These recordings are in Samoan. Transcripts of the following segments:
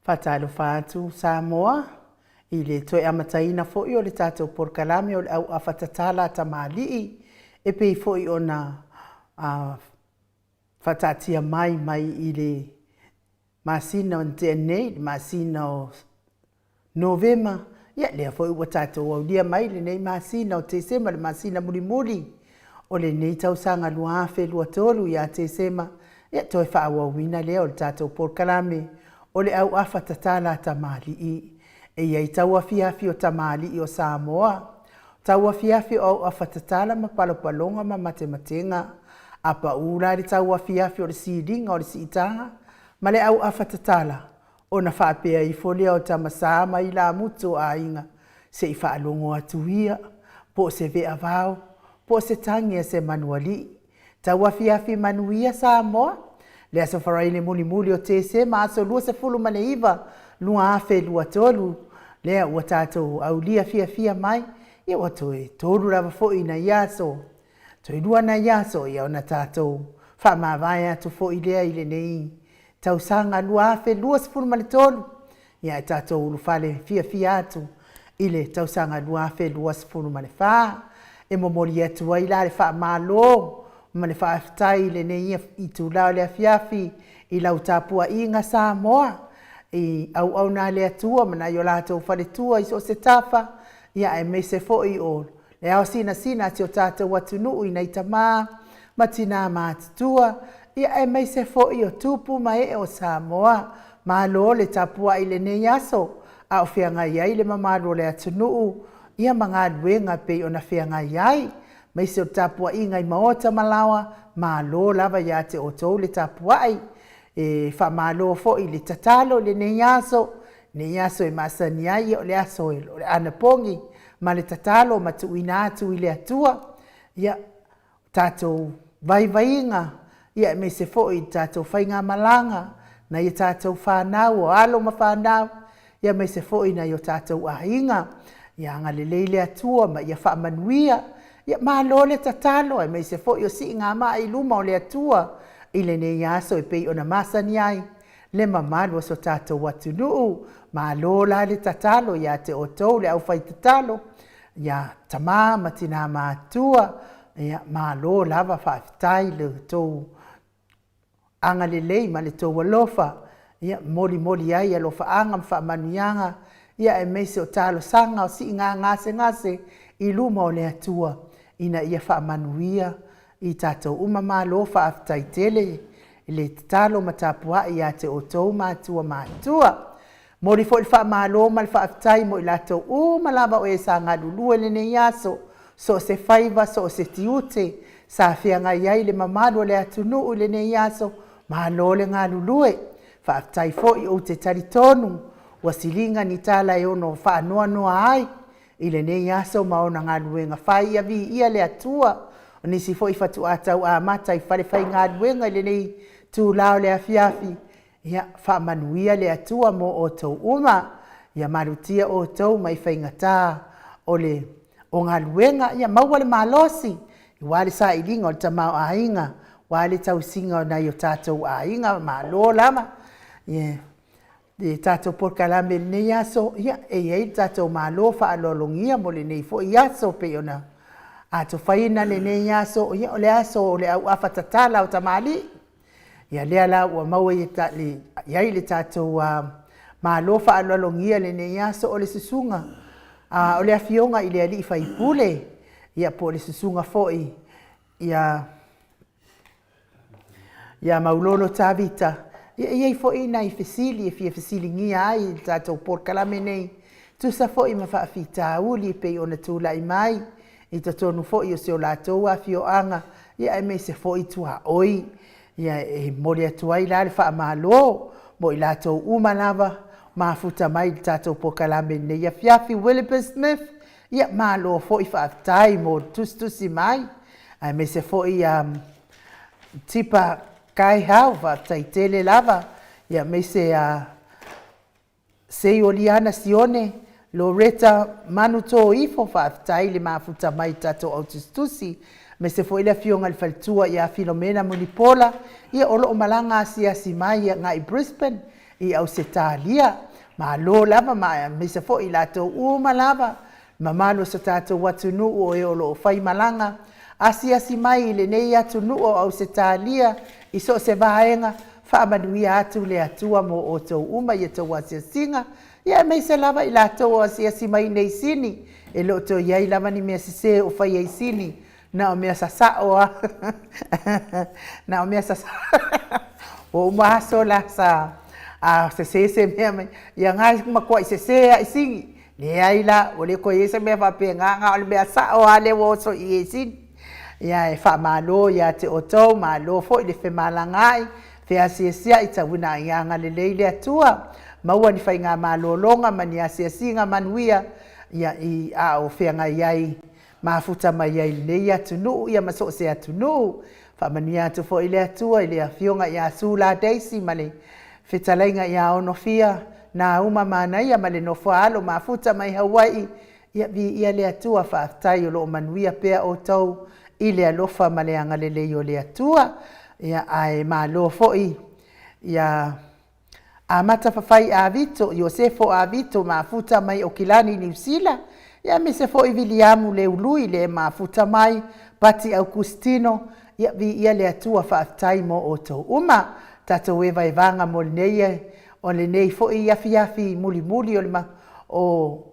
Faatalofa atu Samoa i le toe amataina foi o le tatou polokalame o le Auafa Tatala a Tamalii e pei foi ona faataatia mai mai i le masina o na tea nei, le masina o Novema, ia lea foi ua tatou aulia mai lenei masina o Tesema, le masina mulimuli o lenei tausaga 2023 ia Tesema, ia toe faaauauina lea o le tatou polokalame o le Auafa Tatala a Tamalii. E i ai tauafiafi o tamalii o Samoa, tauafiafi o auafa tatala ma palopaloga ma matematega, a pau la le tauafiafi o le siliga o le siitaga ma le auafa tatala, ona faapea ifo lea o Tamasa ma Ilamutu o aiga, se i faalogo atu ia, po o se veavao, po o se tagi a se manualii. Tauafiafi manuia Samoa, le Aso Faraile mulimuli o Tesema aso 29, 2023, lea ua tatou aulia fiafia mai, ia ua toe tolu lava foi nai aso, toe lua nai aso, ia ona tatou faamavae atu foi lea i lenei tausaga 2023, ia ae tatou ulufale fiafia atu i le tausaga 2024. E momoli atu ai la le faamalo ma le faafetai i lenei itula o le afiafi i lau tapuaiga Samoa, i auauna a le Atua ma nai o latou faletua i so o se tafa, ia aemaise foi o le ao sinasina a si o tatou atunuu i nai tama ma tina matutua, ia aemaise foi o tupu ma ee o Samoa. Malo le tapuai i lenei aso a o feagai ai le mamalu o le atunuu ia ma galuega e pei ona feagai ai, aemaise o le tapuaiga i maota ma laoa, malo lava ia te outou le tapuai. E faamalo foi i le tatalo i lenei aso, lenei aso e masani ai, o le aso o le anapogi ma le tatalo ma tuuina atu i le Atua ia tatou vaivaiga, ia aemaise foi i le tatou faigamalaga, nai a tatou fanau, o alo ma fanau, ia aemaise foi nai o tatou aiga. Ia agalelei le Atua ma ia faamanuia. Ia malo le tatalo, aemaise foi o siigamai i luma o le Atua i lenei aso e pei ona masani ai le mamalu o so tatou atunuu. Malo la le tatalo ia te outou le aufaitatalo, ia tama ma tina matutua, ia malo lava faafetai i lo outou agalelei ma le tou alofa, ia molimoli ai alofaaga ma faamanuiaga, ia aemaise o talosaga o siiga gasegase i luma o le Atua ina ia faamanuia i tatou uma. Malo faafetai tele i le tatalo ma tapuai ia te outou matua matutua. Momoli foi le faamalo ma le faafetai mo i latou uma lava o e sa galulue i lenei aso, so o se faiva, so o se tiute sa feagai ai le mamalu o le atunuu i lenei aso, malo le galulue. Faafetai foi ou te talitonu ua siliga ni tala e ono faanoanoa ai i lenei aso ma ona galuega fai. Ia viia le Atua. O nisi foi faatoa tau amata i falefaigaluega i lenei itula o le afiafi, Ia faamanuia le Atua mo outou uma, ia malutia outou mai faigata o le o galuega, ia maua le malosi aua le sailiga o le tamaoaiga, aua le tausiga o nai o tatou aiga. Malo lava. Ia le tatou polokalame i lenei aso, ia e i ai le tatou malo faaaloalogia mo lenei foi aso pei ona atofaina lenei aso, ia o le aso o le auafa tatala o tamalii. Ia lea la ua maua i ai le tatou malo faaaloalogia i lenei aso, o le susuga, o le Afioga i le Alii Faipule, ia po o le susuga foi ia Maulolo Tavita. Ia e i ai foi nai fesili e fia fesiligia ai i le tatou polokalame nei, tusa foi ma faafitauli e pei ona tulai mai i totonu foi o si o latou afioaga, ia aemaise foi tuaoi. Ia e momoli atu ai la le faamalo mo i latou uma lava mafuta mai i le tatou polokalame i lenei afiafi. Williper Smith, ia malo foi faafetai mo le tusitusi mai, aemaise foi Tipa Kaihau, faafetai tele lava, ia aemaise Seioliana Sione, Loretta Manutoifo, faafetai le mafuta mai i tatou au tusitusi, aemaise foi le afioga i le faletua ia Filomena Mulipola, ia o lo o malaga asiasi mai agai i Brisbane. i Ausetalia. Malo lava ma aemaise foi i latou uma lava, mamalu o so tatou atunuu o e o lo o faimalaga asiasi mai i lenei atunuu o Ausetalia i so o se vaega, faamanuia atu le Atua mo outou uma i a outou asiasiga, ia aemaise lava i latou o asiasi mai i Sini, e le o toe i ai lava ni mea sese o faia i Sini, na o mea sasao lava. Na o mea sasao. Ua uma aso la sa, a sese se mea, ia na e matuai sese lava i Sini. Leai la, ua le toe i ai se mea faapena, na o le mea sao lava lea ua oso i i e Sini. Ia e faamalo ia te outou, malo foi le femalagaai, feasiasiai, tau ina ia agalelei le Atua, maua ni faigamalologa ma ni asiasiga manuia a o feagai ai, mafuta mai ai i lenei atunuu ma so o se atunuu. Faamanuia atu foi le Atua i le Afioga ia Sula Daisy ma le fetalaiga ia Onofia Nauma Manaia ma le nofo a alo, mafuta mai Hawaii, ia viia le Atua, faafetai o lo o manuia pea outou i le alofa ma le agalelei o le Atua. Ia, ae malo foi ia Amata Fafai Avito, Iosefo Avito, mafuta mai Aukilani Niu Sila, aemaise foi Viliamu Leului le mafuta mai, Pati Aukustino, ia viia le Atua, faafetai mo outou uma. Tatou evaevaga mo lenei, o lenei foi afiafi mulimuli o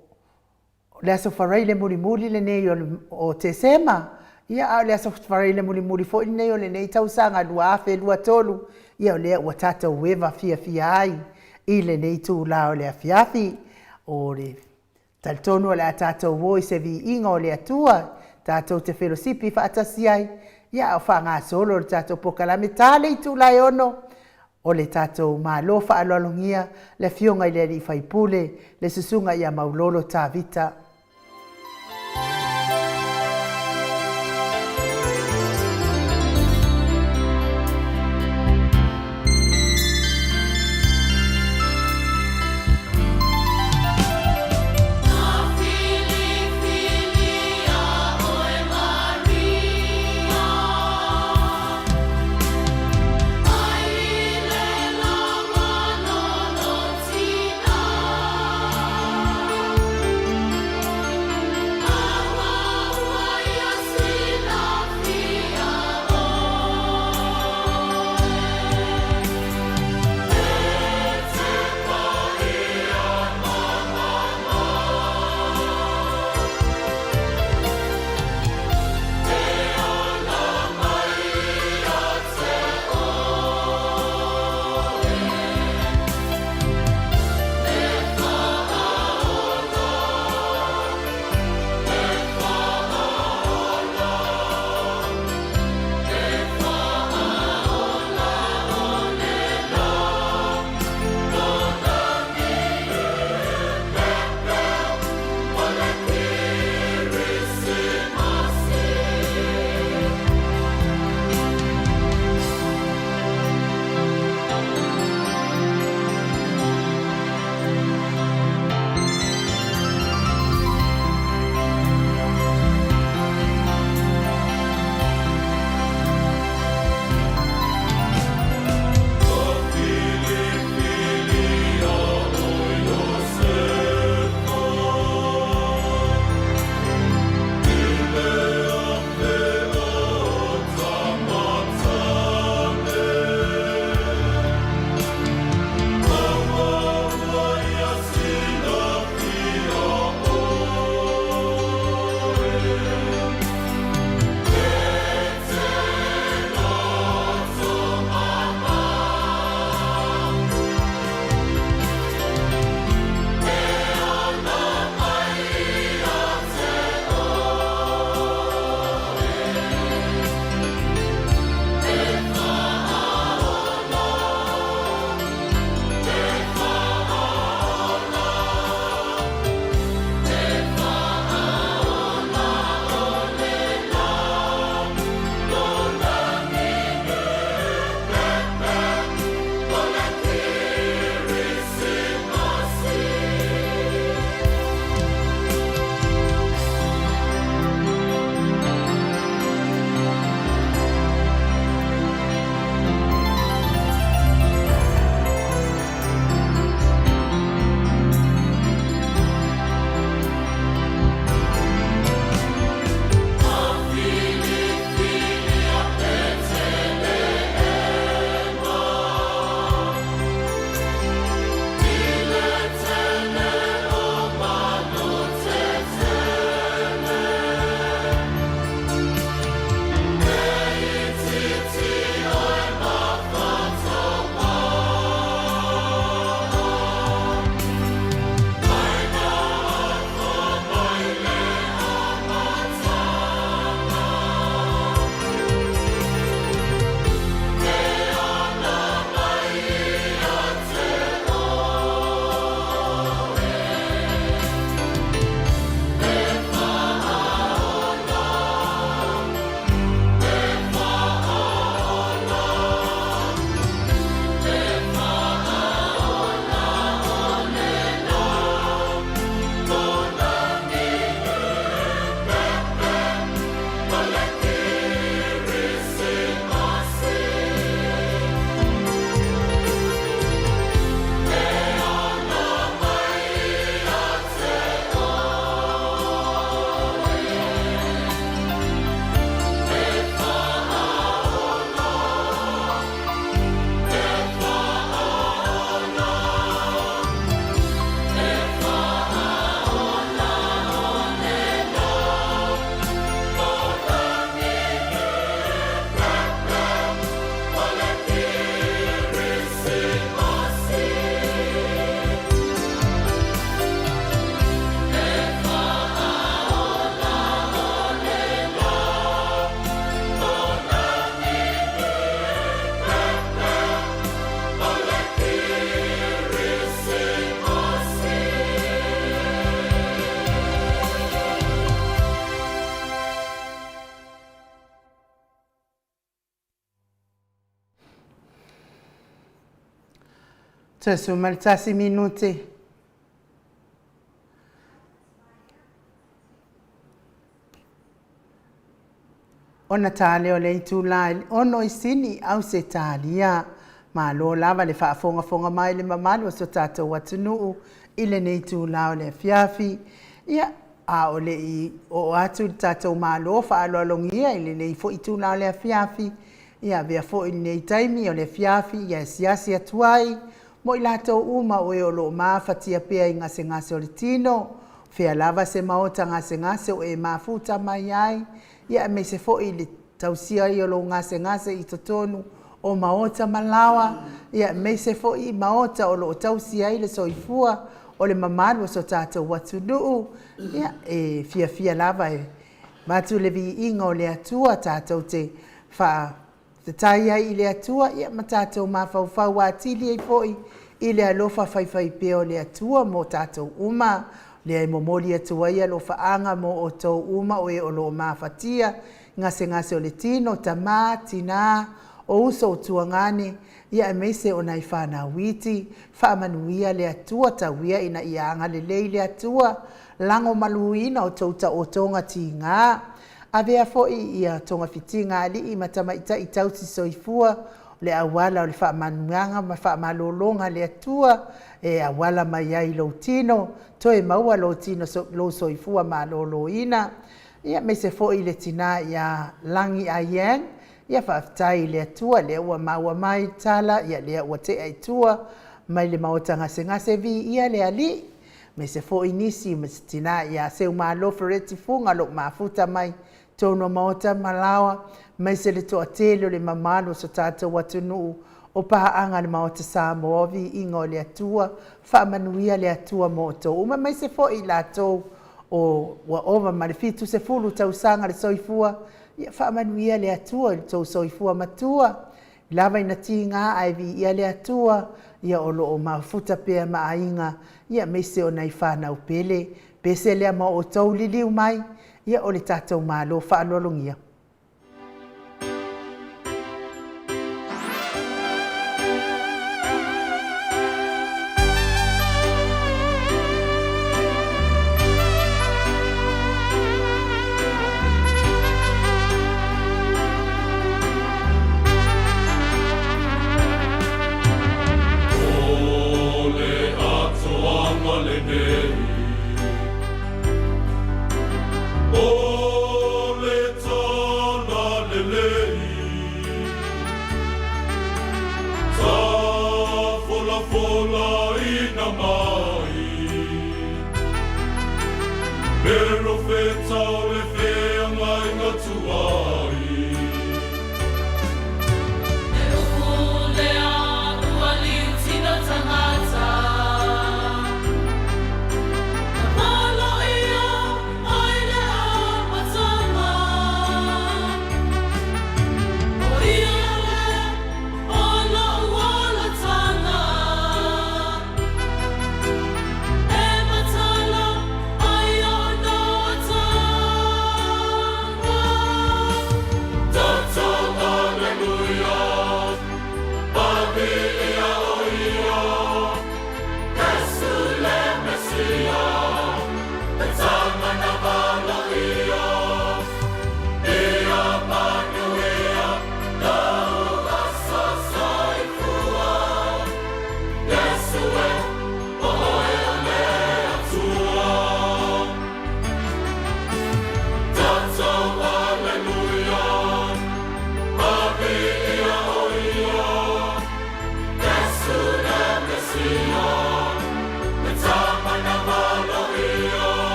le aso Faraile mulimuli lenei o Tesema, a o le aso Faraile mulimuli foi lenei o lenei tausaga 2023, ia o lea ua tatou eva fiafia ai i lenei itula o le afiafi. E talitonu o le a tatou o i se viiga o le Atua tatou te felosipi faatasi ai, a o faagasolo le tatou polokalame. E ta le itula e 6:00 o le tatou malo faaaloalogia le Afioga i le sui usufono le Susuga ia Maulolo Tavita. Na filifilia oe Maria Mai le lama lolotina. 11 minute. Ona ta lea o le itula e 6 i Sini, Ausetalia. Malo lava le faafogafoga mai le mamalu o so tatou atunuu i lenei itula o le afiafi. Ia, a o le i oo atu le tatou malo faaaloalogia i lenei foi itula o le afiafi, ia avea foi lenei taimi o le afiafi ia asiasi atu ai mo i latou uma o e o lo o mafatia pea i gasegase o le tino, fea lava se maota gasegase o e mafuta mai ai, ia aemaise foi le tausia ai o lou gasegase i totonu o maota ma laoa, ia aemaise foi maota o lo o tausi ai le soifua o le mamalu o so tatou atunuu. Ia, e fiafia lava e avatu le viiga o le Atua tatou te faafetai ai i le Atua, ia ma tatou mafaufau atili ai foi i le alofa faifaipea o le Atua mo tatou uma. Lea e momoli atu ai alofaaga mo outou uma o e o lo o mafatia i gasegase o le tino, tama, tina, o uso o tuagane, ia aemaise o nai fanau iti. Faamanuia le Atua, tau ia ina ia agalelei le Atua, lagomaluina outou taotoga tiga. Avea foi ia togafitiga a alii ma tamaitai tausi soifua le auala o le faamanuiaga ma faamalologa a le Atua e auala mai ai i lou tino, toe maua lou tino, lou soifua maloloina. Ia aemaise foi le tina ia Lagi Ayiang, ia faafetai i le Atua lea ua maua mai tala, ia lea ua tea i tua mai le maota gasegase, viia le Alii. Aemaise foi nisi ma se tina ia Seumalo Fereti Fuga o lo o mafuta mai totonu o maota ma laoa, aemaise le toatele o le mamalu o so tatou atunuu o paaga i le Maota Samoa, viiga o le Atua, faamanuia le Atua mo outou uma, aemaise foi i latou o ua ova ma le 70 tausaga le soifua, ia faamanuia le Atua i lo outou soifua matua, lava ina tiga ae viia le Atua, ia o lo o mafuta pea ma aiga, ia aemaise o nai fanau pele. Pese lea ma outou liliu mai, ia o le tatou malo faaaloalogia. O le atoaga lenei, o le Talalelei, tafolafolaina mai perofeta o le feagaiga tuai. E upu lea ua liutina tagata, Na poloia ai le amataga. O ia lea o lou olataga, E matala ai ona ataga.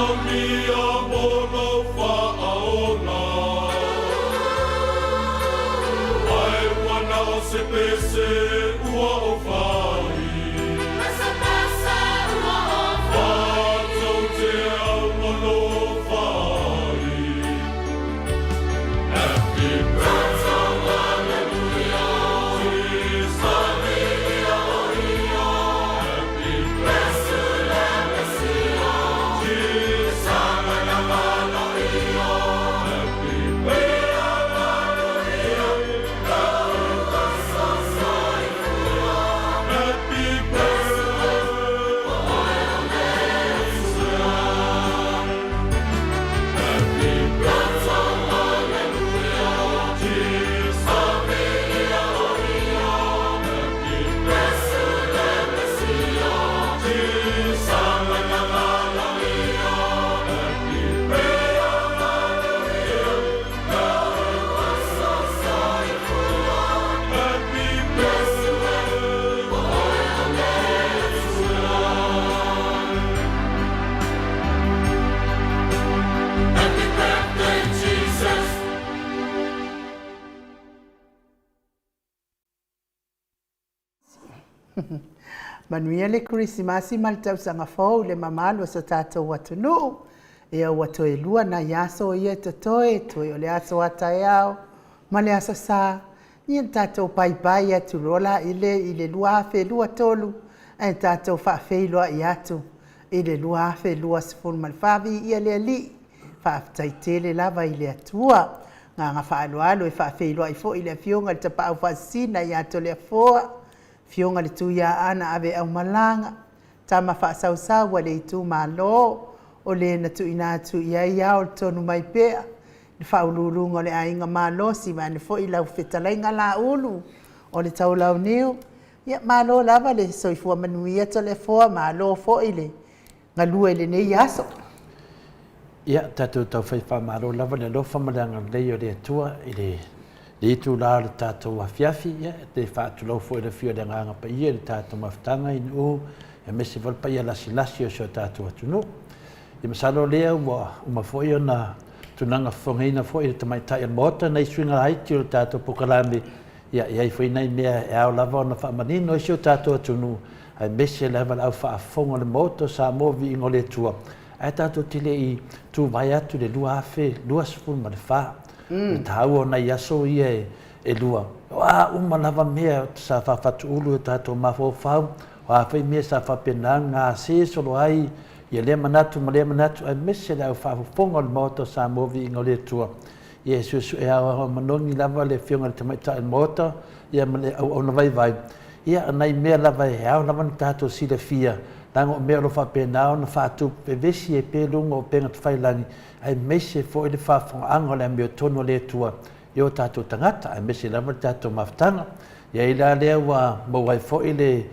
Saunia mo lou faaola. Ae ua na o se pese ua ou fai. Matou te augalofa ai. Happy birthday Jesus. Happy birthday Jesus. Happy Happy birthday. Happy birthday, Jesus. Happy birthday, Jesus. Happy Happy birthday. Happy birthday, Jesus. Manuia le Kerisimasi ma le tausaga fou i le mamalu o so tatou atunuu. Ea ua toe lua nai aso ia e totoe, toe o le aso a taeao ma le aso sa. Ia na tatou paipai atu loa la i le i le 2023 ae tatou faafeiloai atu i le 2024. Viia le Alii! Faafetai tele lava i le Atua. Agaga faaaloalo e faafeiloai foi i le Afioga i le Tapaau Faasisina ia Toleafoa, Afioga i le Tuiaana Aveaumalaga, tama faasausau a le itumalo, o le na tuuina atu i ai ao le tonu mai pea, le faauluuluga o le aiga malosi, vaeane foi lau fetalaiga Laulu o le Taulauniu. Ia, malo lava le soifua manuia Toleafoa, malo foi le galue i lenei aso. Ia, tatou taufai faamalo lava le alofa ma le agalelei o le Atua i le lenei itula o le tatou afiafi. Ia, e te faatulou foi i le afio o le Agaga Paia i le tatou mafutaga i Nu'u, aemaise foi le paia lasilasi o si o tatou atunuu. Ia, masalo o lea ua uma foi ona tulaga fofogaina foi e le Tamaitai o le Maota nai suiga laiti o le tatou polokalame. Ia, e i ai foi nai mea e ao lava ona faamanino i si o tatou atunuu, aemaise lava le au faafofoga o le Maota o Samoa, viiga o le Atua. Ae tatou te le i tuvae atu i le 2024. O le taua o nai aso ia e lua, o a uma lava mea sa faafatuulu i o tatou mafaufau, o a foi mea sa faapena ona gase solo ai ia lea manatu ma lea manatu, aemaise le au faafofoga o le Maota o Samoa, viiga o le Atua. Ia e suesue aoao manogi lava le Afioga i le Tamaitai o le Maota ia ma le auauna vaivai, ia o nai mea lava e ao lava ona tatou silafia, leaga o mea o lo o faapena ona faatupu vevesi ai pea i luga o upega tafailagi, aemaise foi le faafofogaaga o le amiotonu a le Atua i o tatou tagata, aemaise lava le tatou mafutaga. Ia ai la lea ua maua ai foi le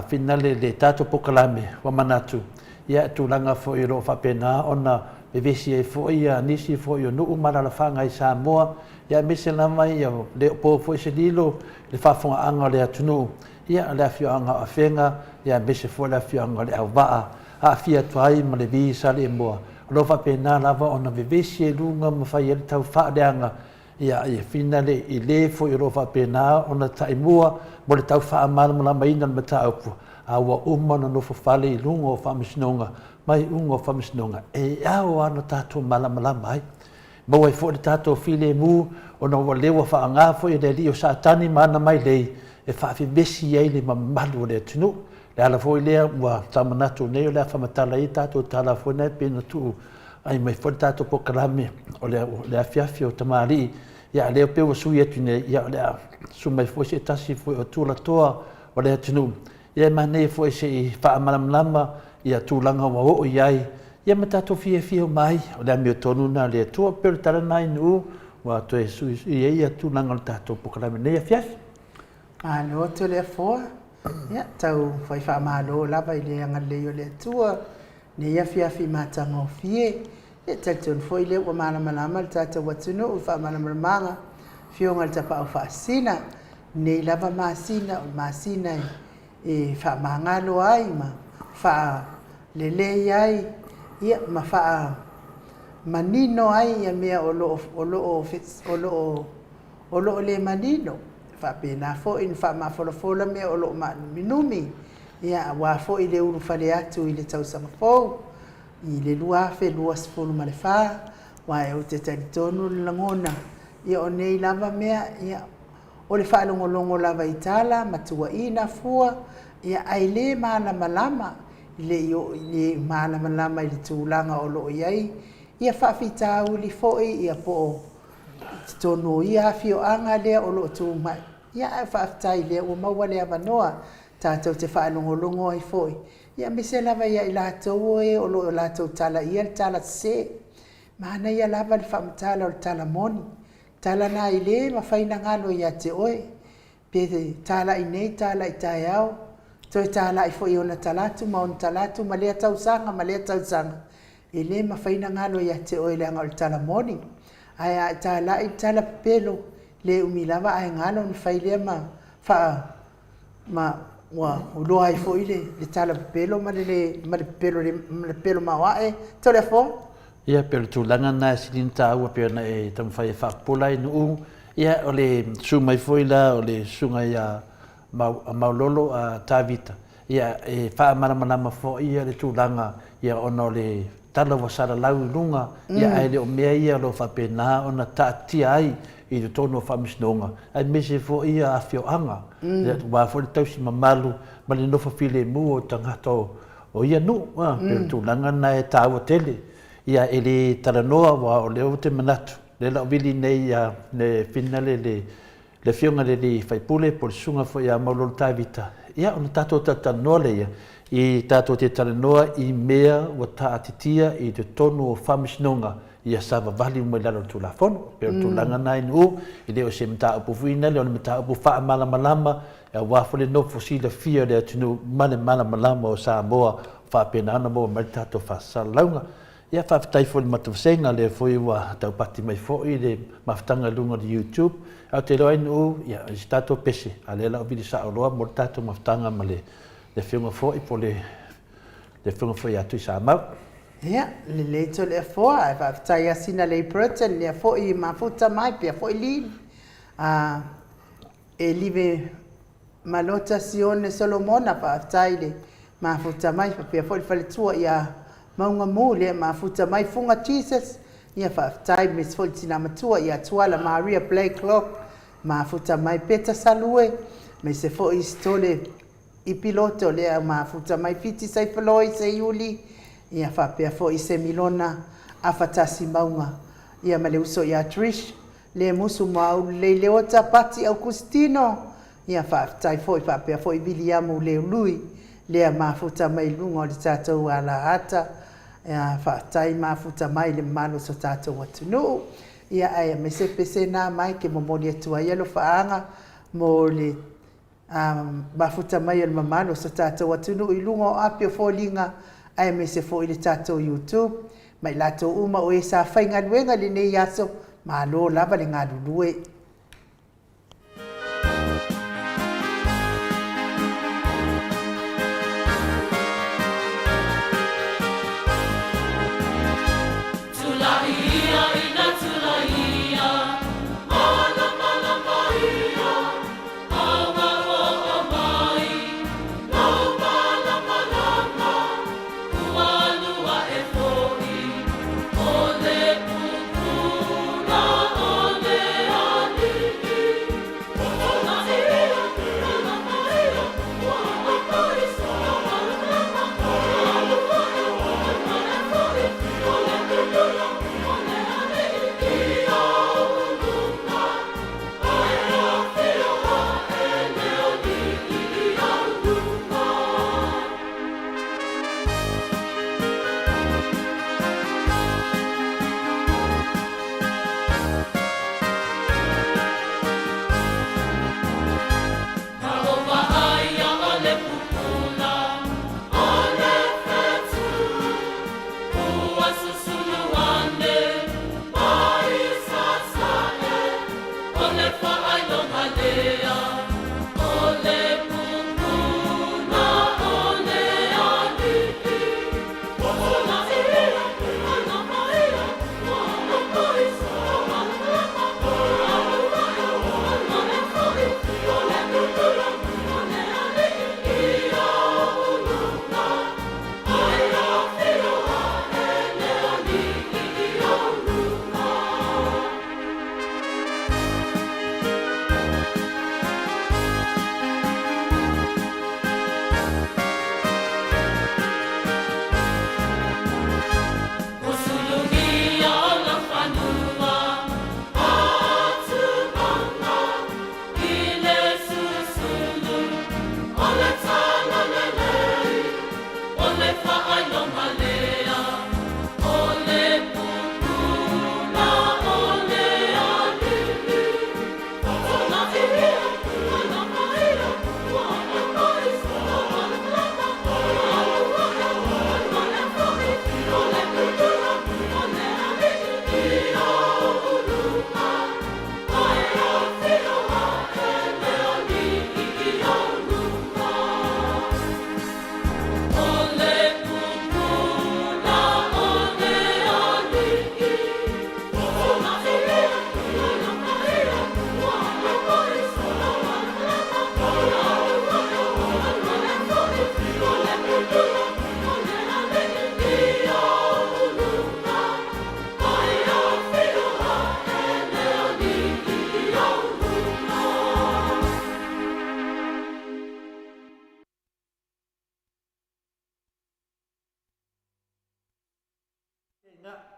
finale i le tatou polokalame ua manatu, ia tulaga foi o lo o faapena ona vevesi ai foi nisi foi o nuu ma alaalafaga i Samoa, ia aemaise lava ia le o po foi se lilo i le faafofogaaga o le atunuu, ia le afioaga o Afega, ia aemaise foi le afioaga o Leauvaa, aafia atu ai ma le vi Saleimoa, o lo o faapena lava ona vevesi ai luga ma fai ai le tau faaleaga, ia ia finale i le foi o lo o faapena ona taimua mo le tau faamalamalamaina o le mataupu, a ua uma ona nofo fale i luga o faamasinoga ma iuga o faamasinoga e ao lava ona tatou malamalama ai. Maua ai foi le tatou filemu ona ua lea ua faaaoga foi e le alii o Satani ma ana mailei e faavevesi ai le mamalu o le atunuu. Le ala foi lea ua tau manatu nei o le a faamatala ai tatou tala foi nei pei ona tuu ai mai foi le tatou polokalame o le afiafi o tamalii. Ia a lea pei ua sui atu nei, ia o le a susu mai foi se tasi foi o tulatoa o le atunuu. Ia e manaia foi se i faamalamalama ia tulaga ua oo i ai, ia ma tatou fiafia uma ai. O le amiotonu lena a le Atua. Pei o le tala lena i Nu'u ua toe suisui ai ia tulaga o le tatou polokalame i lenei afiafi. Malo Toleafoa, ia tau fai faamalo lava i le agalelei o le Atua nei afiafi matagofie. Ia talitonu foi lea ua malamalama le tatou atunuu i faamalamalamaga Afioga i le Tapaau Faasisina, nei lava masina o le masina e faamagalo ai ma faalelei ai ia ma faamanino ai ia mea o lo o o lo o o lo o o lo o le manino. E faapena foi ona faamafolafola mea o lo o maanuminumi, ia aua foi le ulufale atu i le tausaga fou i le 2024, aua ou te talitonu le lagona, ia o nei lava mea, ia o le faalogologo lava i tala ma tuuaiina fua, ia ae le malamalama, le i oo i le malamalama i le tulaga o lo o i ai ia faafitauli foi ia po o i totonu o ia afioaga lea o lo o tu mai. Ia ae faafetai lea ua maua le avanoa tatou te faalogologo ai foi, ia aemaise lava ia i latou o e o lo o latou talaia le tala sese. Manaia lava le faamatala o le tala moni, tala na e le mafai ona galo ia te oe, pe talai nei talai taeao, toe talai foi i ona talaatu ma ona talaatu ma lea tausaga ma lea tausaga, e le mafai ona galo ia te oe leaga o le tala moni. Ae a e talai le tala pepelo, le umi lava ae galo ona fai lea ma faa ma ua iloa ai foi le tala pepelo ma le le ma le pepelo le ma le pepelo maoae. Toleafoa. Ia, pei o le tulaga lena e sili ona taua pei ona e taumafai e faapupula ai Nu'u. Ia, o le susu mai foi la o le susuga ia Maulolo Tavita, ia, e faamalamalama foi ia le tulaga, ia, ona o le tala ua salalau i luga, ia, ae le o mea ia o lo o faapena ona taatia ai i totonu o faamasinoga, aemaise foi ia afioaga, ia, aua foi le tausi mamalu ma le nofo filemu o tagata o ia nuu, a, pei o le tulaga lena e taua tele. Ia, e le talanoa aua o lea ou te manatu, lea la o vili nei ia le finale le le Afioga i le alii faipule po o le Susuga foi ia Maulolo Tavita, ia ona tatou talatalanoa lea i tatou te talanoa i mea ua taatitia i totonu o Faamasinoga ia savavali uma i lalo o le Tulafono. E pei o le tulaga lena i Nu'u, e le o se mataupu foi lea o le mataupu faamalamalama aua foi le nofo silafia o le atunuu ma le malamalama o Samoa o faapena ona maua mai le tatou faasalalauga. Ia faafetai foi i le matou vasega, lea foi ua taupati mai foi le mafutaga i luga o le YouTube. Ae ou te iloa ai Nu'u, ia i se tatou pese, a o lea la ua vili sao loa mo le tatou mafutaga ma le afioga foi po o le afioga foi ia Tuisamau. Ia, lelei Toleafoa, ae faafetai ia Sinalei Burton, lea foi e mafuta mai, pea foi Lin. A, e live Malota Sione Solomona, faafetai i le mafuta mai, faapea foi le faletua ia Mauga Mu, lea mafuta mai Fuga Jesus, ia faafetai, aemaise foi le tina matua ia Tuala Maria Blakelock, mafuta mai Peta Salue, aemaise foi Sitole Ipiloto, lea mafuta mai Fiti Saifaloi Seiuli, ia faapea foi Semilona Afatasi Mauga, ia ma le uso ia Trish Le musu maulu lei Leota Pati Aukustino, ia faafetai foi faapea foi Viliamu Leului lea mafuta mai luga o le tatou alaata, ia faafetai mafuta mai le mamalu o so tatou atunuu, ia ae aemaise pese na mai ke momoli atu ai alofaaga mo le A mafuta mai e le mamalu o so tatou atunuu i luga o api o foliga aemaise foi le tatou YouTube ma i latou uma o e sa faigaluega i lenei aso, malo lava le galulue. Tulai ia ina tulai ia, Malamalama ia, Anga oo mai, Lou malamalama, Ua alu aʻe foi, O le pupula o le aliʻi. Tulai ia, malama ia, Ua oo mai, Lou malamalama, Ua alu aʻe, alu aʻe foi, O le pupula o le aliʻi.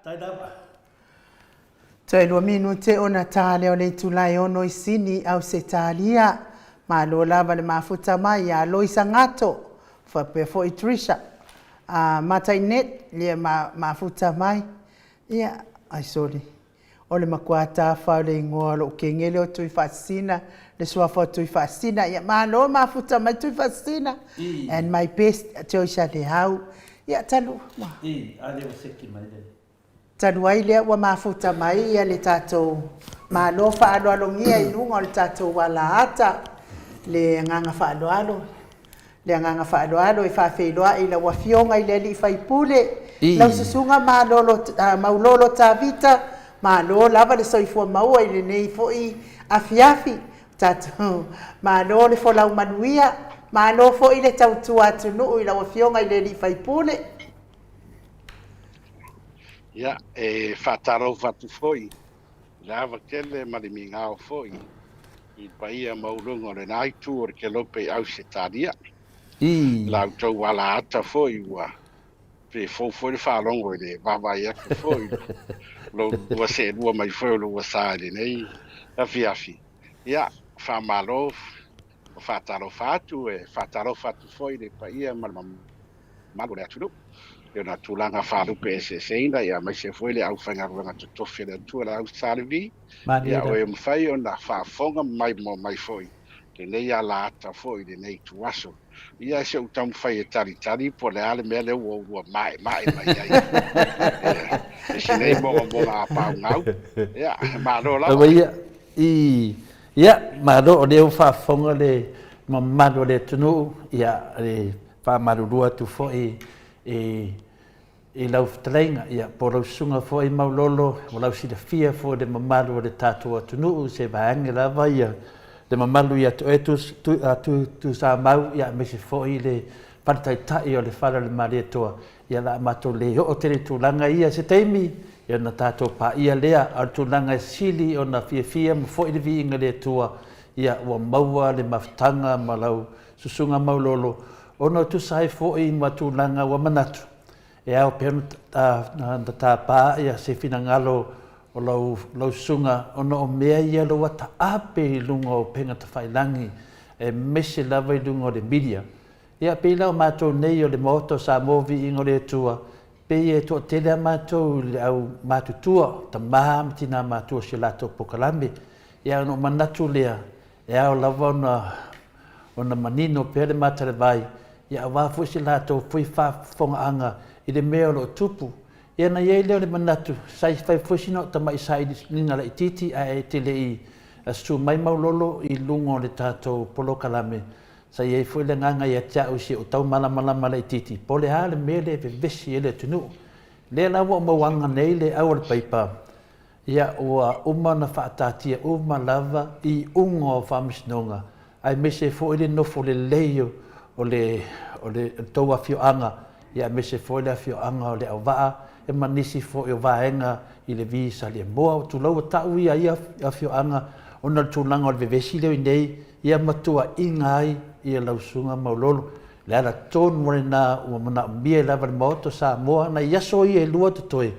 tai lava. Toe 2 minute ona ta lea o le itula e 6 i Sini, Ausetalia. Malo lava le mafuta mai ia Loisa Gato, faapea foi Trisha Matainet le mafuta mai. Ia, ai soli, o le matua tafa o le igoa o lou kegele o Tuifaasisina, le suafa o Tuifaasisina. Ia, malo mafuta mai Tuifaasisina. And my best, Joyce Leau. Ia, talu. I, a lea ua seki mai le. Talu ai lea ua mafuta mai ia le tatou Malo faaaloalogia i luga o le tatou alaata, le agaga faaaloalo, le agaga faaaloalo e faafeiloai i lau Afioga i le Alii Faipule, lau Susuga Malolo, Maulolo Tavita, malo lava le soifua maua i lenei foi afiafi. Tatou malo le folau manuia, malo foi le tautua atunuu i lau Afioga i le Alii Faipule. Ia, e faatalofa atu foi i le ava tele ma le migao foi i le paia maualuga o lena itu o le Kelope i Ausetalia. La outou alaata foi ua pe fou foi le faalogo i le vaavaai atu foi lo lua seelua mai foi o lua sa i lenei afiafi. Ia, faamalo ma faatalofa atu, e faatalofa atu foi i le paia ma le mamalu o le atunuu i ona tulaga faalupe eseeseina, ia aemaise foi le aufaigaluega totofi a le Atua, le au Salevi, ia o e mafai ona faafofoga ma maimoa mai foi lenei alaata foi i lenei ituaso. Ia, se ou taumafai e talitali po o le a le mea lea ua oulua maemae mai ai e si nei mogamoga apaugau. Ia, malo lava. Ia, i, ia, malo o lea ua faafofoga le mamalu o le atunuu, ia, e faamalulu atu foi i i lau fetalaiga, ia, po o lau susuga foi Maulolo, ua lau silafia foi le mamalu o le tatou atunuu, se vaega lava ia le mamalu ia te oe Tuisamau, ia, aemaise foi le Fale Taitai o le Fale o le Malietoa, ia, la a matou le oo tele i tulaga ia se taimi, ia ona tatou paia lea, a o le tulaga e sili ona fiafia ma foi le viiga i le Atua, ia, ua maua le mafutaga ma lau susuga Maulolo, ona e tusa ai foi ma tulaga ua manatu e ao pea ona tapa se finagalo o lau susuga ona o mea ia o lo o ua taape i luga o upega tafailagi aemaise lava i luga o le media. Ia pei la o matou nei o le Maota o Samoa Viiga o le Atua, pei e toatele a matou i le au matutua, tama ma tina matua o si o latou polokalame. Ia ona ou manatu lea, E ao lava ona manino pea le matalevai, ia aua foi se latou foi faafofogaaga i le mea o lo o tupu. Ia ona i ai lea o le manatu, sa i fai foi sina ou tamai sailiiliga laitiiti ae te le i susu mai Maulolo i luga o le tatou polokalame. Sa i ai foi le agaga ia te au i si ou taumalamalama laitiiti, po o le a le mea lea e vevesi ai le atunuu. Lea la ua ou mauaga nei le au o le paipa, Ia, ua uma ona faataatia uma lava iuga o Faamasinoga, aemaise foi le nofo lelei o le o le tou afioaga, ia aemaise foi le afioaga o Leauvaa, ia ma nisi foi o vaega i le Vi Saleimoa. Tulou, ua tau ia ia afioaga ona o le tulaga o le vevesi lea o i inei, ia ma tuuaiga ai ia lau Susuga Maulolo. Le ala tonu lena ua manaomia ai lava le Maota o Samoa nai aso ia e lua totoe,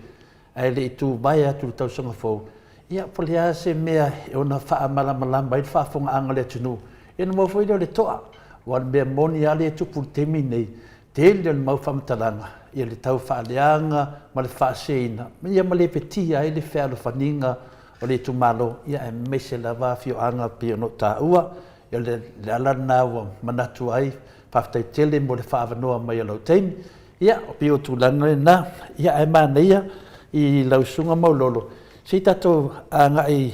ae le i tuvae atu i le tausaga fou, ia po o le a se mea e ono faamalamalama ai le faafofogaaga a le atunuu, ia ona maua foi lea o le toa. Aua o le mea moni lava lea e tupu i le taimi lenei, tele o le mau faamatalaga, ia le tau faaleaga ma le faaseseina, ia ma lepetia ai le fealofaniga o le itumalo, ia aemaise lava afioaga e pei ona ou taua. Ia o le ala lena ua manatu ai, faafetai tele mo le faaavanoa mai o lou taimi. Ia, pei o tulaga lena. Ia, ae manaia i lau Susuga Maulolo, se i tatou agai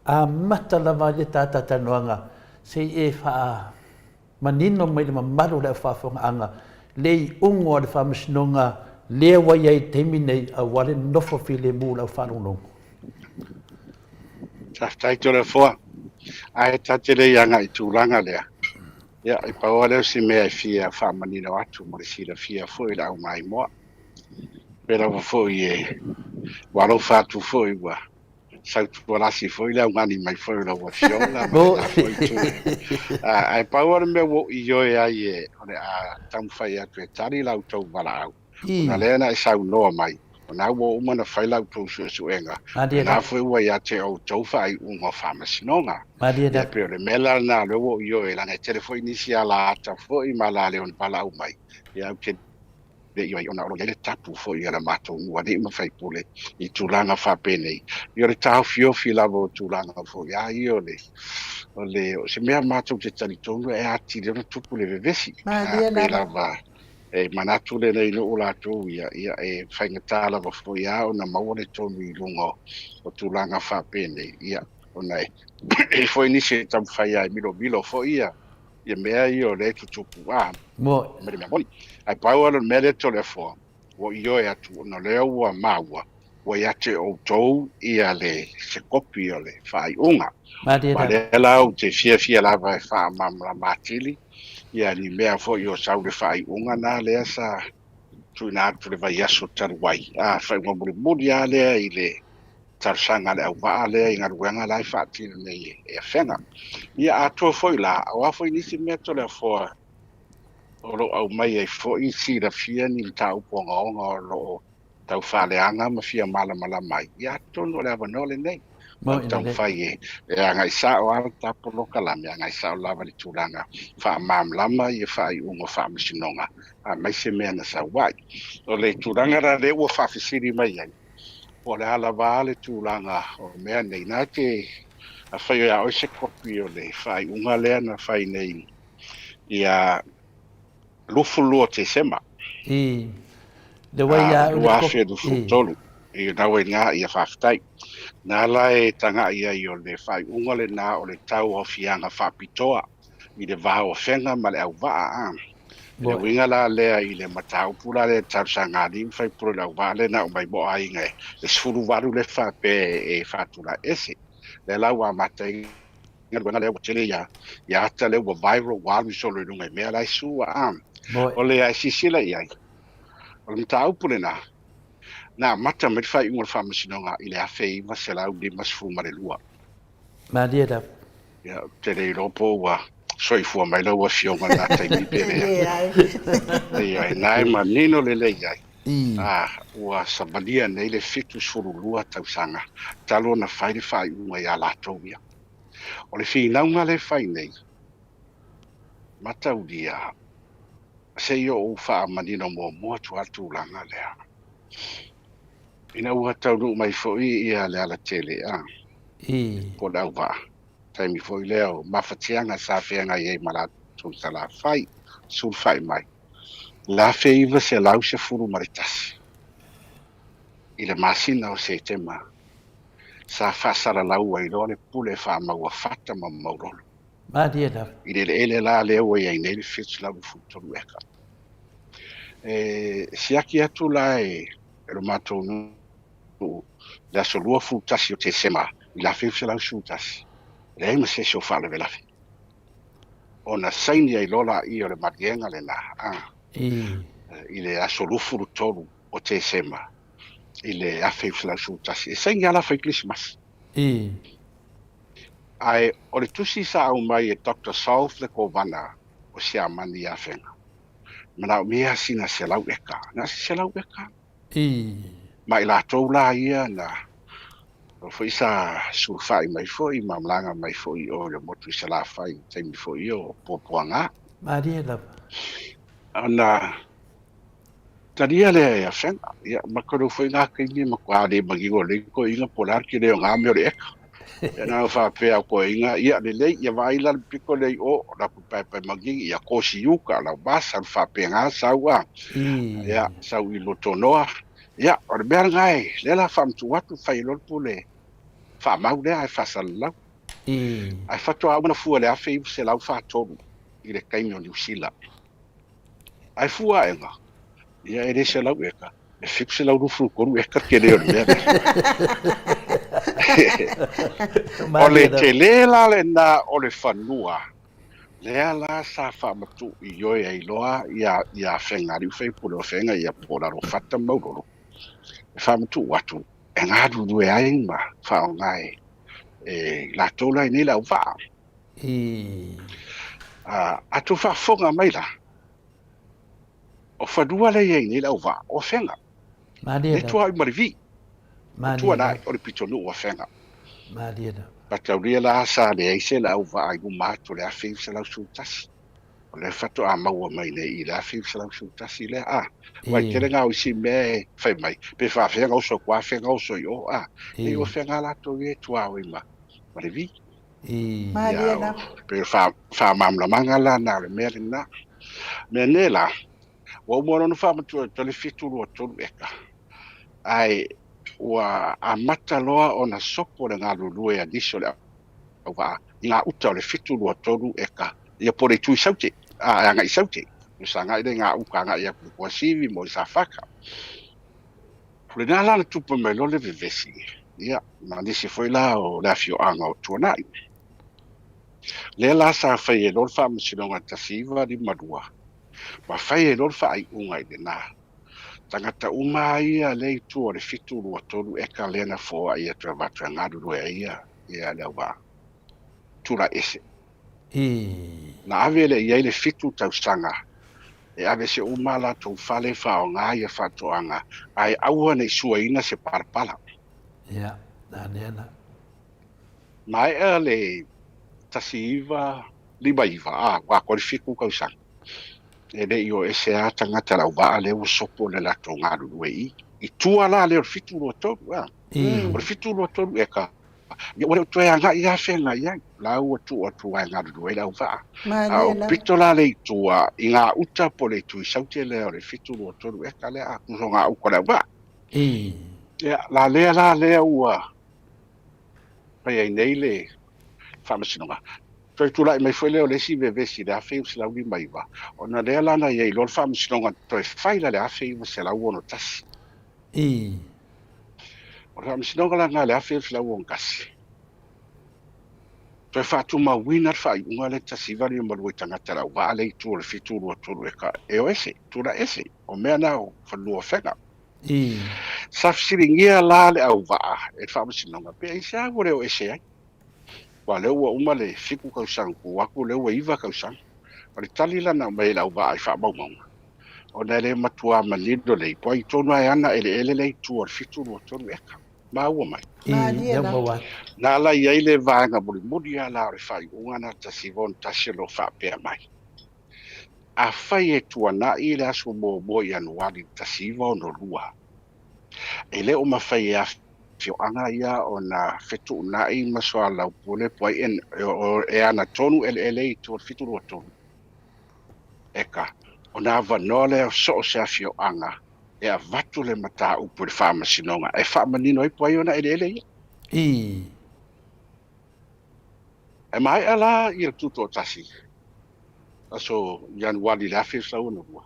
amata lava ai le ta talatalanoaga, se i e faamanino mai i le mamalu o le aufaafofogaaga le iuga o le Faamasinoga lea ua i ai i le taimi nei aua le nofo filemu o le aufaalogologo. Faafetai Toleafoa. Ae ta te le i agai i tulaga lea, Ia, e pau lava lea o si mea e fia faamanino atu mo le silafia foi i le aumaimoa. Pei lava foi e ua alofa atu foi ua sautualasi foi le augani mai foi o lau Afioga ma lena foi itu. Ae pau lava le mea ua ou ioe ai e o le a taumafai atu e tali la outou valaau, ona lea na e saunoa mai. O na ua uma ona fai la outou suesuega, o na foi ua ia te outou faaiuga o faamasinoga. Ia, e pei o le mea la lena o lea ua ou ioe, leaga e tele foi nisi alaata foi ma ala leo na valaau mai, ia ou te le i o ai ona o lo o i ai le tapu foi a le matou nuu alii ma faipule i tulaga faapenei. Ia o le taofiofi lava o tulaga foi a ia o le o le o se mea matou te talitonu e atili ona tupu le vevesi. Malie Pei lava. lava e manatu lenei nuu latou ia, ia e faigata lava foi a ona maua le tonu i luga o tulaga faapenei, ia ona e i ai foi nisi e taumafai lava e milomilo foi ia ia mea ia o lea e tutupu a ma le mea moni. Ae pau lava o le mea lea Toleafoa, ua ioe atu ona o lea ua maua ua ia te outou ia le se kopi o le faaiuga. Ma lea la ou te fiafia lava e faamalamalama atili ia ni mea foi o sau le faaiuga na lea sa tuuina atu le vaiaso talu ai, a faaiuga mulimuli lava lea i le talosaga a le auvaa lea i galuega la e faatino nei e Afega. Ia atoa foi la, o a foi nisi mea Toleafoa o lo o aumai ai foi silafia ni mataupu ogaoga o lo o tau faaleaga ma fia malamalama ai, ia atonu o le avanoa lenei. Lau taumafai e e agai sao lava le ta polokalame, agai sao lava i le tulaga faamalamalama ia faaiuga o faamasinoga aemaise mea na sau ai. O le tulaga la lea ua faafesili mai ai, po o le a lava le tulaga o mea nei. Na te afai ia oe se kopi o le faaiuga lea na fai nei ia 22 Tesema. I le wai ia au le kopi. 2023. I na wai ngā ia faafetai. Nā la e taga'i ai o le faaiuga lenā o le tauaofiaga faapitoa i le va o Afega ma le auvaa a. I le uiga la lea i le mataupu la lea talosaga alii ma faipule o le auvaa lea na aumai mo aiga e 18 le faapea e faatulai ese. Lea la ua amata ai galuega lea ua tele ia ia ata lea ua viral ua alu solo i luga i mea la e sua a. O le a e silasila i ai, o le mataupu lenā, na amata mai le faaiuga o le Faamasinoga i le 1952. Malie lava. Ia, ou te le iloa po ua soifua mai lau Afioga i lena taimi pe leai. Ioe, na e manino lelei ai, a, ua savalia nei le 72 tausaga talu ona fai le faaiuga ia latou ia. O le finauga lea e fai nei, mataulia, se i ou faamanino muamua atu lava le tulaga lea. Ina ua taunuu mai foi ia Lealatele a, po o le auvaa, taimi foi lea o mafatiaga sa feagai ai ma latou i Salafai, sulufai mai, 1911 i le masina o Setema, sa faasalalau ai loa le pule faamaua fata ma maulolo. Malie lava. I le eleele la lea ua i ai nei le 713 eka. E siaki atu la e lo matou nuu le aso 21 o Tesema i le 1911, e leai ma se isi o faalavelave. Ona saini ai loa laia o le maliega lena a, i le aso 23 o Tesema i le 1911. E saini lava la fai Kerisimasi. Ae o le tusi sa aumai e Doctor Solf le Kovana o Siamani i Afega, manaomia sina 100 eka. Na o se 100 eka. Ma i latou la ia na o foi sa sulufai mai foi ma malaga mai foi i o i le motu i Salafai i taimi foi ia o Puapuaga. Malie lava. Ona talia lea e Afega, ia ma kolo foi ngā kaimi ma kua le manino lei ko inga po la ke leo ngā mea o le eka. Ia na faapea ko inga, ia lelei, ia vaai la le piko lei o, la ku paepae mangingi, ia kosi uka, la wasa, le faapea ngā sau a. Ia, sau i Lotonoa. Ia, o le mea lena e, lea la faamatuu atu, fai loa le pule faamau lea ae faasalalau. Ae faatoa uma ona fua i le 1943 i le taimi o Niu Sila. Ae fua aega, ia e le 100 eka, e 723 eka le tele o le mea lea. O le tele la lena o le fanua, lea la sa faamatuu ioe ai loa ia ia Afega, alii faipule o Afega ia po o Lalofata ma Maulolo, e faamatuu atu e galulue ai ma faaaoga e i latou la i nei le auvaa. A tou faafofoga mai la, o fanua lea e i ai nei le auvaa, o Afega. Malie Le lava. tuaoi ma le vi. O Malie Tuanai, lava. o le pitonuu o Afega. Malie lava. Mataulia la sa leai se le auvaa i luma atu o le 1911. O lea faatoa maua mai nei i le 1911 lea, a. Aua e tele Ii. na o isi mea e fai mai, pe faafefea ona oso atu Afega oso i o, a. Nei o Ii. Afega lava latou ia e tuaoi ma le vi. Ii. Ia, Malie o, lava. pei o le faamalamalamaga la na o le mea lena. Mea nei la, ua uma loa ona faamatua atu le 723 eka, ae ua amata loa ona sopo le galulue a nisi o le auvaa i gauta o le 723 eka, ia po o le itu i Saute, a, e agai i Saute. Sa agai lea i gauta agai atu i Tuasivi mo i Safata. O lena la na tupu mai loa le vevesi, ia, ma nisi foi la o le afioaga o Tuanai. Lea la sa fai ai loa le faamasinoga 1952, ma fai ai loa le faaiuga i lena. Tagata uma lava ia lea i tua o le 723 eka lea na foai atu e avatu e galulue ai ia, ia le auvaa tulai ese. Ii. Na ave lea i ai le 7 tausaga e ave ese uma a latou fale e faaaoga ia faatoaga, ae aua ne i suaina se palapala. Ia, na lea la. Maea le 1959, a, ua atoa le 7 tausaga, e le i o ese lava tagata lau vaa lea ua sopo le latou galulue i i tua la lea o le 723, a. Ii. O le 723 eka, ia ua le o toe agai lava Afega i ai, la ua tuu atu lava e galulue ai le auvaa. A Malie o lava. pito la le i tua i gauta po o le itu i Saute lea o le 723 eka lea, a tusa o gauta o le auvaa. Ii. Ia, la lea la lea ua fai ai nei le faamasinoga. Toe tulai mai foi lea o le isi vevesi i le 1959, ona lea la na i ai loa le faamasinoga toe fai la i le 1961. Ii. O le faamasinoga la lena i le 1961, toe faatumauina le faaiuga lea 1952 i tagata le auvaa lea i tua o le 723 eka e o ese, tulai ese, o mea na o fanua o Afega. Ii. Sa fesiligia la le auvaa e le faamasinoga pe aisea ua le o ese ai. Aua o lea ua uma le 7 tausaga tu atu, lea ua 9 tausaga. O le tali la na aumai e le auvaa i faamaumauga, ona e le matua manino lelei, po o ai tonu lava e ana eleele lea i tua o le 723 eka. Maua mai. Ii, Malie lea ua lava. maua atu. Na la i ai le vaega mulimuli lava la o le faaiuga na 1961 o lo o faapea mai. Afai e tuanai le aso muamua o Ianuari 1962, e le o mafai e afioaga ia ona fetuunai ma soalaupule po ai e ana tonu eleele i tua o le 723 eka, ona avanoa lea o so o se afioaga e avatu le mataupu i le faamasinoga e faamanino ai po ai ona eleele ia. Ii. E maea la ia le tutoatasi aso Ianuari i le 1962,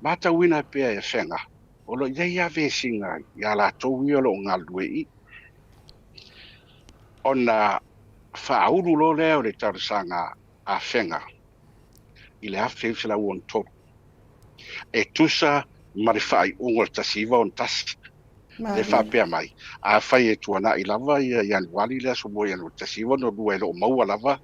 matauina pea e Afega o lo o i ai lava vesiga ia latou ia o lo o galulue i i, ona faaulu loa lea o le talosaga a Afega i le 1963 e tusa ma le faaiuga o le 1961. Le Malie. faapea mai, afai e tuanai lava ia Ianuari le aso mua Ianuari 1962 e le o maua lava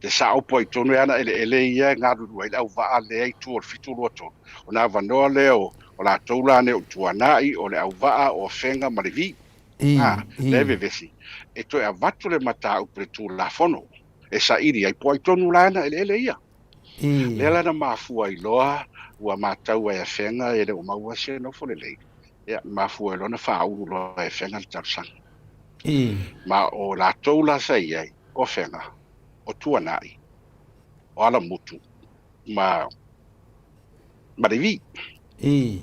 le sao po ai tonu e ana eleele ia e galulue ai le auvaa lea i tua o le 723, ona avanoa lea o latou la nei o Tuanai, o le auvaa, o Afega ma le vi. Ii. A, lea e Ii. vevesi, e toe avatu le mataupu i le Tulafono e saili ai po ai tonu la ana eleele ia. Lea Ii. la na mafua ai loa ua matau ai Afega e le o maua se nofo lelei. Ia, mafua ai loa na faaulu loa e Afega le talosaga. Ii. Ma o latou la sa i ai, o Afega, o Tuanai, o Alamutu ma le vi. Ii.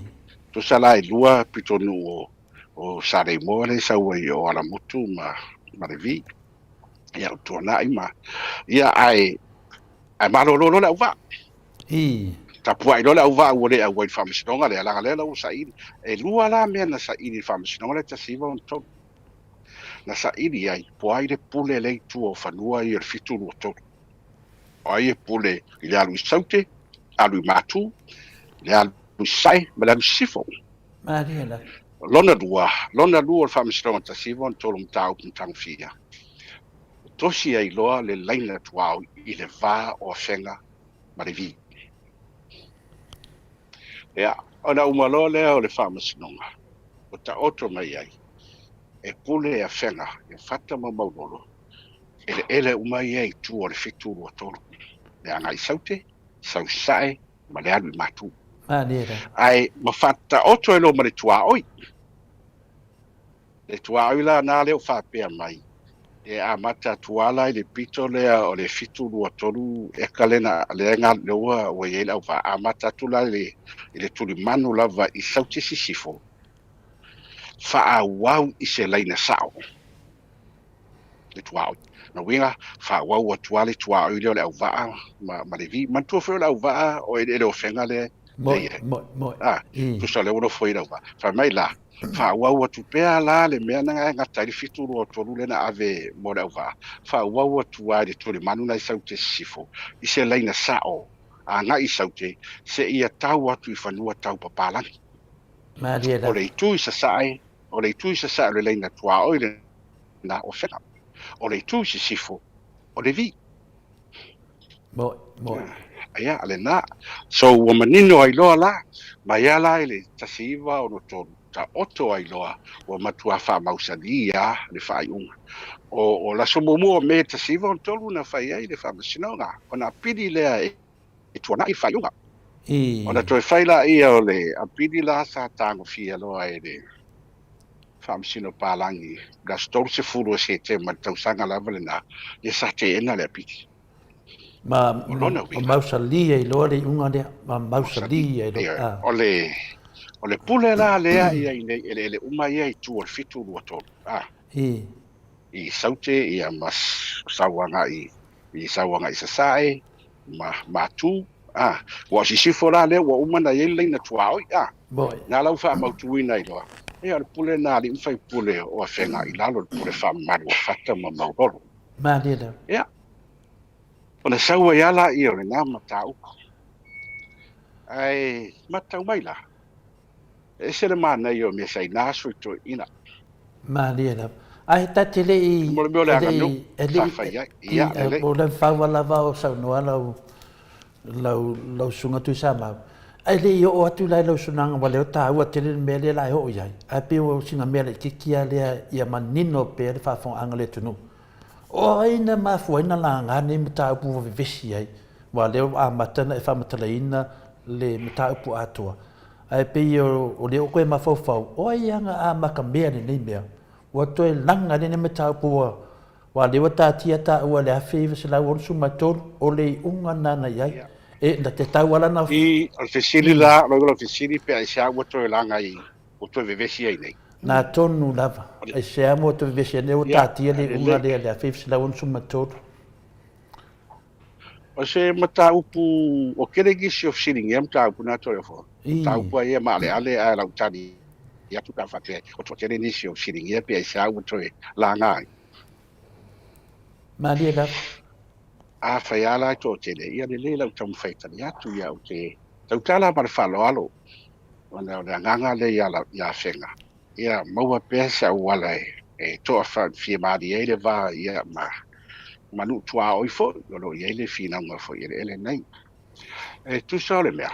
Tusa la e lua pitonuu o Saleimoa lea e sau ai o Alamutu ma le vi. Ia, o Tuanai ma... Ia, ae malolo loa le auvaa. Ii. Tapuai loa le auvaa ua le auai i le faamasinoga lea, leaga lea la ua saili. E lua la mea na saili i le faamasinoga lea 1963. Na saili ai, po ai le pule lea i tua o fanua ia o le 723. O ai e pule i le alu i Saute, alu i Matu, le alu i Sae ma le alu i Sisifo. Malie lava. Lona Lona lua o le faamasinoga 1963 mataupu Matagofia, tosi ai loa le laina tuaoi i le va o Afega ma le vi. Ia, ona uma loa lea o le faamasinoga. Ua taoto mai ai e pule e Afega ia Fata ma Maulolo, eleele uma ia i tua o le 723, le agai i Saute, sau i Sasae ma le alu i Matu. Malie la. Ae ma faataoto ai loa ma le tuaoi. Le tuaoi la na lea ua faapea mai, e amata atu lava la i le pito lea o le 723 eka lea na lea lea ua ua i ai le auvaa, amata atu la i le i le tulimanu lava i Saute Sisifo, faaauau i se laina sao le tuaoi. Lona uiga, faaauau atu lava le tuaoi lea o le auvaa ma, ma le vi. Manatua foi o le auvaa o eleele o Afega lea e i ai. Moi, moi. A, tusa o lea ua nofo ai le auvaa. Fai mai la, faaauau atu pea la le mea na e gata ai le 723 lea na ave mo le auvaa, faaauau atu lava i le tulimanu na i Saute Sisifo i se laina sao agai i Saute seia tau atu i fanua tau papalagi. Malie O le lava. itu i sasae, o le itu i sasae o le laina tuaoi lena o Afega. O le itu i sisifo, o le vi. Moi, moi. Ia, lena. So, ua manino ai loa la, mai lava la i le 1963, taoto ai loa, ua matua faamausali lava le faaiuga. O, o le aso muamua o Me 1963 na fai ai le faamasinoga, ona apili lea e e tuanai le faaiuga. Ona toe fai laia o le apili la sa tagofia loa e le Faamasino Palagi i le aso 30 o Setema i le tausaga lava lena, ia sa teena le apili. Ma O lona uiga. mausali ai loa le iuga lea, ma mausali ai loa. Ioe. O le, o le pule la lea ia i nei eleele uma ia i tua o le 723, a. I Saute ia ma sau agai i sau agai i Sasae ma Matu, a. Ua o Sisifo la lea ua uma ona i ai le laina tuaoi, a. Na la ua faamautuina ai loa, ia o le pule lena a alii ma faipule o Afega i lalo o le pule faamamalu a Fata ma Maulolo. Malie lava. Ia, ona sau ai lava laia o lena mataupu. Ae matau mai la, E ese le manaia o mea sa ina aso i toeaiina. Malie lava. Ae ta te le i, Mo le mea o le e le aganuu i, e le sa i, fai ai. i, Ia, lelei. o le faua lava o saunoa lau, lau, lau susuga Tuisamau. Ae le i oo atu la i lau sunaga ua leo taua tele le mea lea la e oo i ai. Ae pei o sina mea laitiiti lava lea ia manino pea le faafofogaaga a le atunuu. O ai na mafua ai na laga nei mataupu ua vevesi ai, aua o lea ua amata ona e faamatalaina le mataupu atoa. Ae pei o lea ua toe mafaufau, o ai lava na amatamea lenei mea, ua toe laga ai lenei mataupu ua aua o lea ua taatia taua i le 1963, o le iuga lena na i ai. E na te tau lava lana. I, o le fesili la, o le fesili pe aisea ua toe laga ai, ua toe vevesi ai nei? Na tonu lava, aisea ua toe vevesi ai nei, ua taatia le iuga lea i le 1963. O se mataupu, o tele nisi o fesiligia mataupu na Toleafoa. Mataupu a ia maaleale ae lau tali atu pe a faapea ua toatele nisi o fesiligia pe aisea ua toe laga ai. Malie lava. Afai lava la e toatele, ia lelei lau taumafai e tali atu, ia ou te tautala ma le faaaloalo ona o le agaga lea ia Afega, Ia maua pea se auala e toafia malie ai le va ia ma ma nuu tuaoi foi o lo o i ai le finauga foi i eleele nei. E tusa o le mea,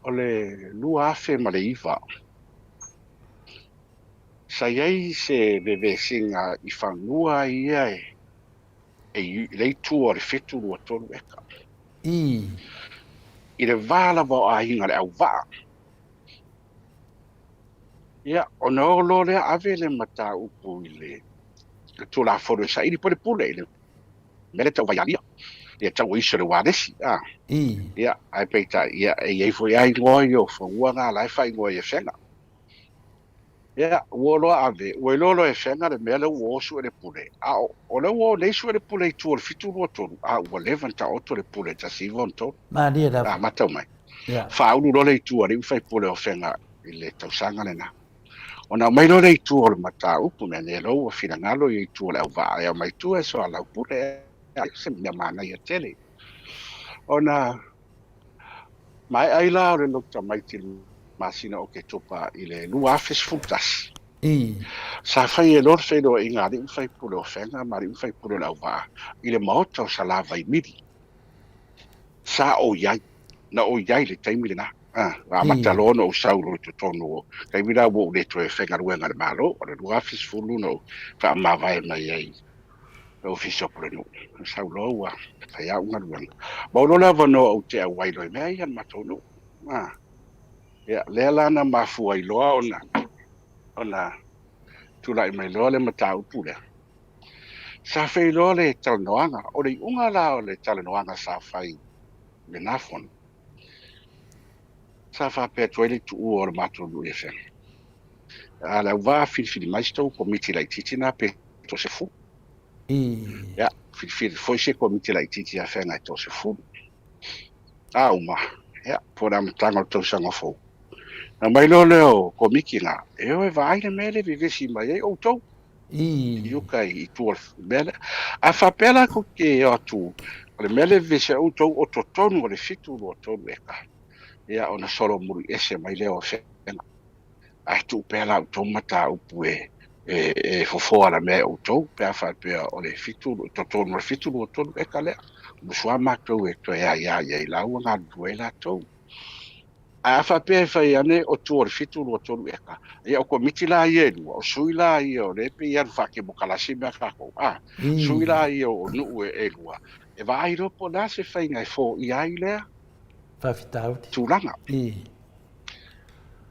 o le 2009, sa i ai se vevesiga i fanua ia e i le itu o le 723 eka. I le va lava o aiga o le auvaa. Ia, ona o loa lea ave le mataupu i le Tulafono e saili po o le pule i le mea lea e tau vaialia, ia tau o isi o le ualesi. A. Ia, ae peitai, ia, e i ai foi lava igoa ia o fanua na la e faaigoa i Afega. Ia, ua o loa ave, ua iloa loa e Afega le mea lea ua o sue le pule, a o lea ua o nei sue le pule i tua o le 723, a ua leva ona taoto le pule i le 1963. Malie lava. A matau mai. Faaulu loa le itu a alii ma faipule o Afega i le tausaga lena. Ona aumai loa lea i tua o le mataupu, mea nei loa ua finagalo ia i tua o le auvaa e aumai i tua e soalaupule, se mea manaia tele. Ona maea ai la o le lotu tamaiti i le masina o Oketopa i le 2011, sa fai ai loa le feiloaiga a alii ma faipule o Afega ma alii ma faipule o le auvaa i le maota o Salavai i Miri. Sa ou i ai, na ou i ai i le taimi lena. A, ua amata loa ona ou sau loa i totonu o taimi la ua ou le toe faigaluega i le Malo, o le 2010 na ou faamavae mai ai i le Ofisa o Pulenuu. Na sau loa ua fai au galuega. Maua loa le avanoa ou te auai loa i mea ia a le matou nuu. A, ia, lea la na mafua ai loa ona, ona tulai mai loa le mataupu lea. Sa fai loa le talanoaga. O le iuga la o le talanoaga sa fai i lena fono, Sa faapea atu ai le tuua o le matou nuu i Afega, A le auvaa filifili mai se tou komiti laitiiti na pe toasefulu. Ia, filifili foi se komiti laitiiti i Afega e toasefulu. A uma, ia, po o le amataga o le tausaga fou, na aumai loa lea o komiti na, e o e vaai le mea lea e vevesi mai ai outou i uka i tua o le mea lea. A faapea la tou te o atu o le mea lea e vevesi ai outou o totonu o le 73 eka, ia ona solomuli ese mai lea o Afega, ae tuu pea la outou mataupu e e fofoa la mea e outou pe a faapea o le 7, totonu o le 73 eka lea. Musu lava matou e toe aia i ai la ua galulue ai latou. Ae a faapea e fai ane o tua o le 723 eka, ia o komiti la ia e lua, o sui la ia o lea e pei e alu faatemokalasi mea a tatou, a, sui la ia o nuu e lua, e vaai loa po o le a se faiga e foia ai lea faafitauli. Tulaga.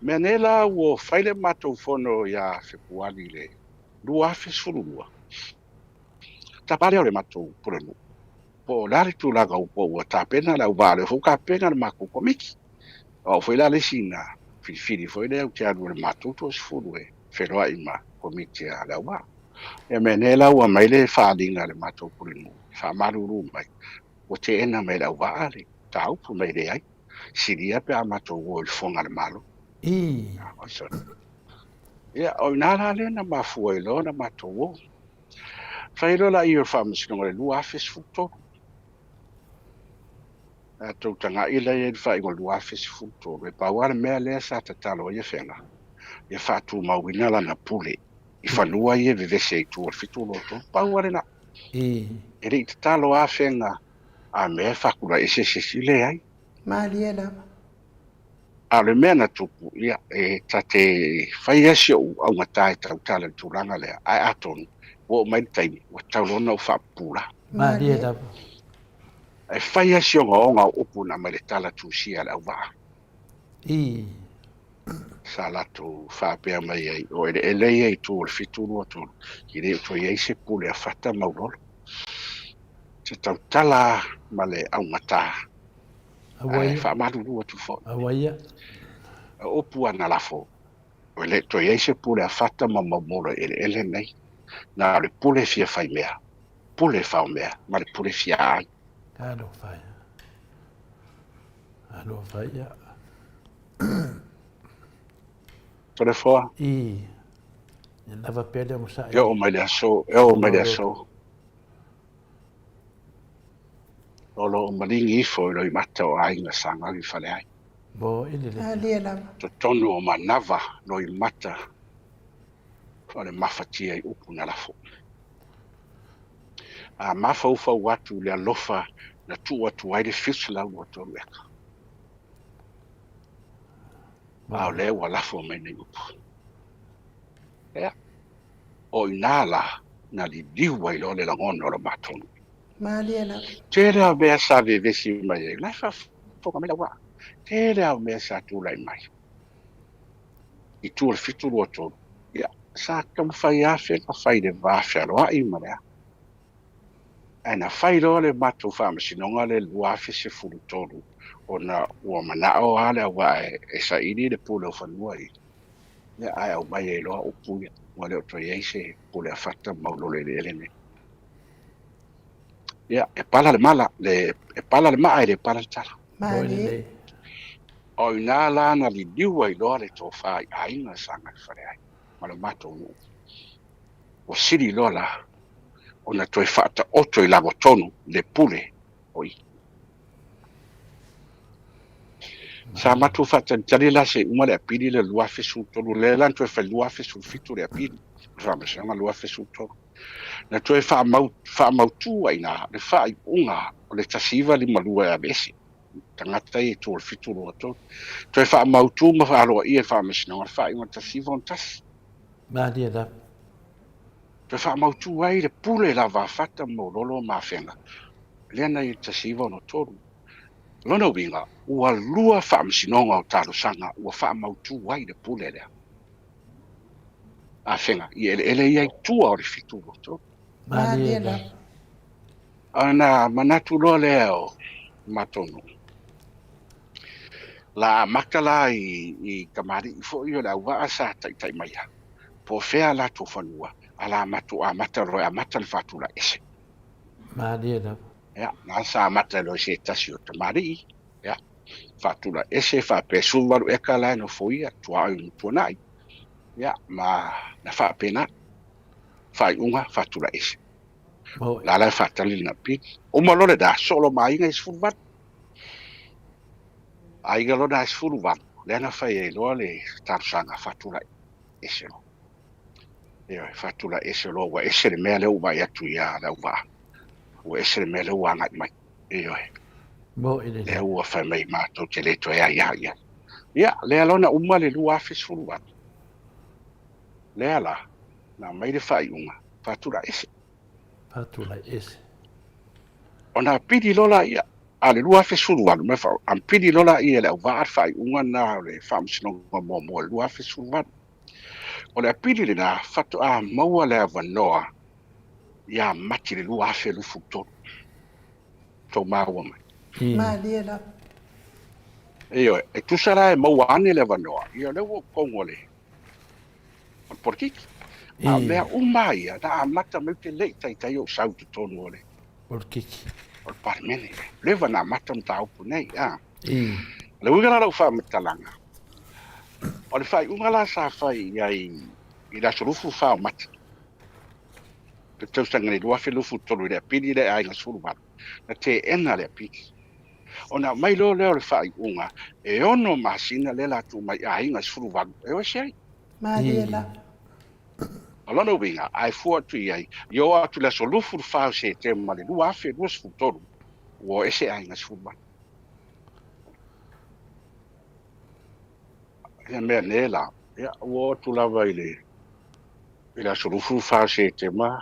Mea nei la ua fai le matou fono ia Fepuari i le 2012, tapa lea o le matou pulenuu, po o le a le tulaga po ua tapena le auvaa, o lea foi ua tapena le matou komiti. O au foi la le isi na filifili foi lea ou te alu i le matou toasefulu e feiloai ma komiti a le auvaa. Ia mea nei la ua aumai le faaaliga a le matou pulenuu e faamalulu mai, ua teena mai e le auvaa le mataupu mai leai, silia pe a matou o i le fofoga o le Malo. Ia, o i ina la lea na mafua ai loa ona matou o. Fai loa la i o le Faamasinoga i le 2013. Tatou tagai la i ai i le faaiuga o le 2013, e pau lava le mea lea sa tatalo ai Afega, ia faatumauina lana pule i fanua ia e vevesi ai i tua o le 723, pau lava lena. E le i tatalo lava Afega a mea e faatulai ese se isi, leai. Malie lava. A o le mea na tupu, ia, e ta te fai lava si ou augata e tautala i le tulaga lea, ae atonu ua oo mai le taimi ua tatau loa ona ou faapupula. Malie lava. E fai lava si ogaoga o upu na aumai i le tala tusia a le auvaa. Sa latou faapea mai ai, o eleele ia i tua o le 723, e le o toe i ai se pule a Fata ma Maulolo. Se tautala ma le augata, ae faamalulu atu foi. O upu a na lafo, e le o toe i ai se pule a Fata ma Maumolo i eleele nei, na o le pule fia faimea, pule faomea ma le pule fia ai. Talofa ia. Talofa ia. Toleafoa. I. Ia lava pea le onosai. E oo mai le aso, e oo mai le aso. O lo o maligi ifo i loimata o aiga sa gau i Faleai. Mo i le lea. Alia lava. Totonu o manava loimata o le mafatia i upu na lafo. A mafaufau atu i le alofa na tuu atu ai le 723 eka. A o lea ua lafo mai nei upu. Ea, o i ina la na liliu ai loa le lagona o le matou nuu. Malie lava. Tele lava o mea sa vevesi mai ai, o la e faafofoga mai lau aa. Tele lava o mea sa tulai mai i tua o le 723. Ia, sa taumafai lava fea na fai i le va fealoai ma le a. Ae na fai loa le matou faamasinoga lea i le 2013 ona ua manao lava le auvaa e saili le pule o fanua ia, ia ae aumai ai loa upu ia, ua le o toe i ai se pule a Fata ma Maulolo i eleele nei. Ia, e pala le mala, le, e pala le maa e le pala le tala. Malie. O i ina la na liliu ai loa le tofa i aiga sa gataifale ai ma le matou nuu. Ua sili loa la ona toe faataoto i lagotonu le pule o i. Sa matou faatalitali la se i uma le apili lea 2013, lea la na toe fai 2017 le apili, le faamasinoga 2013. Na toe faamautu ai i ina le faaiuga o le 1952 e aveese. tagata ia i tua o le 723. Toe faamautu ma faaloaia e le Faamasinoga le faaiuga 1961. Malie lava. Toe faamautu ai le pule lava a Fata ma Maulolo ma Afega lea na i le 1963. O lona uiga, ua lua faamasinoga o talosaga ua faamautu ai le pule lea. Afega i eleele ia i tua o le 723. Malie lava. Ona manatu loa lea o matou nuu, la amata la i tamalii foi o le auvaa sa taitai maia, po o fea latou fanua, a la matou amata loa e amata le faatulai ese. Malie lava. Ia, na sa amata loa i se tasi o tamalii, ia, faatulai ese faapea 18 eka la e nofoia, tuaoi ma tuanai, ia, ma na faapena, faaiuga faatulai ese. La la e faatali lena pili. Uma loa lena, solo ma aiga i 18. Aiga lona e 18, lea na fai ai loa le talosaga faatulai ese loa. Ioe, faatulai ese loa, ua ese le mea lea ua vaai atu ia le auvaa. Ua ese le mea lea ua agai mai. Ioe. Lea ua fai mai matou te le toe aia i ai. Ia, lea loa na uma le 2018. Lea la, na aumai le faaiuga, faatulai ese. Faatulai ese. Ona apili loa laia, a o le 2018, ma apili loa laia e le auvaa le faaiuga lena o le Faamasinoga muamua i le 2018. O le apili lena faatoa maua le avanoa ia Mati i le 2023. Tou maua mai. Malie lava. Ioe, e tusa la e maua ane le avanoa, ia o lea ua i totonu o le o le polokiki. A o mea uma ia, na amata mai ou te le i taitai ou sau i totonu o le polokiki. O le Palemene. Leva na amata mataupu nei. A. O le uiga la o lau faamatalaga, o le faaiuga la sa fai i ai i le aso 24 o Mati, le tausaga nei 2023 i le apili lea e aiga 18, na teena le apili. Ona aumai loa lea o le faaiuga, e 6 masina lea la tuu mai aiga 18 e o ese ai. Malie lava. O lona uiga, a e fua atu i ai, i oo atu i le aso 24 o Setema le 2023, ua o ese aiga 18. Ia mea nei la, ia, ua oo atu lava i le i le aso 24 o Setema,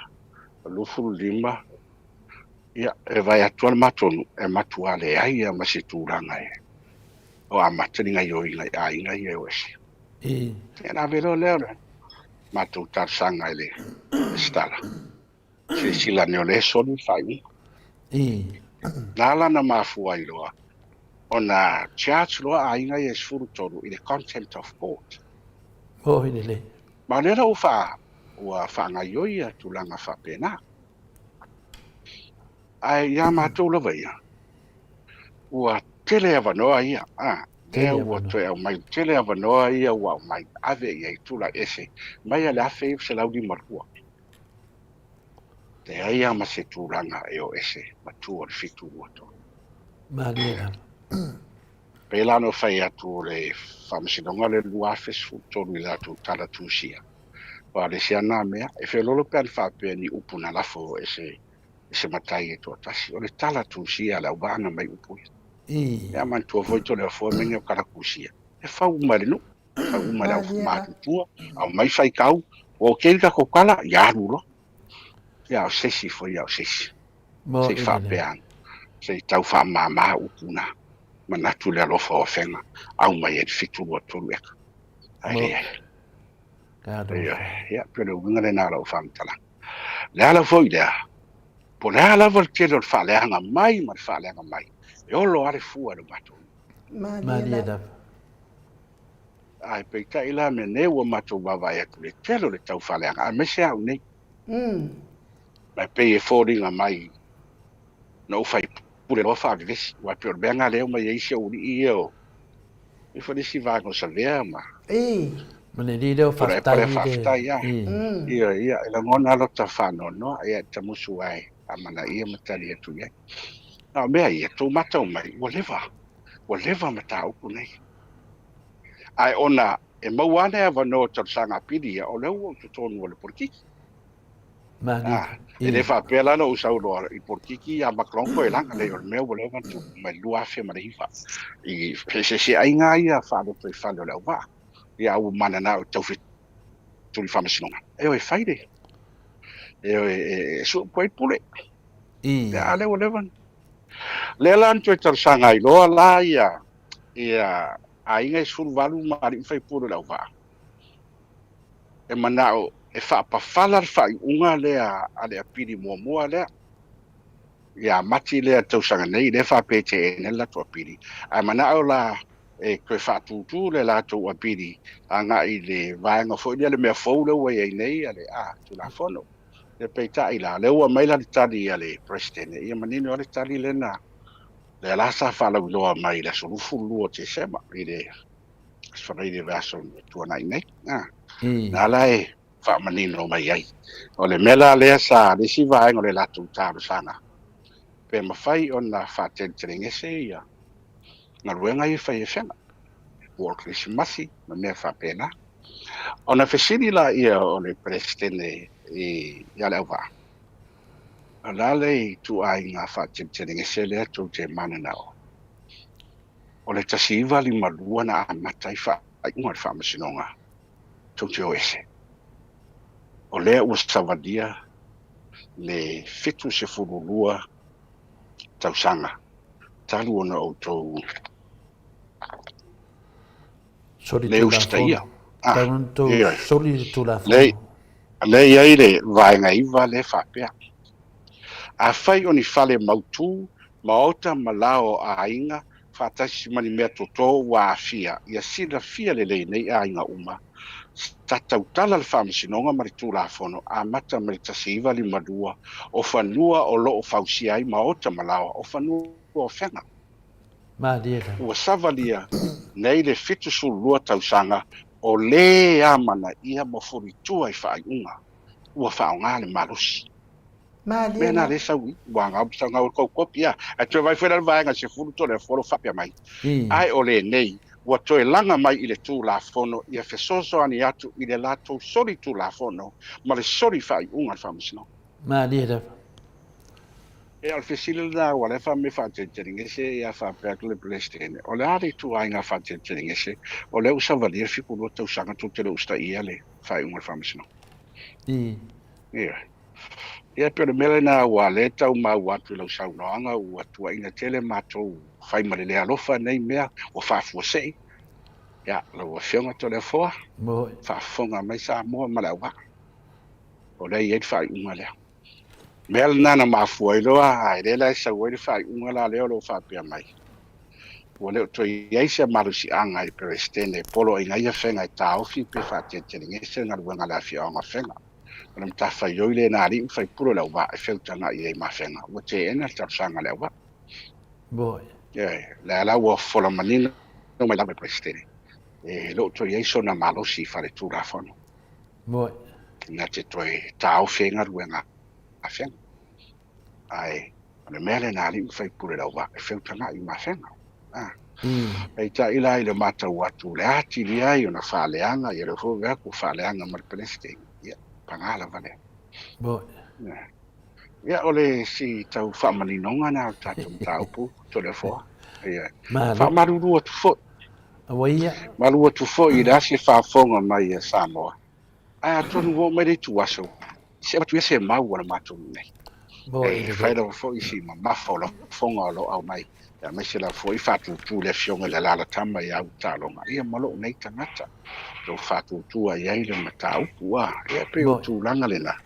25, ia, e vae atu lava le matou nuu, e matua leai lava ma se tulaga e o amata ni gaioiga i aiga ia e o ese. Ia ona ave loa lea o le matou talosaga i le Resitala, silasila ane o lea e soli le faaiuga. Na ala ona mafua ai loa ona charge loa aiga ia e 13 i le contempt of court. Oi lelei. Ma o lea la ua ua faagaioi ia tulaga faapena. Ae ia matou lava ia, ua tele avanoa ia, a, lea ua toe aumai, tele avanoa ia ua aumai, ave i ai tulai ese, mai a le 1952. Leai lava ma se tulaga e o ese ma tua o le 723. Malie lava. Pei la ona ou fai atu o le Faamasinoga o le 2013 i latou tala tusia, aua o le isi lava lena mea, e feoloolo pe ana faapea ni upu na lafo e se e se matai e toatasi. O le tala tusia a le auvaa na aumai upu ia. Ia manatua foi Toleafoa mea nei o tala tusia, e fau uma e le nuu, fau uma e le au matutua, aumai faitau, ua ok le tatou tala, ia alu loa. Ia o se isi foi ia o se isi. Se i faapea ane, se i tau faamama upu na. Manatu i le alofa o Afega, aumai ai le 723 eka. Ae leai. Ia, pei o le uiga lena o lau faamatalaga. O le ala foi lea, po o le a lava le tele o le faaleaga mai ma le faaleaga mai, e olo lava le fua i lo matou nuu. Malie lava. Ae peitai la mea nei ua matou vaavaai atu i le tele o le tau faaleaga, aemaise au nei. Ma e pei e foliga mai na ou faipule loa faavevesi, aua e pei o le mea lena lea e omai ai si ou alii ia o e foi le isi vaega o Savea ma Ma le alii lea o Faafetai faafetai lava. Ia, ia, e lagona lava lota faanoanoa, ia e tamusu lava e amanaia ma tali atu i ai. A o mea ia, tou matau mai, ua leva, ua leva mataupu nei. Ae ona e maua ane avanoa o talosaga apili ia, o lea ua ou totonu o le polokiki. Ah, e le faapea la na ou sau loa i polokiki ia Macron koe laga, leai o le mea ua leva ona tupu mai le 2009 i feeseeseaiga ia faalotoifale o le auvaa. Ia a ua mananao e taufetuli faamasinoga, ioe, e fai le, ioe, e sue upu ai le pule. Ia a lea ua leva ona. Lea la na toe talosaga ai loa la ia ia aiga e 18 ma alii ma faipule o le auvaa e manao e faapafala le faaiuga lea a le apili muamua lea ia Mati lea i le tausaga nei, lea e faapea e teena le latou apili, ae manao la e toe faatūtū le latou apili agai i le vaega foi lea, le mea fou lea ua i ai nei a le Tulafono. Ia peitai la, lea ua aumai la le tali a le Peresetene, ia manino lava le tali lena, lea la sa faalauiloa mai i le aso 22 o Tesema, i le Aso Faraile i le vaiaso na tuanai nei. Na la e faamanino mai ai. O le mea la lea sa le isi vaega o le latou talosaga, pe mafai ona faateletelegese ia galuega ia e fai e Afega, po o le Kerisimasi ma mea faapena. Ona fesili laia o le Peresetene ia Leauvaa, O le a le ituaiga faateletelegese lea tou te mananao? O le 1952 na amata ai faaiuga o le Faamasinoga tou te o ese. O lea ua savalia le 72 tausaga talu ona outou Soli le usitaia. Tulafono. Talu ona outou soli le Tulafono. Lea e i ai le vaega 9 lea e faapea, Afai o ni fale mautu, maota ma lao o aiga faatasi ma ni mea toto ua aafia, ia silafia lelei nei aiga uma, sa tautala le Faamasinoga ma le Tulafono amata mai le 1952 o fanua o lo o fausia ai maota ma laoa o fanua o Afega. Malie lava. Ua savalia nei le 72 tausaga o lē amanaia ma fulitua i faaiuga ua faaaoga le malosi. Malie Mea na lava. lē sau i ua gau sa gau e kou kopi a. Ae toe vaai foi la le vaega 13 le afualo faapea mai. Ae o lenei ua toe laga mai i le Tulafono ia fesoasoani atu i le latou soli Tulafono ma le soli faaiuga a le Faamasinoga. Malie lava. Ea, o le fesili lena aua lea fai mai faateletelegese ia faapea atu le Peresetene, o le a le ituaiga faateletelegese o lea ua savalia le 72 tausaga tou te le usitaia le faaiuga o le Faamasinoga? Ioe. Ia e pei o le mea lena aua lea e tau maua atu i lau saunoaga ua tuuaina tele matou fai ma le le alofa nei mea ua faafuasei. Ia, lau Afioga Toleafoa, faafofoga mai Samoa ma le auvaa, o lea e i ai le faaiuga lea. Mea lena na mafua ai loa, ae lea la e sau ai le faaiuga la lea o lo o faapea mai, ua le o toe i ai se malosiaga i le Peresetene e poloaiga ai Afega e taofi pe faateletelegese le galuega a le afioaga o Afega. O le matafaioi lena a alii ma faipule o le auvaa e feutaga'i ai ma Afega, ua teena le talosaga a le auvaa. Ioe, lea la ua fofola manino mai lava e le Peresetene, e le o toe i ai sona malosi faaletulafono. Na te toe taofi ai galuega a Afega. Ae o le mea lena a alii ma faipule o le auvaa e feutaga'i ma Afega. Peitai la i le matau atu le atili ai ona faaleaga, ia lea foi ua vaai atu ua faaleaga ma le Peresetene, ia paga lava lea. Ia o le si tau faamaninoga lena o le tatou mataupu Toleafoa. Ia faamalulu atu foi. Malu atu foi i le ase faafofoga mai a Samoa, ae atonu ua oo mai le ituaso, se avatu ia se mau a le matou nuu nei. E fai lava foi si mamafa o lafoga o lo o aumai, aemaise lava foi faatutu le afioga i le alalatama ia Utaaloga, ia ma lou nei tagata, o faatutua i ai le mataupu. A, ia pei o tulaga lena.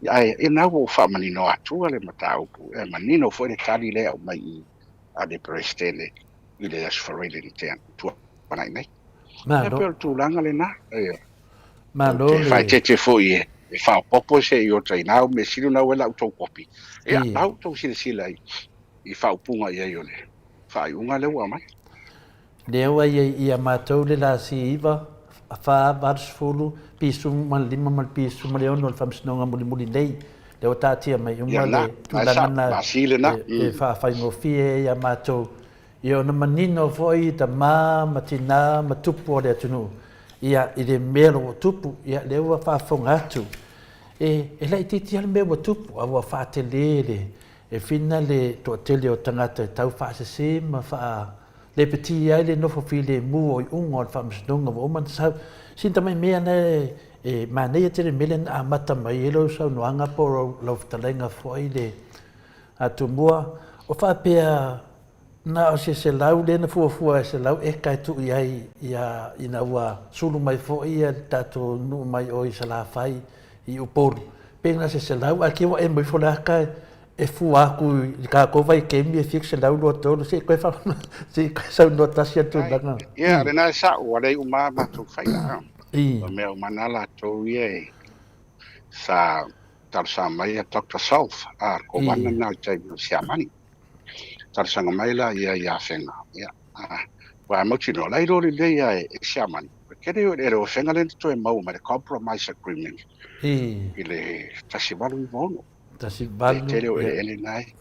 Ae ia na ua ou faamanino atua le mataupu, e manino foi le tali lea e aumai i a le Peresetene i le Aso Faraile na tea tuanai nei. Ia pei o le tulaga lena. Ia. Malo Ou te le. faaeteete foi e faaopoopo se i ota i na mea sili ona au ai la outou kopi. Ia, la outou silasila i faaupuga i ai o le faaiuga lea ua aumai. Lea ua i ai ia matou le lasi 9, 4, 80, 15 ma le 16 o le Faamasinoga mulimuli nei. Lea ua taatia mai uma le tulaga na e faafaigofie ai ia matou. Ia ona manino foi tama ma tina ma tupu o le atunuu ia i le mea o lo o tupu. Ia lea ua faafofoga atu. E, e laitiiti lava le mea ua tupu, a ua faatele le, e fina le toatele o tagata e tau faasese ma faa lepetia ai le nofo filemu o iuga o le faamasinoga ua uma ona sau. Sina tamai mea na e, e manaia tele le mea lea na amata mai ai lau saunoaga po o lau fetalaiga foi le Tumua, o faapea na o se 100 lea na fuafua e 100 eka e tuu i ai ia ina ua sulu mai foi ia le tatou nuu mai o i Salafai i Upolu, pe na se 100 ae ke ua emo ifo le aka e fua atu i le tatou vaitaimi e 723 se i toe fa se i toe saunoa tasi atu i tulaga. Ia, lena e sa'o, ua leai uma a matou faiga. O mea uma na latou ia e sa talosaga mai a Doctor Solf, a le kovana lena i le taimi o Siamani. Talosaga mai la ia i Afega, ia, aua e mautinoa, la e iloa lelei lava e Siamani, e tele o eleele o Afega lea na toe maua mai le Compromise Agreement i le 1896. E tele o eleele na e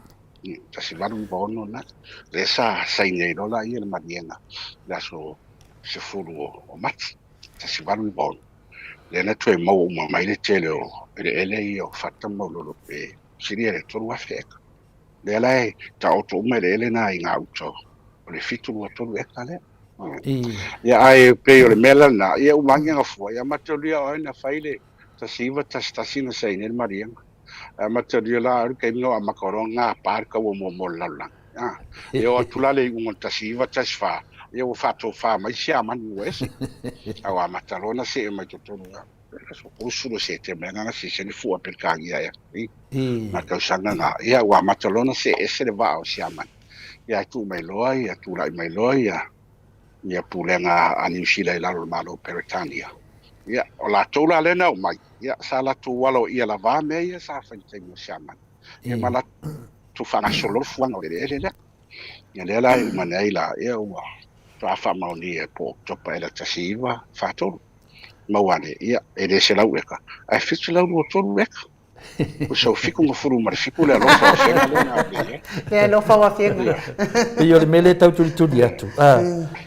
1896 na, lea sa saini ai loa laia le maliega i le aso 10 o Mati 1896. Lea na toe maua uma mai le tele o eleele ia o Fata ma Ulolo pe silia i le 3,000 eka. Lea la e taoto uma eleele na i gauta o le 723 eka lea. Ia ae pei o le mea la lena, ia uma ane gafua, ia mataulia o ai na fai le 1911 na saini ai le maliega. Ae mataulia la o le taimi na o amata loa ona gapa le taua muamua o le lalolagi. E oo atu la le iuga o le 1914, ia ua faatofa mai Siamani ua ese. A ua amata loa ona see mai totonu i le aso 30 o Setema ea na silasila le fua Peretania ea i nā tausaga na. Ia ua amata loa ona see ese le vaa o Siamani. Ia ae tuu mai loa ia, tulai mai loa ia ia pulega a Niu Sila i lalo o le Malo o Peretania. Ia, o latou la lea na omai, ia sa latou aloaia lava mea ia sa fai i le taimi o Siamani. Ia ma latou faagasolo le fuaga o le eleele lea. Ia lea la e uma nei la, ia ua faatoa faamaonia po o Oketopa ea 1943. Maua ane, ia e le 100 eka, ae 723 eka. Ua sau 77 le alofa o Afega lea na ave i ai. Le alofa o Afega. Pei o le mea lea e tau tulituli atu,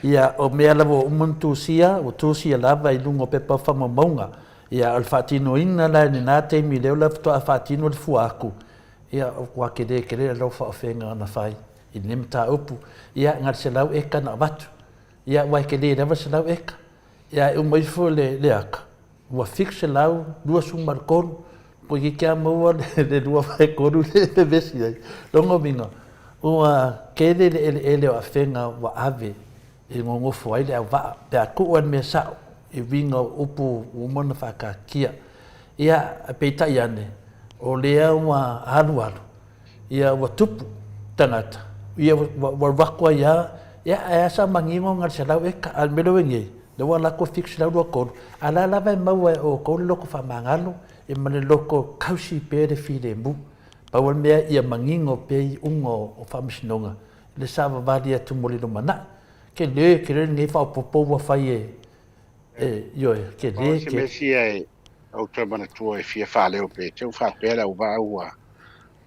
ia o mea lava ua uma ona tusia, ua tusia lava i luga o pepa o faamaumauga. Ia o le faatinoina la i lena taimi lea la faatoa faatino le fua atu, ia ua tele tele le alofa o Afega na fai i lenei mataupu. Ia na o le 100 eka na avatu. Ia aua e tele lava le 100 eka. Ia ae uma ifo le aka, ua 723, toeitiiti lava maua le 2/3 lea e vevesi ai. Lona uiga, ua tele le eleele o Afega ua ave e nonofo ai le auvaa pe a tuu lava le mea sao i uiga o upu ua uma ona faataatia. Ia, peitai ane, o lea ua alualu, ia ua tupu tagata, ia ua alu atu ai lava, ia ae a sa manino na o le 100 eka, a o le mea lea ua i ai nei, lea ua alu atu 723, a o la lava e maua e outou le loto faamagalo ma le loto tausi pea le filemu. Pau lava le mea ia manino pea iuga o faamasinoga le savavali atu mo le lumanai. Tele, tele lenei faaopoopo ua fai e, e, ioe, tele, O se mea sia e ou toe manatua e fia faaleo pe te u faapea le auvaa ua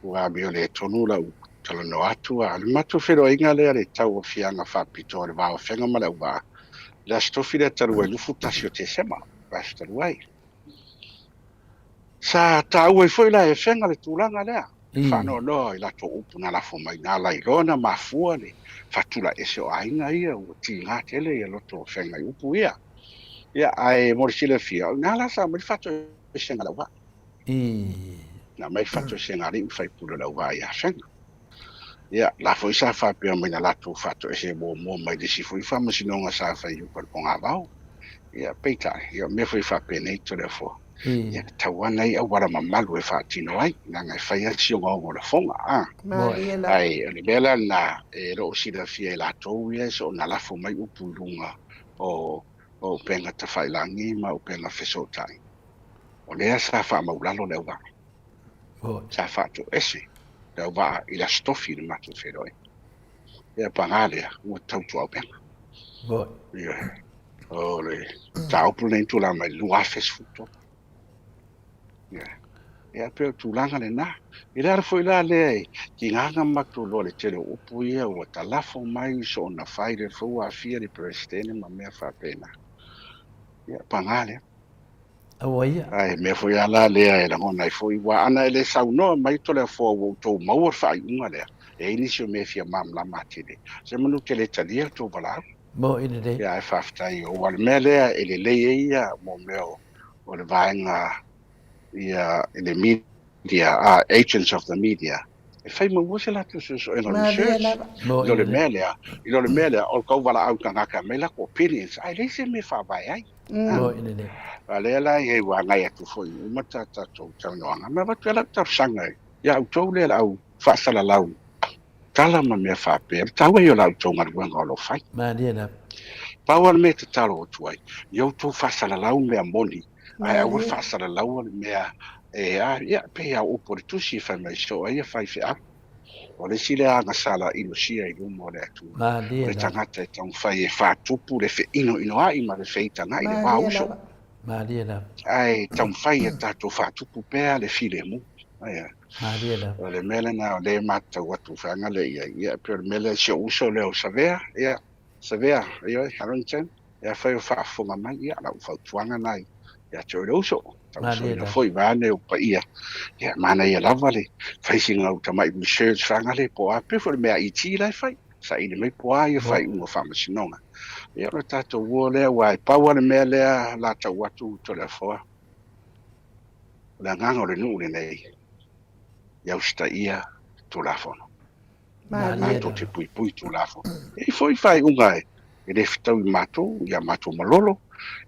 ua amio le tonu lau talanoa atu. A o le matou feiloaiga lea le tauaofiaga faapitoa o le va o Afega ma le auvaa, le Aso Tofi lea talu ai 21 o Tesema, le aso talu ai. Sa taua ai foi la e Afega le tulaga lea, le faanoanoa i latou upu na lafo mai na ala ai loa na mafua le faatulaese o aiga ia ua tiga tele ia loto o Afega i upu ia. Ia, ae mo le silafia, o i ina la sa aumai le faatoesega a le auvaa. Na aumai le faatoesega a alii ma faipule o le auvaa ia Afega. Ia, la foi sa faapea mai na latou faatoese muamua mai le isi foi faamasinoga sa fai i uka i le Pogavao. Ia, peitai, ia, o mea foi faapenei Toleafoa, ia, tatau lava nai auala mamalu e faatino ai, leaga e fai lava si ogaoga o lafoga, a. Malie lava. Ae o le mea la lena, e le o silafia e latou ia soona lafo mai upu i luga o upega tafailagi ma upega fesootai. O lea sa faamaulalo le auvaa. Sa faatoese le auvaa i le Aso Tofi i le matou feiloaiga. Ia paga lea, ua tautuaupega. Ioe. O le mataupu lenei na tulai mai i le 2013. Ioe. Ia pei o le tulaga lena. I le ala foi la lea e tiga ona matou iloa i le tele o upu ia ua talafo mai soona fai, lea foi ua aafia le Peresetene ma mea faapena. Ia paga lea. Aua ia. Ae mea foi a la lea e lagona ai foi, ua ana e le saunoa mai Toleafoa ua outou maua le faaiuga lea, e i ai nisi o mea e fia malamalama atili, semanu ou te le talia le tou valaau. Mo i lelei. Ia ae faafetai, aua o le mea lea e lelei ai ia mo mea o le vaega ia i le media, agents of the media, e fai maua se latou suesuega o le research i lo le mea lea, i lo le mea lea o le tau valaau i tagata e aumai latou opinions, ae leai se mea e faavae ai. A lea la e ua agai atu foi uma ta tatou talanoaga, ma avatu ai lau talosaga ia outou lea le au faasalalau tala ma mea faapea, le taua ia o la outou galuega o lo o fai. Malie lava. Pau lava le mea e tatalo atu ai, ia outou faasalalau mea moni, ae aua le faasalalaua le mea e a, ia, pei lava o upu o le Tusi e fai mai, so ai ia faifeau. O le isi lea agasala inosia i luma o le Atua, o le tagata e taumafai e faatupu le feinoinoai ma le feitaga'i i le va uso. Malie lava. Ae taumafai ia tatou faatupu pea le filemu. Aia. Malie lava. O le mea lena o lea e matau atu vaega lea i ai. Ia, e pei o le mea lea, si ou uso lea o Savea, ia, Savea, ioe, Harrington, ia afai o faafofoga mai, ia, lau fautuaga na ia te oe le uso, tausoina foi vaeane ou paia, ia, manaia lava le fai sina au tamai research faagale po o a, pei foi o le mea a ET la e fai, saili mai po o a ia faaiuga o faamasinoga. Ia, o le tatou uo lea, aua e pau lava le mea lea la tau atu Toleafoa, o le agaga o le nuu lenei, ia usitaia Tulafono. Matou te puipui Tulafono. E i ai foi faaiuga e le fetaui matou, ia matou malolo,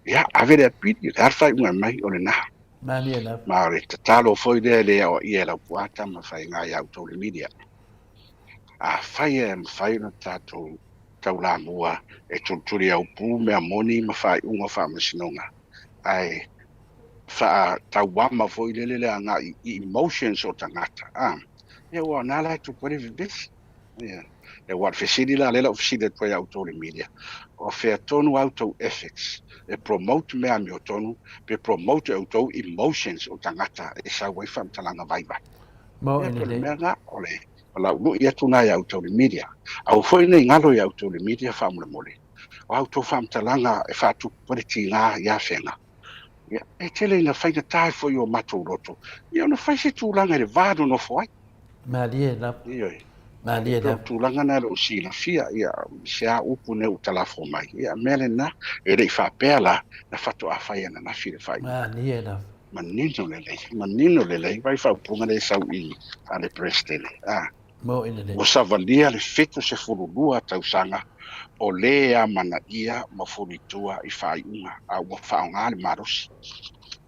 ia ave le apili, o le a le faaiuga e aumai, o lena. Ma o le tatalo foi lea e le aoaia e Laupua Tamafaiga ia outou le media. Afai e mafai ona tatou taulamua e tulituli aupu mea moni ma faaiuga o faamasinoga, ae faatauama foi lele le agai i emotions o tagata, a, ia aua o na la e tupu ai le vevesi. Ia, aua o le fesili la lea la ua fesili atu ai ia outou le media, o fea tonu a outou ethics e promote mea amiotonu pe promote e outou emotions o tagata e sau ai faamatalaga vaivai. Mo Ia, e pei o le lelei. mea lena, o le o lau lui atu lena ia outou le media. Aua foi ne i galo ia outou le media faamolemole, o a outou faamatalaga e faatupu ai le tiga i afega, ia, e tele ina faigata ai foi i o matou loto, ia ona fai se tulaga i le va nonofo ai. Malie lava. Ioe. Malie E pei o lava. tulaga na e le o silafia, ia, se a upu nei ua talafo mai, ia, mea lena, e le i faapea la, na faatoa fai ananafi le faaiuga. Malie lava. Manino lelei, manino lelei, vai faaupuga lea e sau i a le Peresetene, a. Mo i lelei. Ua savalia le 72 tausaga o lē amanaia ma fulitua i faaiuga, a ua faaaoga le malosi.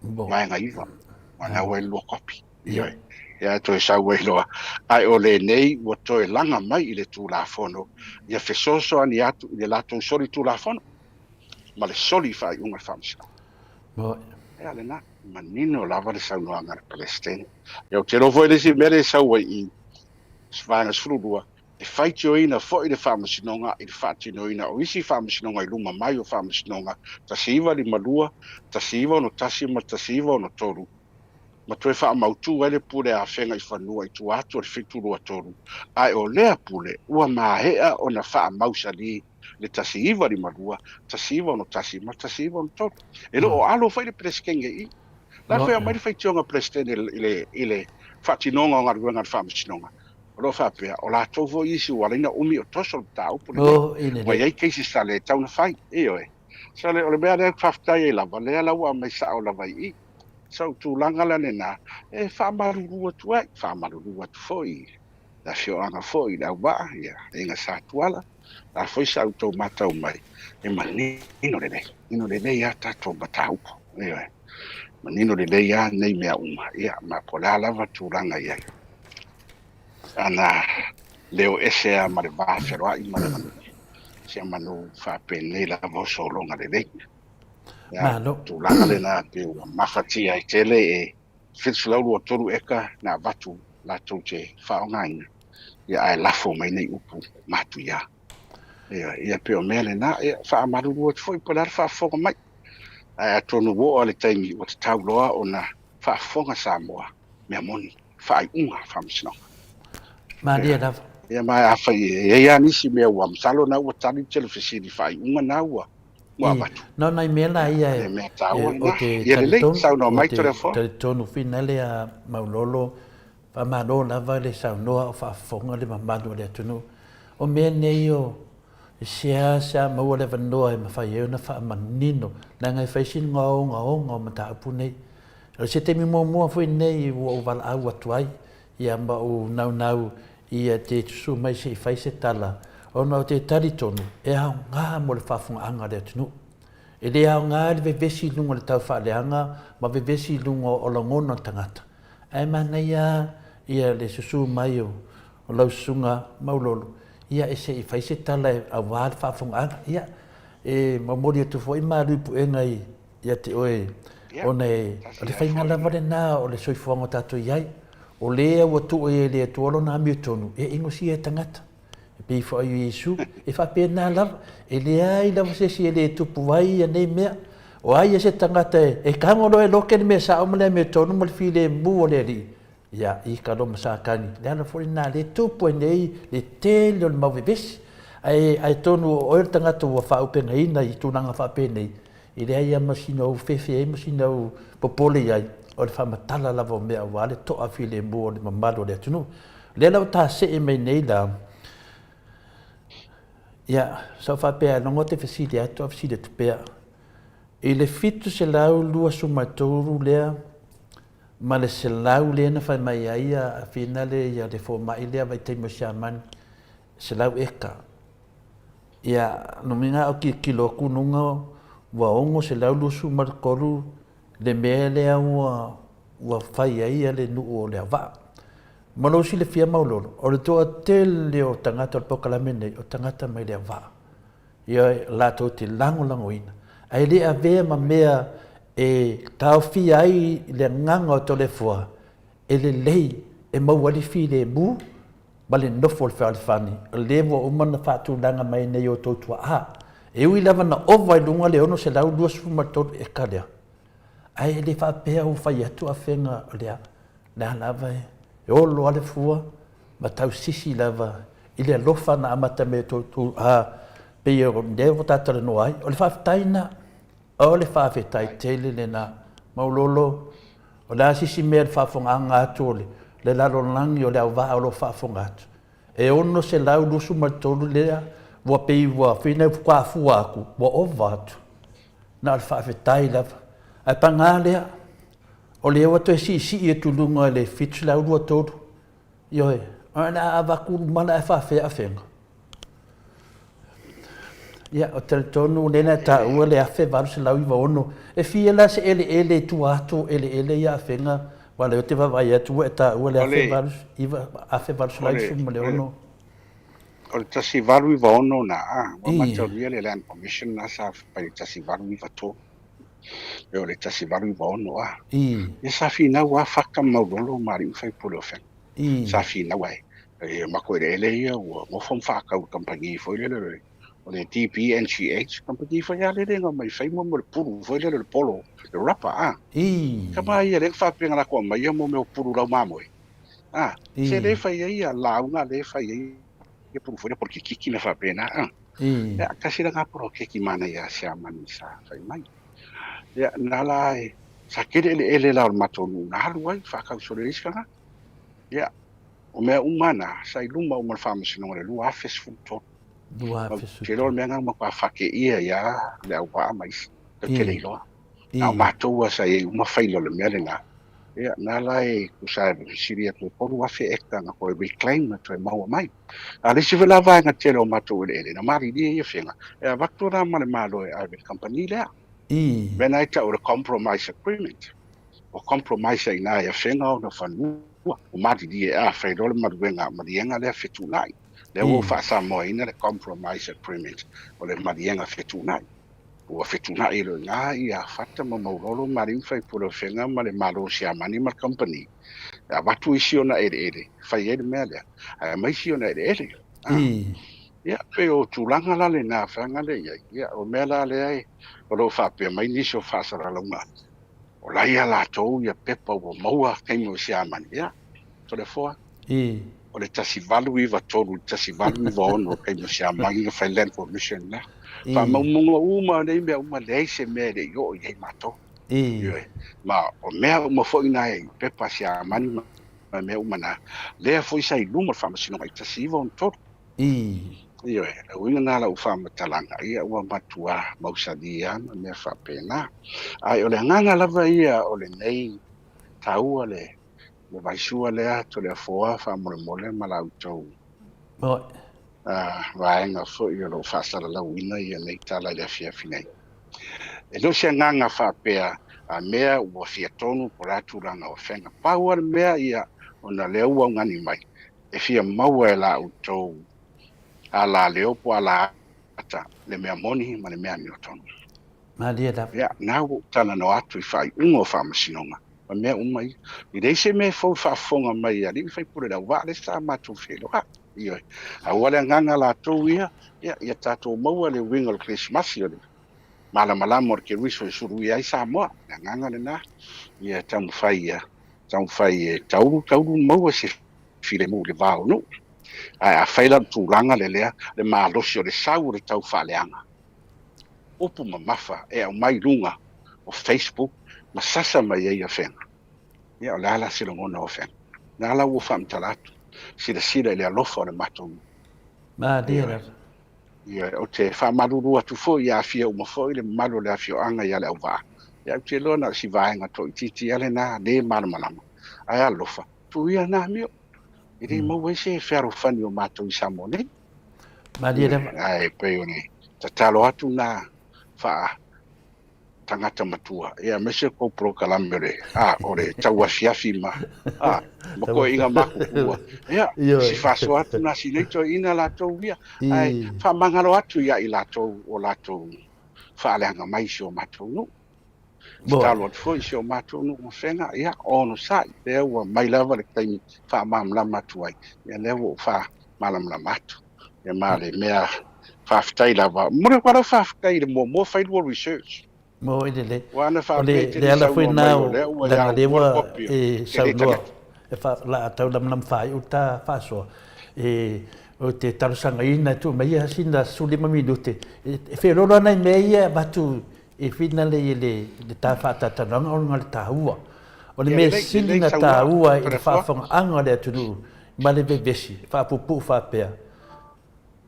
Mo. Vaega 9, aua na ua i le lua kopi. Ia. Ioe. Ia toe sau ai loa. Ae o lenei ua toe laga mai i le Tulafono ia fesoasoani atu i le latou solitulafono ma le soli i faaiuga o le Faamasinoga. Mo. Ea lena, manino lava le saunoaga a le Peresetene. Ia ou te iloa foi le isi mea lea e sau ai i Vaega 12, e faitioina foi le Faamasinoga i le faatinoina o isi faamasinoga i luma mai o Faamasinoga 1952, 1961 ma 1963, ma toe faamautu ai le pule afega i fanua i tua atu o le 723, ae o lea pule ua maea ona faamausalī le 1952, 1961 ma 1963. E le o alo foi le Peresetene i i. La e fai aumai le faitioga Peresetene i le, i le faatinoga o galuega a le Faamasinoga, o lo o faapea, o latou foi isi ua ala ai ona umi o toso le mataupu lenei. Ua i ai cases sa le tatau ona fai. Ioe. So, o le mea lea e faafetai ai lava, lea la ua aumai sao lava i i. So, tulaga la lena, e faamalulu atu ai, faamalulu atu foi i le afioaga foi i Leauvaa, ia, aiga Sa Tuala, la foi sa outou matau mai, e manino lelei, manino lelei lava tatou mataupu, ioe, manino lelei lava nei mea uma, ia, ma po o le a lava tulaga i ai. Ana leo ese lava ma le va feloai ma le manu, sia manu faapenei lava o sologa lelei. Ia, Malo. tulaga lena pei ua mafatia ai tele e 723 eka na avatu latou te faaaogaina, ia ae lafo mai nei upu matuia. Ia, ia pei o mea lena, ia faamalulu atu foi po o le a le faafofoga mai. Ae atonu ua oo le taimi ua tatau loa ona faafofoga Samoa mea moni, faaiuga faamasinoga. Malie lava. Ia ma afai e i ai lava nisi mea ua masalo na ua tali le tele fesili faaiuga na ua ua avatu. Na o nai mea la ia Le mea taua o lena. te Ia lelei, talitonu, saunoa o mai te Toleafoa. talitonu finale a Maulolo, faamalo lava le saunoa o faafofoga le mamalu o le atunuu. O mea nei o e seasea maua le avanoa e mafai ai ona faamanino, leaga e fai sina ogaoga o mataupu nei. O se taimi muamua foi lenei ua ou valaau atu ai ia ma ou naunau ia te susu mai se i fai se tala, ona ou te talitonu e aoga mo le faafofogaaga a le atunuu. E le aoga le vevesi i luga o le taufaaleaga ma vevesi i luga o lagona o tagata, ae manaia ia le susu mai o lau susuga Maulolo ia e se i fai se tala aua le faafofogaaga. Ia, e momoli atu foi malu i puega i ia te oe, ona e, o le faiga lava lena o le soifuaga o tatou i ai. O lea ua tuu i ai e le Atua lona amiotonu e inosia e tagata. E pei foi o Iesu, e faapena lava, e leai lava se isi e le tupu ai ia nei mea. O ai ia se tagata e tago loa e loke le mea sao ma le amiotonu ma le filemu o le Alii, Ia, i ka loma Satani, le ala foi lena lea e tupu ai nei le tele o le mau vevesi. Ae, atonu o oe o le tagata ua faaupegaina i tulaga faapenei, e leai lava ma sina ou fefe ai ma sina ou popole i ai, o le faamatala lava o mea aua le toa filemu o le mamalu o le atunuu. O lea la ua tasee mai nei la, ia, sa ou faapea ailoga ou te fesili atu, a fesili atu pea, i le 723 lea ma le 100 lea na fai mai ai a finale ia le fomai lea vaitaimi o Siamani, 100 eka. Ia, no mina au tilotilo atu luga ua 623 le mea lea ua ua fai ai le nuu o Leauvaa. Ma lou silafia Maulolo, o le toatele o tagata o le polokalame lenei, o tagata mai Leauvaa. Ioe, latou te lagolagoina, ae le avea ma mea e taofia ai le agaga o Toleafoa e lelei e maua ai le filemu ma le nofo o le fealofani, o lea ua uma ona faatulaga mai nei outou tuaa. E ui lava na ova i luga le 623 eka lea, ae le faapea ua fai atu afega o lea, lea lava e olo lava le fua ma tausisi lava i le alofa na amata mai e outou a pei o lea ua ta talanoa ai. O le faafetai lena, o le faafetai tele lena. Maulolo, o le a se isi mea i le faafofogaaga atu o le lalolagi o le auvaa o lo o faafofoga atu, e 623 lea ua pei ua finau faatoa fua atu, ua ova atu. Na o le faafetai lava. Ae paga lea, o lea ua toe siisii atu i luga i le 723, Ioe, o le a avatu mala ae faafea afega. Ia, o talitonu lea na taua le 1896, e fia la se eleele i tua atu o eleele ia afega, aua o lea ou te vaavaai atu ua e taua le 1896. O le 1896 na, ua mataulia le Land Commission na sa fai i le 1893. E o le 1896 a. Ia sa finau a Fata ma Maulolo ma alii ma faipule o Afega. Sa finau ai. E matou eleele ia ua nofo ma faatau i le kamupani foi lele o le DBNGH, kamupani foi lava lele na omai fai mo le pulu foi lele o le polo, le rubber a. Tama ia lea na faapea na latou aumaia mo mea o pulu laumamoe. A, se lea e fai ai ia lauga lea e fai ai ia pulu foi lea po o le kikiki mea faapena a. Ia, tasi lena poloketi manaia a Siamani sa fai mai. Ia, na la e, sa tele eleele la o le matou nuu na alu ai, faatau solo e isi tagata. Ia, o mea uma na, sa i luma uma o le Faamasinoga i le 2013. Ou te iloa o le mea lena ua matua fateia ai lava le auvaa ma isi, tatou te le iloa. Na o matou lava sa i ai uma faila o le mea lena. Ia, na la e tusa e fesili atu e 3,000 eka na toe reclaim na toe maua mai. A o le isi foi la vaega tele o matou eleele, na malilie ia fega, e avatu la ma le Malo e ave i le kamupani lea. Mea na e tau o le compromise agreement. Ua compromise ai i ina e Afega ona fanua, ua malilie a fai loa le maluega maliega lea fetuunai. Lea ua ou faa-Samoaina le compromise agreement o le maliega fetuunai. Ua fetuunai loa i ina ia Fata ma Maulolo ma alii ma faipule o Afega ma le Malo o Siamani ma le kamupani e avatu isi ona eleele fai ai le mea lea, ae aumai isi ona eleele. Ia, pei o tulaga la lena feaga lea e i ai. Ia, o mea la lea o lo o faapea mai nisi o faasalalauga, o la ia latou ia pepa ua maua taimi o Siamani. Ia, Toleafoa, o le 1893 i le 1896 o le taimi o Siamani na fai Land Commission lea. Faamaumauga uma o nei mea uma, leai se mea e le i oo i ai matou. Ioe. Ma o mea uma foi na i pepa a Siamani ma mea uma na, lea foi sa i luma o le Faamasinoga i 1963. Ioe, o le uiga lena o lau faamatalaga, ia ua matua mausali lava ma mea faapena. Ae o le agaga lava ia o lenei taua le vaisua lea Toleafoa faamolemole ma la outou vaega foi o lo o faasalalauina ia nei tala i le afiafi nei. E le o se agaga faapea a mea ua fia tonu po o le a tulaga o afega. Pau lava le mea ia ona lea ua augani mai e fia maua e la outou alaleo po o alaata le mea moni ma le mea amiotonu. Malie lava. Ia, na ua ou talanoa atu i faaiuga o faamasinoga ma mea uma ia. E leai se mea e fou i le faafofoga mai a alii ma faipule o le auvaa lea sa matou feiloai. Ioe. Aua le agaga latou ia, ia, ia tatou maua le uiga o le Kerisimasi, o le malamalama o le Keriso e suluia ai Samoa. O le agaga lena, ia taumafai ia taumafai e taulu taulu maua se filemu i le va o nuu. Ae afai la o le tulaga le lea, le malosi o le sau o le taufaaleaga, upu mamafa e aumai i luga o Facebook ma sasa mai ai Afega, ia o le a la se lagona o Afega? Na la ua faamatala atu, silasila i le alofa o le matou nuu. Malie lava. Ioe, ou te faamalulu atu foi ia aafia uma foi le mamalu o le afioaga ia Leauvaa. Ia ou te iloa na o si vaega toaitiiti lava lena le malamalama. Ae alofa, tuu ia na amio. E le maua ai se fealofani o matou i Samoa nei. Malie lava. Ae pei o le tatalo atu na faa tagata matua, ia aemaise kou polokalame o le, a, o le tauafiafi ma, a, ma toeaiina matutua. Ia, si faasoa atu na si nei toeaiina latou ia, ae faamagalo atu ia i latou o latou faaleaga mai i si o matou nuu. Tatalo atu foi i si o matou nuu o Afega, ia, onosai, lea ua mai lava le taimi faamalamalama atu ai, ia lea ua ou faamalamalama atu. Ia ma le mea faafetai lava, momoli atu lava lau faafetai i le muamua fai lua research. Mo i lelei. Ua ana O faapea le e te le le ala foi saunoa na mai o o lea ua leaga ia lea ua le ua kopi e e le saunoa tagata. e fa la taulamalama faaiu ta faasoa e o te talosagaina e tuu mai ia sina 15 minute e feoloolo ana i mea ia e avatu e finale i le le ta faatatalanoaga ona o le taua. O le Ia mea lelei, sili lelei na saunoa taua i le Toleafoa. faafofogaaga o le atunuu ma le vevesi e faapuupuu faapea,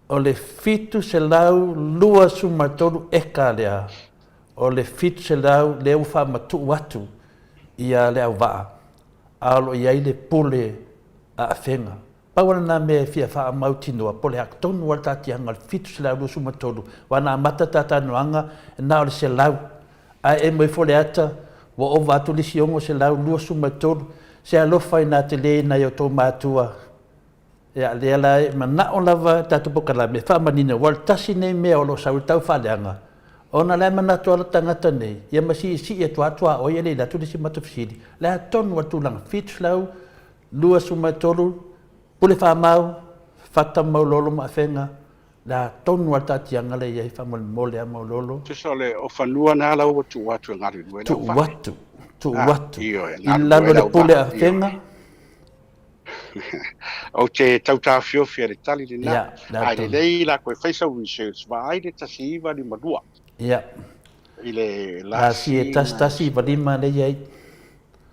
o le 723 eka lea, o le 700 lea ua faamatuu atu ia Leauvaa, a o lo o i ai le pule a Afega. Pau lava lena mea e fia faamautinoa, po o le a tonu lava le taatiaga o le 723, aua na amata ta talanoaga na o le 100, ae emo ifo le ata ua ova atu le isi 623, se alofa inā tele nai o outou matua, ia lea la e manao lava le tatou polokalame e faamanino, aua o le tasi lenei mea o lo o sau ai le taufaaleaga, ona o la e manatu lava le tagata nei, ia ma siisii atu lava tuaoi e le i alu atu le isi matou fesili, o le a tonu lava le tulaga, 723, Pule Faamau, Fata Maulolo ma Afega, le a tonu lava le taatiaga lea i ai faamolemole a Maulolo. Tusa o le o fanua na la ua tuu atu e galulue le Tuu auvaa. atu, tuu Ah, atu ioe, i galulue lalo o le le pule auvaa, a ioe. Afega. Ou te tau taofiofi e le tali lena. Ia, le a Ae tonu. lelei la koe fai sau research, vaai le 1952 Ia. i le Lasi e lasi tasi na tasi 95 lea i ai.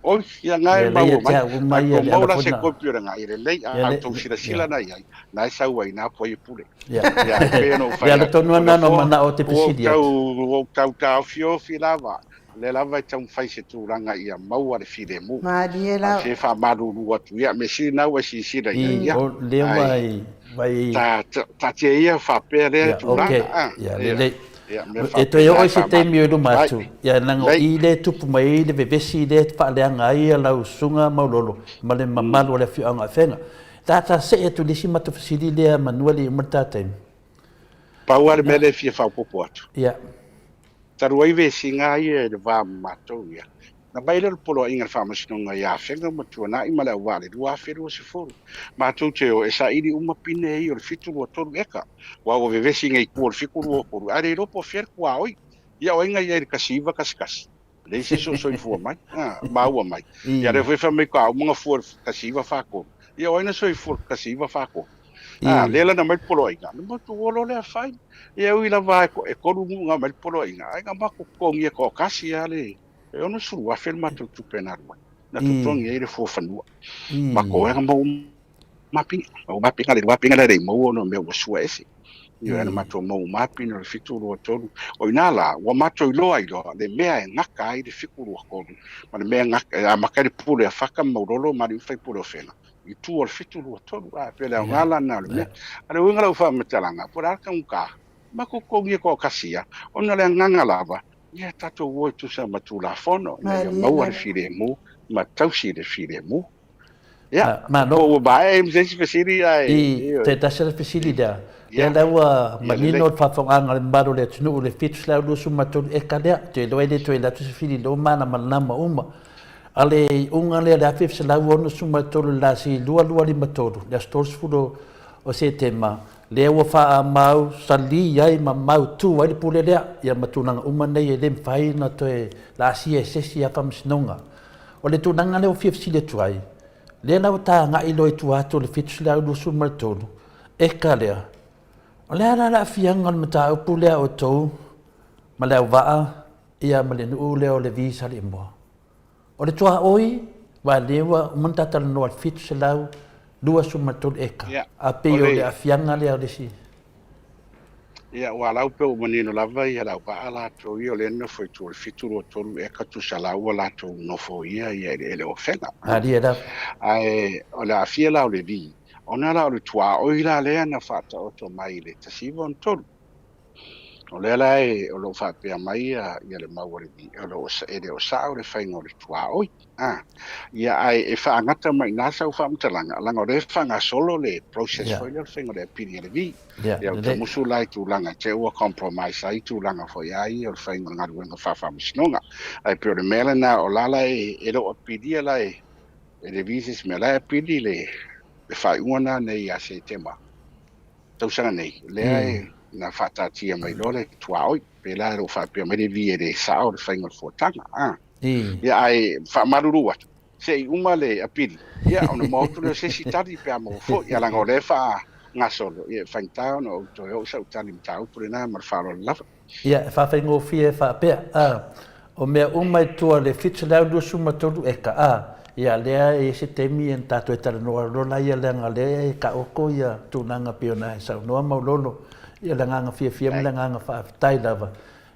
Oi, ia na e Ia lea ia maua te mai. au uma Ae ia tou le maua ala la foi se na. kopi o le ga, ia lelei, a Ia le, outou silasila ia. na i ai, na e sau ai na po ai e pule. Ia. Ia, e pei ona ou Le fai ala atu, tonu lava na na o Toleafoa, manao ou te ua ou fesili tau, atu. ua ou tau taofiofi lava, o lea lava e taumafai se tulaga ia maua le filemu. Malie A o la. se faamalulu atu, ia, mea sili na ua e silasila i ai, I ia, o lea ae ua i vai ta, ta, taatia ia faapea lea Ia, ok, tulaga, a, ia, ia, lelei. ia, mea E toe faapena oo e i se taimi o i faamalulu luma atu ai. atu, ia, leaga o Lelei. i lea e tupu mai ai le vevesi lea e faaleaga ai lau susuga Maulolo ma le mamalu o le afioaga o Afega. Ta see atu i le isi matou fesili lea manu e le i uma le ta taimi. Pau lava le mea lea e fia faaopoopo atu. Ia. Talu ai vesiga ia i le va ma matou ia, na mai lea o le Poloaiga i le Faamasinoga ia Afega ma Tuanai ma le Auvaa i le 2020. Matou te o e saili uma pine ia o le 723 eka, aua ua vevesi nei i tua o le 723, ae le iloa po o fea le tuaoi. Ia o ai na i ai i le 1911? Leai se isi o soifua mai, a, maua mai. Ia lea foi fai mai ka uma na fua i le 1943. Ia o ai na soifua i le 1943? A, lea la na aumai le poloaiga, ona matou o loa lea fai. Ia e ui lava e tolu nuu na aumai le poloaiga, ae na matou totogia toatasi lava le $60,000 le matou tupe na alu ai, na totogi ai le fua fanua. Matou o ai na maua uma apina, maua uma apina, le lua apina lea e le i maua ona o mea ua sua ese. Ioe, na matou maua uma apina o le 7, 2, 3. O i ina la, ua matou iloa ai loa le mea e gata ai le 7, 2, 3 ma le mea e gata, e amata ai le pule a Fata ma Maulolo ma alii ma faipule o Fena i tua o le 7, 2, 3. A, pei o le aoga la lena o le mea. A o le uiga o lau faamatalaga, po o le a le taugata, matou totogia toatasi lava, ona o le agaga lava, ia tatou o e tusa ma Tulafono ina ia maua le filemu ma tausi le filemu. Ia, Malo. Po ua maea ai ma se isi fesili ae. I te tasi o le fesili lea, lea la ua manino le faafofogaaga a le mamalu o le atunuu i le 723 eka lea, ou te iloa e le toe alu atu se fesili i lou malamalama uma. A le iuga lea i le 1963 i le lasi 2253, le aso 30 o Setema, lea ua faamau sali ai ma mautu ai le pule lea, ia ma tulaga uma nei e le mafai ona toe laasia e se isi lava faamasinoga. O le tulaga lea ua fia fesili atu ai, lea la ua ta agai loa i tua atu o le 723 eka lea, o le a la le aafiaga o le mataupu lea a outou ma le auvaa ia ma le nuu lea o Levi Saleimoa? O le tuaoi, aua lea ua uma ona ta talanoa i le 723 eka, a pei o le aafiaga lea o le isi. Ia, aua la pei ua manino lava ia le auvaa latou ia o lea na nofo i tua o le 723 eka tusa la ua latou nofoia ia eleele o Afega. Malie lava. Ae o le aafia la o Levi, ona la o le tuaoi la lea na faataoto mai i le 1963. O lea la e, o lo o faapea mai ia, ia le mau a le, o lo o, e le o sao le faiga o le tuaoi. A, ia ae e faagata mai i ina sau faamatalaga, leaga o lea e faagasolo le process foi lea o le faiga o le apili a le vi. Ia, ou te musu la i tulaga te i ua compromise ai tulaga foi a ia o le faiga o le galuega faa-faamasinoga. Ae pei o le mea lena, o la la e, e le o apilia la e, e le vi se isi mea, o la e apili le, le faaiuga lena nei ia Setema tausaga nei, lea e na faataatia mai loa le tuaoi, pēlā e le o faapea mai le vi e le sao le faiga o le fuataga. A. Ia, ae faamalulu atu, se i uma le apili, ia, ona maua atu lea o se isi tali pe a maua foi. Ia, leaga o lea e faagasolo, ia, e faigata ona ou toe oo sau tali mataupu lena ma le faaaloalo lava. Ia, e faafaigofie e faapea, a, o mea uma i tua o le 723 eka, a, ia, lea e i ai se taimi ona tatou talanoa loa laia leaga o lea e taoto ia tulaga pei ona e saunoa Maulolo, ia le agaga fiafia ma le agaga faafetai lava.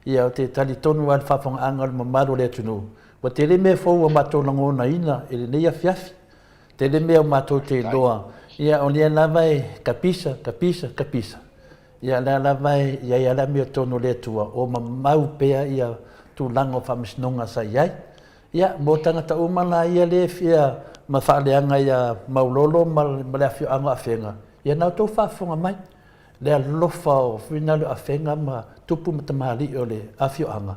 Ia, ou te talitonu lava i le faafofogaaga o le mamalu o le atunuu, ua tele mea fou ua matou lagonaina i lenei afiafi. Tele mea ua matou te iloa, ia, o lea lava e kapisa, kapisa, kapisa. Ia, o lea lava e i ai lava le amiotonu o le Atua o mamau pea ia tulaga o faamasinoga sa i ai. Ia, mo tagata uma la ia lea e fia ma faaleaga ia Maulolo ma le afioaga o Afega, ia na outou faafofoga mai le alofa o Finalo Afega ma tupu ma tamalii o le afioaga,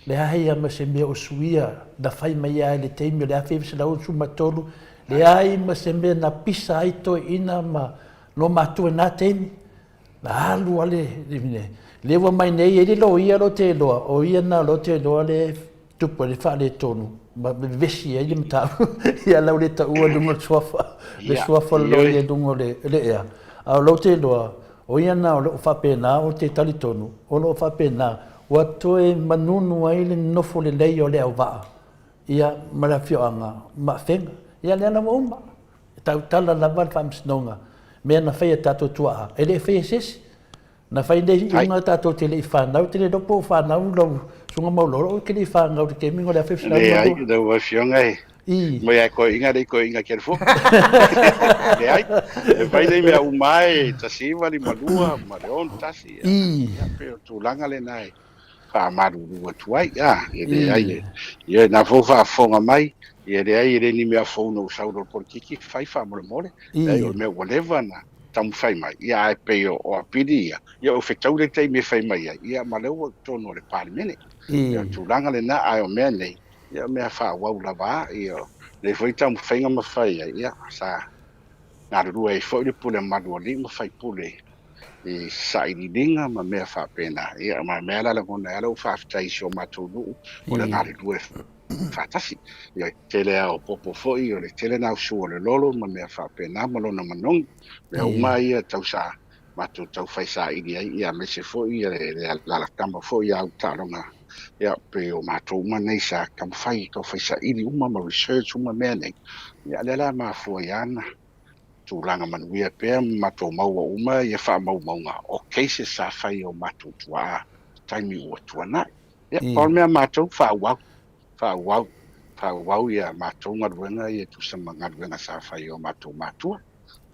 leai lava ma se mea o suia na fai mai ai i le taimi o le 1963, leai ma se mea na pisa ai toeaiina ma lomatua i na taimi. Na alu lava le, lea ua mai nei e i ai le loia lea ou te iloa, o ia lena lea ou te iloa lea e tupu ai le faaletonu ma vevesi ai le mataupu. Ia la ua le taua i luga o le suafa, le suafa o le loia i luga o le ea. A o lea ou te iloa, o ia lena o lo o faapena, ou te talitonu, o lo o faapena, ua toe manunu ai le nofo lelei o le auvaa, ia, ma le afioaga ma Afega. Ia lea la ua uma. E tautala lava le Faamasinoga, mea na fai e tatou tuaa, e le i faia e se isi. Na fai nei iuga tatou te le i fanau, te le iloa po o fanau lau Susuga Maulolo, ou te le i fanau i le taimi o le 1902. Leai, lau Afioga e mai lava e toeaiina le i toeaiina kele foi. Leai, e fai nei mea uma e 1952 ma le 61, ia, pei o le tulaga lena e faamalulu atu ai, a, e leai, e, ia, na foi faafofoga mai, ia, leai, e le ni mea fou na ou sau loa i le polokiki, fai faamolemole, leai, o le mea ua leva na taumafai mai, ia, ae pei o, o apili ia, ia, ua fetau le taimi e fai mai ai, ia, ma lea ua i totonu o le Palemene. Ia, o le tulaga lena, ae o mea nei, ia, o mea faaauau lava, ia, o nei foi taumafaiga ma fai ai, ia, sa galulue ai foi le pule mamalu a alii ma faipule i sailiiliga ma mea faapena. Ia, ma mea la lagona ai lou faafetai i si o matou nuu o le galulue faatasi. Ioe, tele lava o popo foi, o le tele na o sua o le lolo ma mea faapena ma lona manogi. Mea uma ia tau sa matou tau fai saili ai, ia aemaise foi le alalatama foi ia au taaloga, ia pei o matou uma nei sa taumafai tau fai saili uma ma research uma mea nei. Ia lea la mafua ai ana tulaga manuia pea ma matou maua uma ia faamaumauga o cases sa fai e o matou tuaa i taimi ua tuanai. Ia, pau le mea matou, faaauau, faaauau, faaauau ia matou galuega ia e tusa ma galuega sa fai e o matou matua.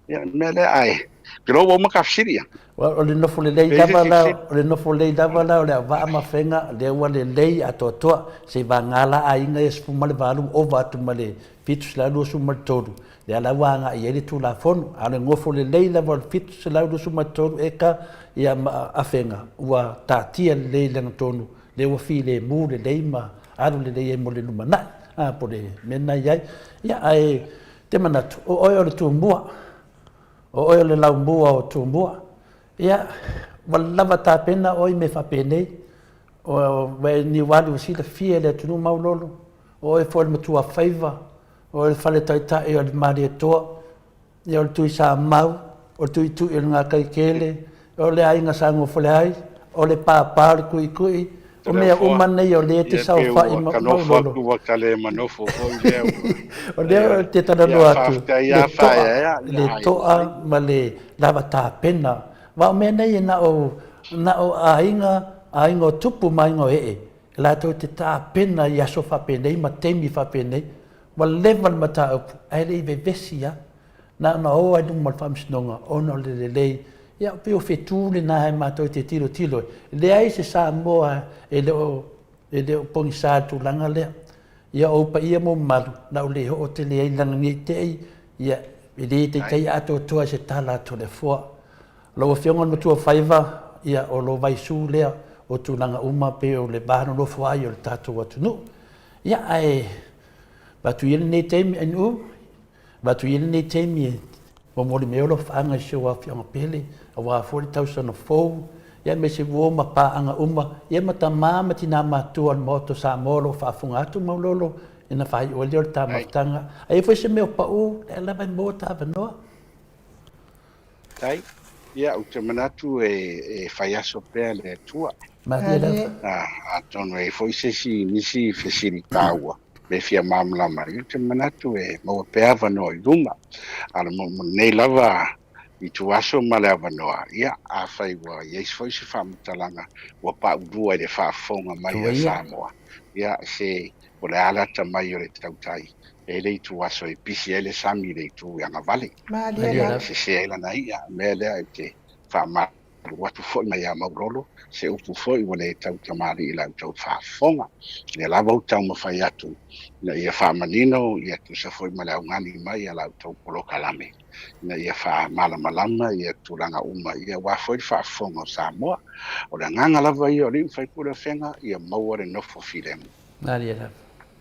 Ia, le mea lea, ae ou te iloa ua uma ta fesili ia. O le nofo lelei lava la, o le nofo lelei lava la o le auvaa ma Afega, lea ua lelei atoatoa, seivaga la aiga ia 18 ua ova atu ma le 723, lea la ua agai i ai le Tulafono, a o le nofo lelei lava o le 723 eka ia ma Afega, ua taatia lelei i lagatonu, lea ua filemu lelei ma alu lelei ai mo le lumanai, a, po o le mea lena e i ai. Ia, ae te manatu, o oe o le Tumua, o oe o le laumua o Tumua, ia, ua lava tapena oe i mea faapenei, ua e niuali ua silafia e le atunuu Maulolo, o oe foi o le matuafaiva, o le fale taitai o le Malietoa, ia o le Tuisamau, o le Tuitui o le Gataikele, o le aiga sa Gofoleai, o le Papa o le Kuikui, o mea uma nei o lea e te saofai ma Maulolo. O lea ou te talanoa atu, le toa, le toa ma le lava tapena. Aua o mea nei e na o, na o aiga, aiga o tupu ma aiga o ee, latou te tapena i aso faapenei ma taimi faapenei, ua leva le mataupu ae le i vevesi lava. Na ona o lava i luma o le Faamasinoga ona o le lelei. Ia pei o fetu lena e matou te tilotilo ai. E leai se Samoa e le o, e le o pogisa i le tulaga lea. Ia o ou paia ma ou mamalu, o le a ou le oo tele ai leaga ne i te i, ia, e le taitai atoatoa i se tala a Toleafoa. Lau Afioga i le Matua Faiva, ia, o lou vaisu lea o tulaga uma pei o le va nonofo ai o le tatou atunuu. Ia, ae avatu ia lenei taimi, Ainuu, avatu ia lenei taimi e momoli mai ai alofaaga i si ou afioaga pele, aua foi le tausaga fou, ia aemaise uo ma paaga uma, ia ma tama ma tina matutua o le Maota o Samoa o lo o faafofoga atu Maulolo, ia ona faaiu ai lea o le ta mafutaga. A i ai foi se mea o pau, lea lava e maua ta avanoa. Tai, ia ou te manatu e fai aso pea le Atua. Malie lava. Atonu e i ai foi se isi nisi fesili taua me fia malamalama ai, ou te manatu e maua pea avanoa i luma. A o le lenei lava ituaso ma le avanoa, ia afai ua i ai foi se faamatalaga ua paulua i le faafofoga mai a Samoa, ia se o le a le atamai o le tautai e le ituaso e pisi ai le sami i le itu i agavale. Malie E sese ai lana i'a, o le mea lea ou te faamalu atu foi mai ia Maulolo, se upu foi ua le tau tamalii i la outou faafofoga. Lea lava ou taumafai atu ina ia faamanino ia tusa foi ma le augani mai a la outou polokalame ina ia faamalamalama ia tulaga uma ia aua foi le faafofoga o Samoa. O le agaga lava ia o alii ma faipule o Afega ia maua le nofo filemu. Malie lava.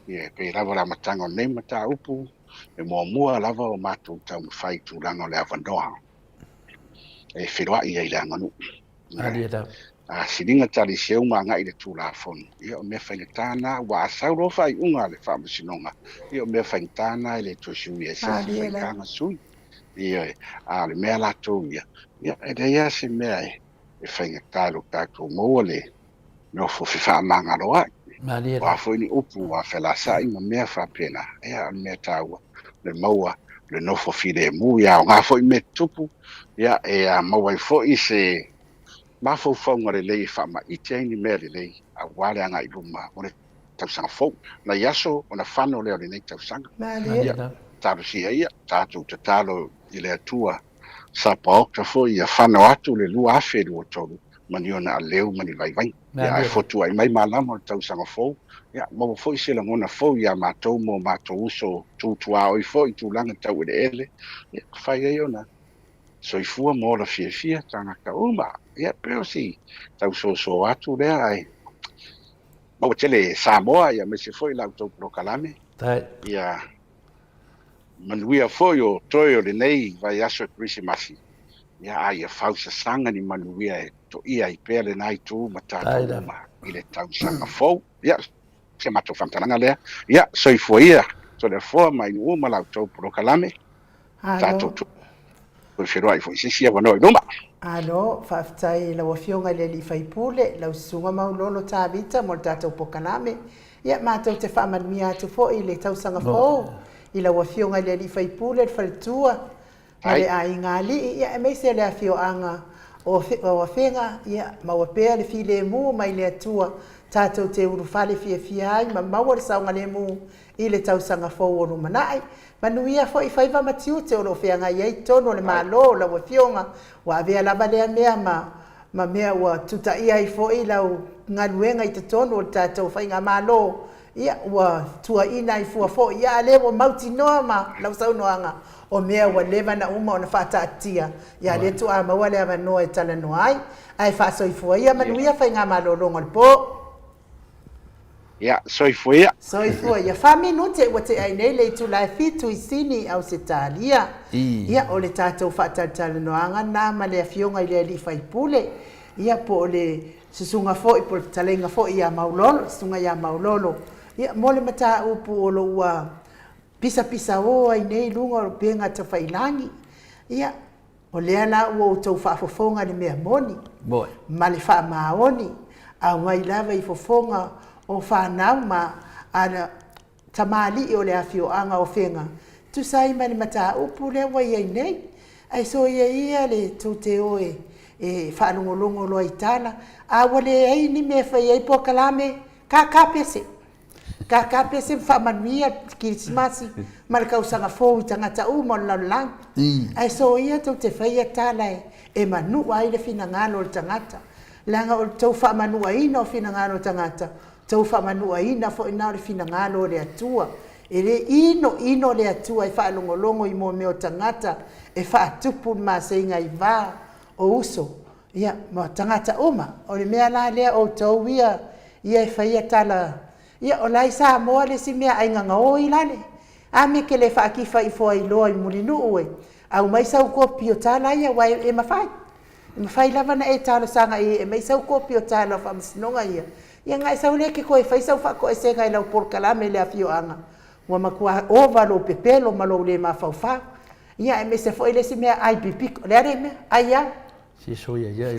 Ia, e pei lava o le amataga o lenei mataupu, e muamua lava o matou taumafai i tulaga o le avanoa e feiloai ai i le aganuu. Malie lava. A siliga taliseu ma agai i le Tulafono, ia o mea faigata na, aua a sau loa faaiuga a le Faamasinoga, ia o mea faigata na e le toe suia e se isi faigata na sui. Ioe, a o le mea latou ia, ia e leai lava se mea e faigata i lo tatou maua le nofo fefaamagaloai. Malie O a foi ni upu ua felasa'i ma mea faapena, ia o le mea taua, le maua le nofo filemu. Ia aoga foi mea tutupu, ia e maua ai foi se mafaufauga lelei e faamaite ai ni mea lelei aua le agai i luma o le tausaga fou. Nai aso ona fano lea o lenei tausaga. Malie. Ia, talosia ia, tatou tatalo i le Atua Sapaota foi ia fano atu le 2023 ma ni ona aleu ma ni vaivaiga. Ia, ae fotuai mai malama o le tausaga fou, ia, maua foi se lagona fou iā matou ma o matou uso tu tuaoi foi i tulaga tau eleele, ia, mafai ai ona soifua ma ola fiafia tagata uma. Ia, pei o si tau soso atu lea, ae maua tele Samoa, ia, aemaise foi la outou polokalame. Ia manuia foi o toe o lenei vaiaso e Kerisimasi, ia, a ia fausasaga ni manuia e toia ai pea lena itu ma tatou uma i le tausaga fou. Ia. Si a matou faamatalaga lea. Ia, soifua ia, Toleafoa ma Ainu'u ma la outou polokalame. Tatou toe feiloai foi i se isi avanoa i luma. Malo, faafetai i lau Afioga i le Alii Faipule, lau Susuga Maulolo Tavita mo le tatou polokalame. Ia, matou te faamanuia atu foi i le tausaga fou i lau Afioga i le Alii Faipule, le faletua ma le aiga alii, ia, aemaise le afioaga o Afega, ia, maua pea le filemu mai le Atua tatou te ulufale fiafia ai ma maua le saogalemu i le tausaga fou o lumanai. Manuia foi faiva ma tiute o lo o feagai ai totonu o le Malo, lau Afioga, ua avea lava lea mea ma ma mea ua tutaia ai foi lau galuega i totonu o le tatou Faigamalo, ia, ua tuuaiina ai fua foi, ia, a lea ua mautinoa ma lau saunoaga, o mea ua leva na uma ona faataatia, ia, a lea tuaa maua le avanoa e talanoa ai. Ae faasoifua ia, manuia faigamalologa o le po. Ia, soifua ia. Soifua ia. Fa minute ua tea ai nei le itula e fitu i Sini, Ausetalia. Ia, o le tatou faatalatalanoaga lena ma le Afioga i le Alii Faipule, ia, po o le susuga foi, po o le fetalaiga foi ia Maulolo, susuga ia Maulolo, ia, mo le mataupu o lo o ua pisapisao ai nei i luga o upega tafailagi. Ia, O lea la ua outou faafofoga i le mea moni ma le faamaoni, auai lava i fofoga o fanau ma a tamalii o le afioaga o Fega, tusa ai ma le mataupu lea ua i ai nei. Ae soia ia le tou te o e faalogologo loa i tala, a ua leai ni mea e fai ai polokalame, kaka pese. Kaka pese ma faamanuia le Kerisimasi ma le tausaga fou i tagata uma o le lalolagi. Ae soia tou te faia tala e manua ai le finagalo o le tagata, leaga o le tou faamanuaina o finagalo o tagata, tou faamanuaina foi na o le finagalo o le Atua. E le inoino le Atua e faalogologo i mea o tagata e faatupu le maseiga i va o uso Ia, ma tagata uma. O le mea la lea outou ia, ia e faia tala, ia o la i Samoa le isi mea ai gagaoi lale. A mea e te le faakifa ifo ai loa i Mulinuu e aumai sau kopi o tala ia aua e mafai. E mafai lava ona e talosaga i ai e aumai sau kopi o tala o faamasinoga ia, ia ona e sau lea e te toe fai sau faatoesega i lau polokalame i le afioaga ua matua ova lou pepelo ma lou le mafaufau. Ia aemaise foi le isi mea ai pipiko. O le a lea mea? Ai a? Si soia ia e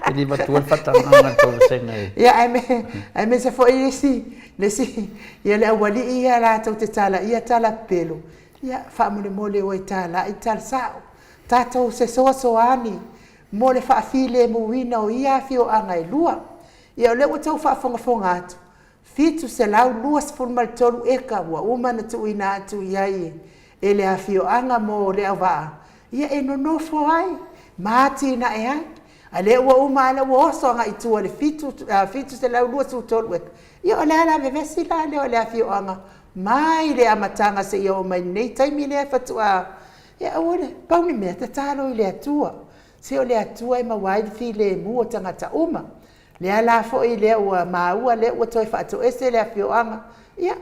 E le matua le faatagaga le tauvasenga e. Ia aemaise foi le isi, le isi, ia le aualii ia latou te talaia tala pepelo, ia faamolemole o e talai tala sao. Tatou fesoasoani mo le faafilemuina o ia afioaga e lua. Ia o lea ua tou faafogafoga atu, 723 eka ua uma ona tuuina atu i ai e le afioaga mo Leauvaa ia e nonofo ai ma atinae ai. A lea ua uma a lea ua oso agai i tua i le 723 eka, ia o le ala vevesi la lea o le afioaga mai le amataga seia oo mai i lenei taimi lea faatoa ia aua le pau le mea tatalo i le Atua. Se o le Atua e maua ai le filemu o tagata uma. Lea la foi lea ua maua lea ua toe faatoese le afioaga, ia,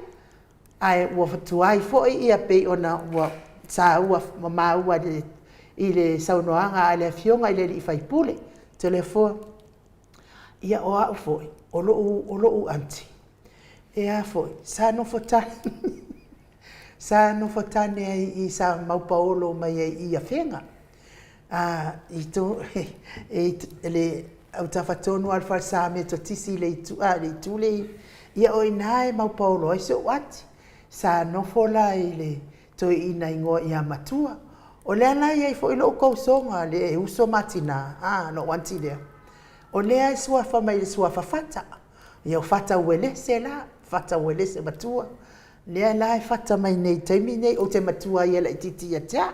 ae ua tuai foi ia pei ona ua saua ma maua i le saunoaga a le afioga i le alii faipule. Toleafoa, ia o au foi, o lou, o lou aunty, e a foi, sa nofo tane, sa nofo tane ai i sa maupaolo mai ai i Afega. A, i to, e, le autafa tonu lava o le falesa Metotisi i le itu, a, le itu le, ia o i ina e maupaolo ai si ou ati. Sa nofo la i le toeaina igoa ia Matua. O lea la e i ai foi lou tausoga, le uso ma tina, a, lou aunty lea. O lea e suafa mai i le suafa Fata. Ia o Fata Uelese la, Fata Uelese matua. Lea la e fata mai nei i le taimi nei, ou te matua ai e laitiiti ia te au.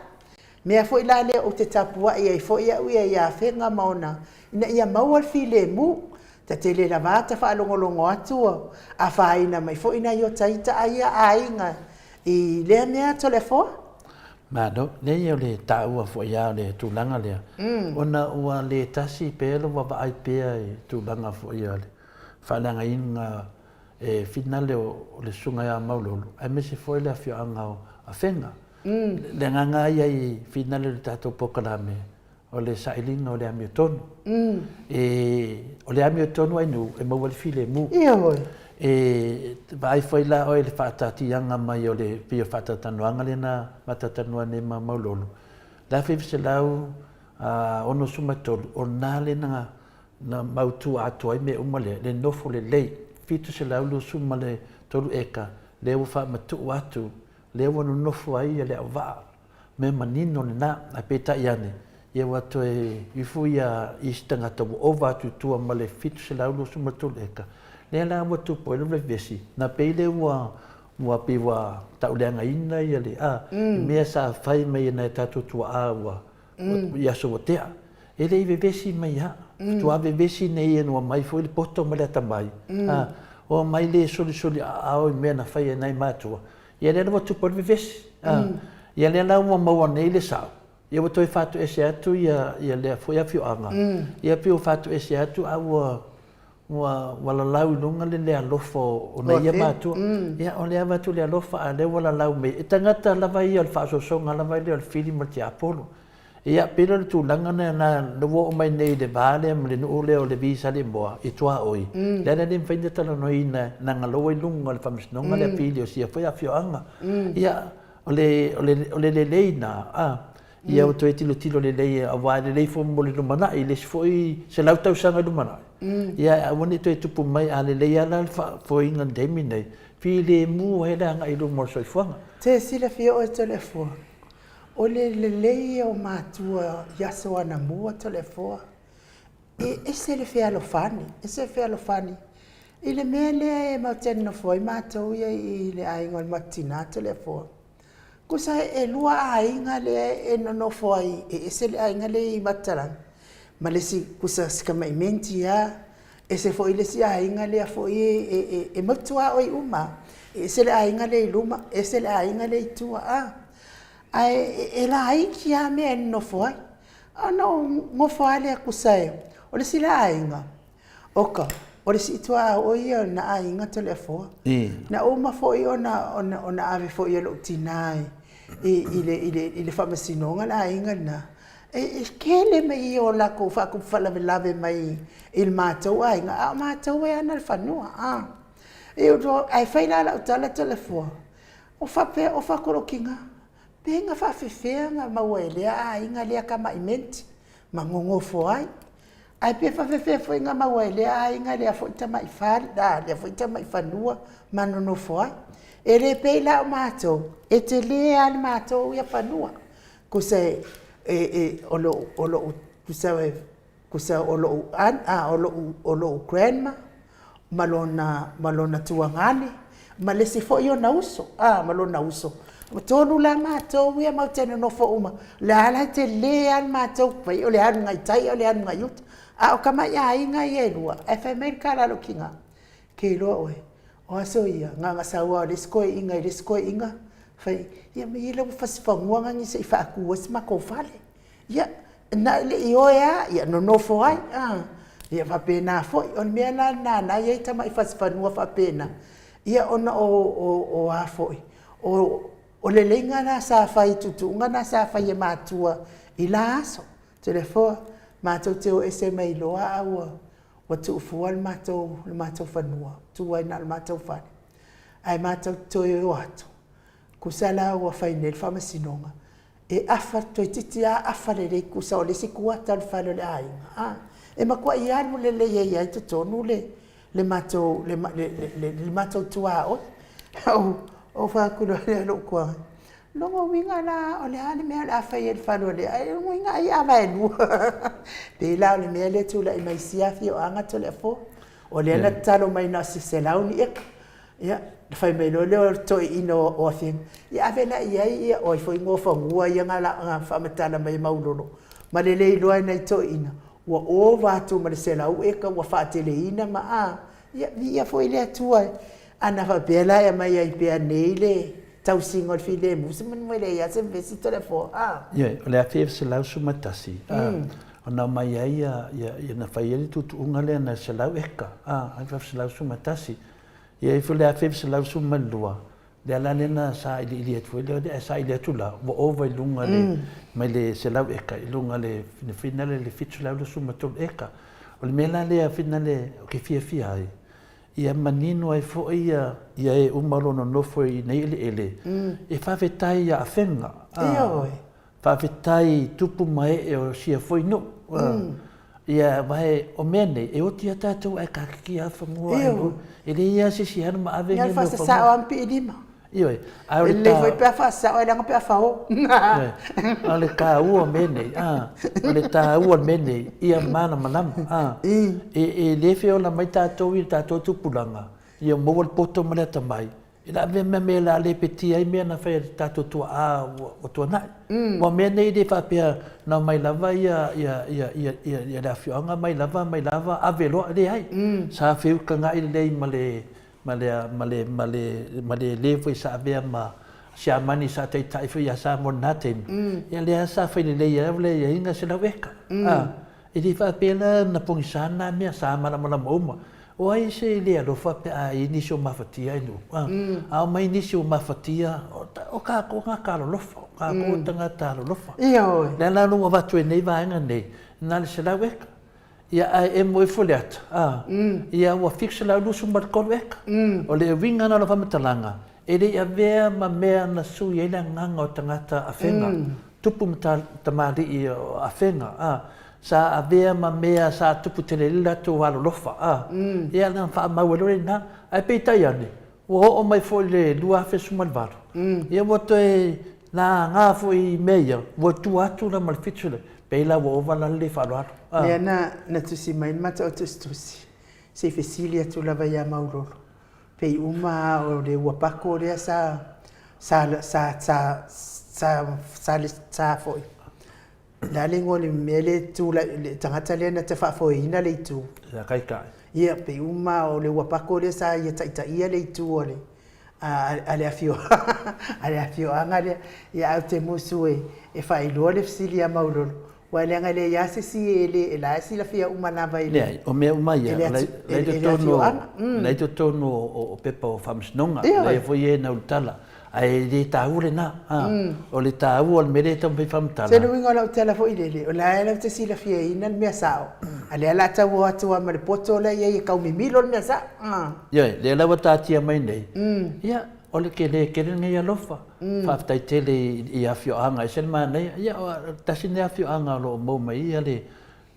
Mea foi la lea ou te tapuai ai foi au ia ia Afega ma ona, ina ia maua le filemu. Ta te le lava ta faalogologo atu o afaina mai foi nai o ta ita a ia aiga i lea mea Toleafoa. Malo. Leai o le taua foi lava o le tulaga lea, ona ua le tasi pe lou vaavaai pea i tulaga foi o le faaleagaina e finale o le Susuga ia Maulolo, aemaise foi le afioaga o Afega. Le agaga lava ia i finale o le tatou polokalame, o le sailiga o le amiotonu. E, o le amiotonu ai nuu e maua ai le filemu. Ioe. E vaai foi la oe i le faataatiaga mai o le pei o le faatalatalanoaga lea na faatalatalanoa nei ma Maulolo, le 1963, o lena lea na na mautu atoa ai mea uma lea, le nofo lelei, 723 eka lea ua faamatuu atu, lea ua nonofo ai le auvaa, mea manino lena. Ae peitai ane, ia ua toe ifo ia isi tagata ua ova atu i tua ma le 723 eka, lea la ua tupu ai le vevesi, na pei lea ua ua pei ua tauleagaina ia le a, i mea sa fai mai e nai a tatou tuaa ua i aso ua tea. E le i vevesi mai lava. Faatoa vevesi nei ina ua aumai foi le poto ma le atamai, a, ua aumai le solisoli aao i mea na fai e nai matua, ia lea la ua tupu ai le vevesi. A, ia lea la ua maua nei le sao, ia ua toe faatoese atu ia ia lea foi afioaga, ia pei ua faatoese atu a ua ua ua lalau i luga le le alofa o nai ia matua. Ia o lea avatu le alofa a o lea ua lalau mai e tagata lava ia o le faaosoosoga lava lea o le fili ma le tiapolo. Ia pei la o le tulaga lena na ua oo mai nei i le va lea ma le nuu lea o Levi i Saleimoa i tuaoi, lea la e le mafai ona talanoaina leaga o la ua i luga o le faamasinoga le apili o sia foi afioaga. Ia o le o le o le lelei lena a ia ua toe tilotilo lelei aua e lelei foi mo le lumanai i le isi foi 100 tausaga i le lumanai. Ia e aua ne i toe tupu mai a lelei lava la le faafoeina i le taimi lenei, filemu ai le agai i luma o le soifuaga. Te silafia oe Toleafoa, O le lelei ia o matua i aso anamua Toleafoa, e ese le fealofani, ese le fealofani i le mea lea e matou te nonofo ai matou ia i le aiga o le matou tina Toleafoa. Tusa e lua aiga lea e nonofo ai, e ese le aiga lea i Matalagi ma le isi tusa si tamai menti lava, ese foi le isi aiga lea foi e mautuaoi uma. E ese le aiga lea i luma, ese le aiga lea i tua. Ae e laiti lava mea e nonofo ai. Ona ou nofo lava lea tusa e, o le isi la aiga, oka, o le sii tuaau ia o lena aiga Toleafoa. Na uma foi ona ave foi e lou tina i le faamasinoga le aiga lena. E tele mai ia o latou faatupu faalavelave mai i le matou aiga, a o matou e ana le fanua. Ae fai la lau tala Toleafoa, O faapea, o faatolokina, pe na faafefea ona maua e lea aiga lea tamai menti ma nonofo ai? Ae pe faafefea foi ona maua e lea aiga lea foi tamai fale, a, lea foi tamai fanua ma nonofo ai? E le pei la o matou, e tele lava le matou ia fanua. Tusa e, e, e, o lou, o lou, tusa e, Tusa o lou aunt, a, o lou, o lou grandma ma lona, ma lona tuagane, ma le isi foi ona uso, a, ma lona uso. Ua tolu la matou ia matou te nonofo uma, o le a la e tele lava le matou, fai o le alu agai tai a o le alu agai uta. A o tamai aiga ia e lua, ae fai mai le tala a lou tina, ke iloa ʻoe, o aso ia, na ona sau lava o le isi toeaina i le isi toeaina, fai, ia maia lau fasi fanua nani se i faatu ai si matou fale. Ia, na i le ioe lava, ia nonofo ai, a. Ia faapena foi. O le mea la lena na i ai tamai fasifanua faapena, ia ona o, o, o a foi, o, o leleiga na sa fai, tuutuuga na sa fai e matua i la aso. Toleafoa, matou te o ese mai loa a ua, ua tuufua le matou, le matou fanua, tu ai na o le matou fale. Ae matou te toe o atu, tusa la ua fai nei le faamasinoga, E afa, toeitiiti lava afa lelei tusa o le isi kuata o le fale o le aiga, a. E matuai alu lelei ai lava i totonu le, le matou, le, le, le matou tuaoi. Ou, ou fai atu loa lea i lou tuaoi, lona uiga la o le a le mea o le a fai ai i le fale o le a? Lona uiga ai ava e lua. Pei la o le mea lea e tulai mai i sia afioaga Toleafoa, o lea na tatalo mai na o se 100 ni eka. Ia, ona fai mai loa lea o le toeaina o Afega, ia ave la i ai o ai foi igoafanua ia na faamatala mai e Maulolo, ma le le iloa e nai toeaiina, ua ova atu ma le 100 eka ua faateleina ma a, ia, viia foi le Atua. A na faapea la e aumai ai pea nei le tausiga o le filemu, semeamanu e leai lava se vevesi Toleafoa, a. Ioe, o le 1911, ona aumai ai ia, na fai ai le tuutuuga lea na 100 eka, a, 1911. Ia ifo le 1912, Le ala lea na sailiili atu ai lea, ae saili atu la, ua ova i luga le, mai le 100 eka i luga le finale le 723 eka. O le mea la lea finale ou te fiafia ai, ia manino ai foi ia, ia e uma o lo o nonofo i nei eleele, e faafetai ia Afega. Ioe. Faafetai i tupu ma ee o sia foi nuu. Ia, aua o mea nei, e oti lava tatou ae kakiki lava fanua ae nuu. E leai lava se isi e alu ma ave mea o fanua. Ia, faasasao lava ma piilima. Ioe, ae o le. E lelei foi pe a faasasao ae leaga pe a fao. Ioe, a o le taua o mea nei, a, o le taua o le mea nei, ia malamalama, a. E le feola mai tatou i le tatou tupulaga, ia maua le poto ma le atamai, E le avea mea mea la lepetia ai mea na fai e le tatou tuaa ua tuanai. Ua mea nei le faapea na omai lava ia ia ia ia ia ia le afioaga mai lava mai lava ave loa, leai. Sa feutangai lelei ma le ma le ma le ma le ma le le foi sa avea ma Siamani sa taitai foi ia Samoa i lena taimi, ia lea sa fai lelei ai le aiaiga 100 eka. E le faapea la na pogisa na mea, sa malamalama uma. O ai se le alofa pe a i ai nisi o mafatia i nuu? A, a omai nisi o mafatia, o kākou tagata alolofa, o kākou tagata alolofa. Ioe. Le ala ua avatu ai nei vaega nei, na o le 100 eka. Ia ae emo ifo le ata, a, ia ua 723 eka. O le uiga lena o lau faamatalaga, e le i avea ma mea na sui ai le agaga o tagata afega, tupu ma tamalii o afega, a, sa avea ma mea sa tupu tele ai le latou alolofa, a, ia na faamau ai loa lena. Ae peitai ane, ua oo mai foi i le 2018, ia ua toe laga foi i mea ia, ua tua atu la ma le 700, pei la ua ova la le le faaaloalo. A. Lea na, na tusi mai le matou tusitusi, se i fesili atu lava ia Maulolo, pei uma lava o le ua pako lea sa, sa, sa, sa, sa, sa, sa foi. O le a le igoa o le mea lea e tulai, le tagata lea na te faafoeina le itu. Ia Kaikai. Ia, pei uma lava o le ua pako lea sa ia taitaia le itu a le, a le a le afioaga lea. Ia, ae ou te musu e faailoa le fesili ia Maulolo, aua leaga e leai lava se isi e le, o la e silafia uma lava i le. Leai, o mea uma ia, o la i totonu, o la i totonu o pepa o Faamasinoga, o la e foi e naulutala. Ae le taua lena. O le taua o le mea lea e taumafai faamatala. Se le uiga o lau tala foi lele, o la e latou te silafiaina le mea sao, a lea o le a tau o atu lava ma le poto la e i ai e tau mimilo le mea sao. Ioe, lea la ua taatia mai nei, ia, o le tele tele lenei alofa. Faafetai tele i afioaga, e ese le manaia. Ia, tasi lenei afioaga o lo o maua mai ai le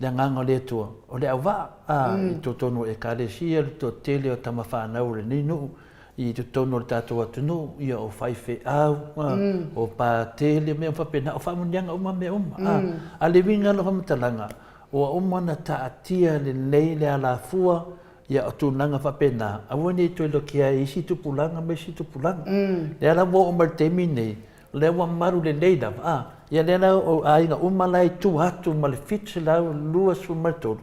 le agaga o le Atua, o le auvaa, a, i totonu o Ekalesia, le toatele o tama fanau o lenei nuu, i totonu o le tatou atunuu, ia o faifeau, a, o patele, mea uma faapena, o faamanuiaga uma mea uma, a. A o le uiga la o faamatalaga, ua uma ona taatia lelei le alafua, ia o tulaga faapena, aua ne i toe lotea ai isi tupulaga ma isi tupulaga. Lea la ua oo mai i le taimi lenei, O lea ua malu lelei lava, a, ia lea la o aiga uma la i tua atu ma le 723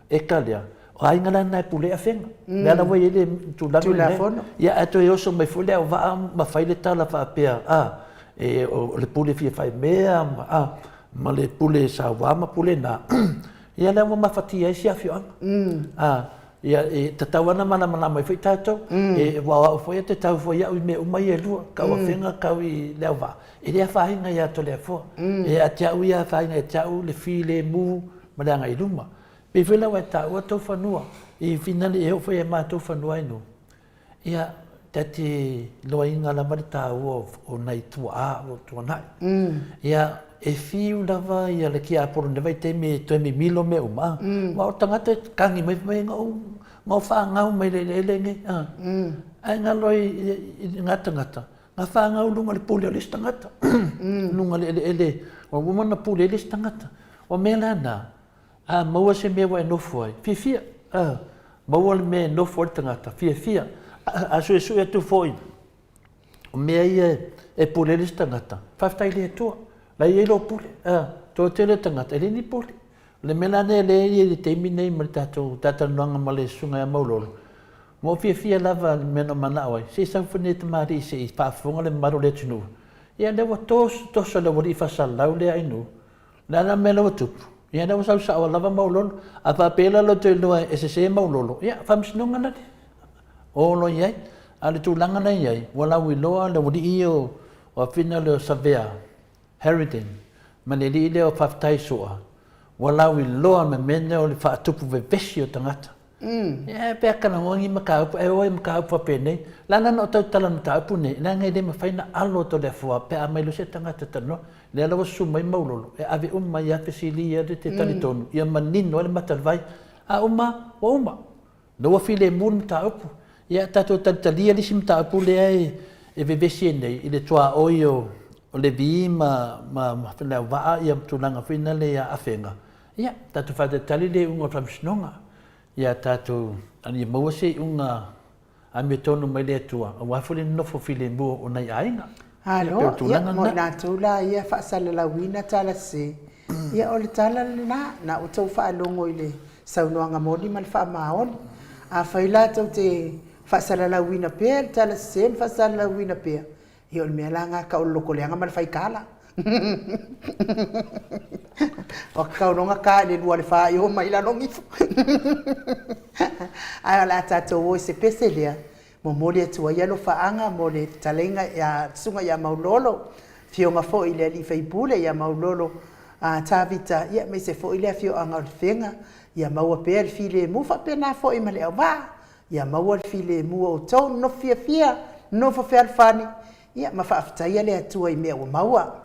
eka lea, o aiga la na e pule afega. Lea la ua i ai le tulaga lenei. Ia ae toe oso mai foi le auvaa ma fai le tala faapea, a, e, o le pule fia faimea ma, a, ma le pule saua ma pule na, ia lea ua mafatia ai si afioaga. A, Ia, e tatau lava ona malamalama ai foi tatou. E, aua o au foi e te tau foi au i mea uma ia e lua, kau afega, kau i le auvaa. E le afaina ia Toleafoa. E ia te au ia afaina ia te au le filemu ma le agai i luma. Pei foi la ua e taua tou fanua, i finali e oo foi ia matou fanua i nuu, Ia, ta te iloaina lava le taua o nai tuaa o lo o tuanai. Ia, e fiu lava ia le tiapolo i lenei vaitaimi e toe mimilo mea uma, aua o tagata e kagi mai fai mai, na ou fanau mai le eleele lenei, ae galo ai i na tagata, na fanau i luga o le pule o le isi tagata, i luga o le eleele ua uma ona pule ai le isi tagata. O mea la na, A maua se mea ua e nofo ai, fiafia. A maua le mea e nofo ai le tagata, fiafia. A suesue atu foi o mea ia e pule ai le isi tagata, faafetai i le Atua, la e i ai lou pule. A toatele tagata, e leai ni pule. O le mea la lea e i ai i le taimi lenei ma le tatou talatalanoaga ma le Susuga ia Maulolo, ua ou fiafia lava i le mea na ou manao ai, se i sau foi lenei tamalii se i faafofoga le mamalu o le atunuu. Ia lea ua toso toso le aualii faasalalau lea ainu, O le a la le mea lea ua tupu? Ia lea ua sau sao lava Maulolo. A faapea la lau toe iloa e sese Maulolo, ia faamasinoga la lea. O loa i ai. A o le tulaga la e i ai, ua lauiloa le aualii ia o Afina lea o Savea, Harridan, ma le alii lea o Faafetai Soa, ua lauiloa le mea lea o le faatupu vevesi o tagata. Ia, pe a talanoa ni mataupu, e o i mataupu faapenei. O le a la ona ou tautala i le mataupu lenei, leaga e le mafai ona alo atu e le Afoa pe a aumai loa se tagata e talanoa. Lea la ua susu mai Maulolo e ave uma ai lava fesili ia e te talitonu ia manino ai le mata o le vai. A uma, ua uma. Lea ua filemu le mataupu. Ia tatou talitalia le isi mataupu lea e vevesi ai nei i le tuaoi o Levi ma Leauvaa ia ma tulaga foi na lea ia Afega. Ia tatou faatalitali le iuga o le Faamasinoga ia tatou ia maua se iuga amiotonu mai le Atua aua foi le nonofo filemu o nai aiga. Alo, ia, mo i latou la ia faasalalauina tala sese, ia o le tala lena, na outou faalogo i le saunoaga moni ma le faamaoni. Afai la tou te faasalalauina pea le tala sese ma faasalalauina pea, ia o le mea la lena tau o le lotoleaga ma le faikala. Ua tatau loa ona ta i le 2 i le 4 i o mai lalo ifo. Ae o le a tatou o i se pese lea, momoli atu ai alofaaga mo le fetalaiga ia Susuga ia Maulolo, afioga foi i le alii faipule ia Maulolo Tavita, ia aemaise foi le afioaga o Lefega, ia maua pea le filemu faapena foi ma le auvaa, ia maua le filemu o outou, nonofo fiafia, nonofo fealofani, ia ma faafetaia le Atua i mea ua maua.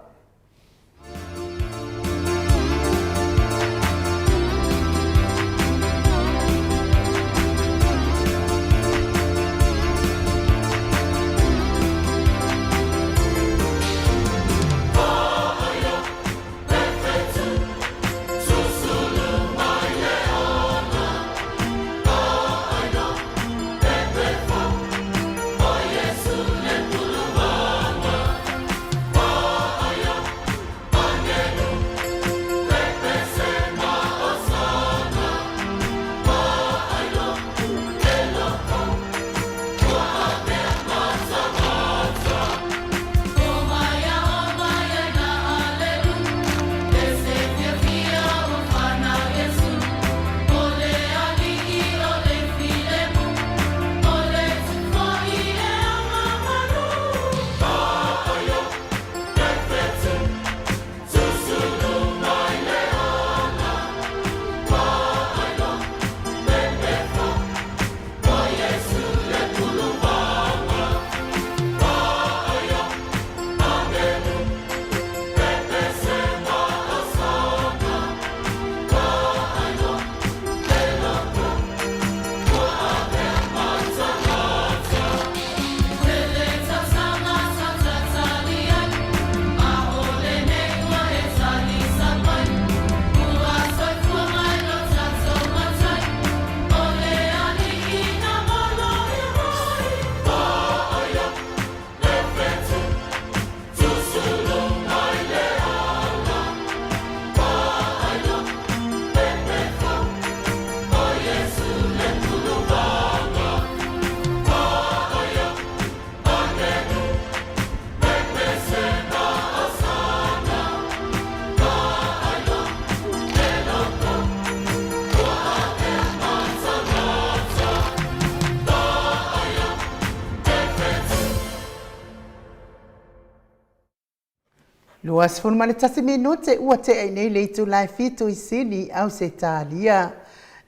21 minute ua tea i nei le itula e 7 i Sini, Ausetalia.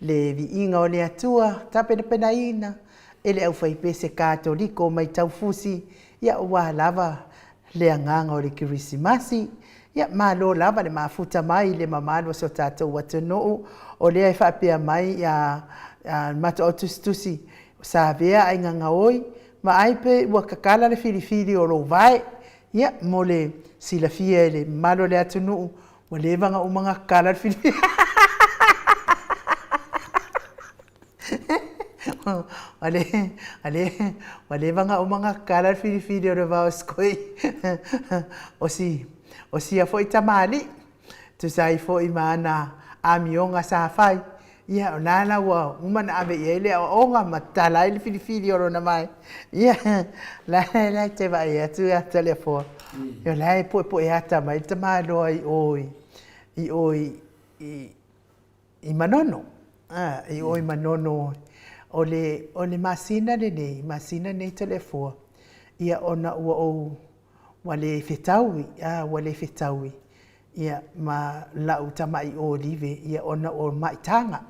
Le viiga o le Atua, tapenapenaina e le aufaipese Katoliko mai Taufusi, ia aua lava le agaga o le Kerisimasi. Ia, malo lava le mafuta mai i le mamalu o si o tatou atunuu, o lea e faapea mai ia le matou tusitusi, Savea aiga gaoi, vaai pe ua tatala le filifili o lou vae. Ia, mo le silafia e le mamalu o le atunuu, ua leva ona uma ona tatala le filifili. Ua leva ona uma ona tatala le filifili o le vao o o si o sia foi tamalii, tusa ai foi ma ana amioga sa fai, ia o la la ua uma ona ave i ai le aoaoga ma tatala ai le filifili o lona vae. Ia, la la e te vaai atu ia Toleafoa, o la e puepue ata mai le tamaloa i o i o i i Manono, i o i Manono. O le, o le masina lenei, masina nei Toleafoa, ia ona ua ou, ua le fetaui, a, ua le fetaui, ia, ma lau tamai olive, ia, ona o maitaga.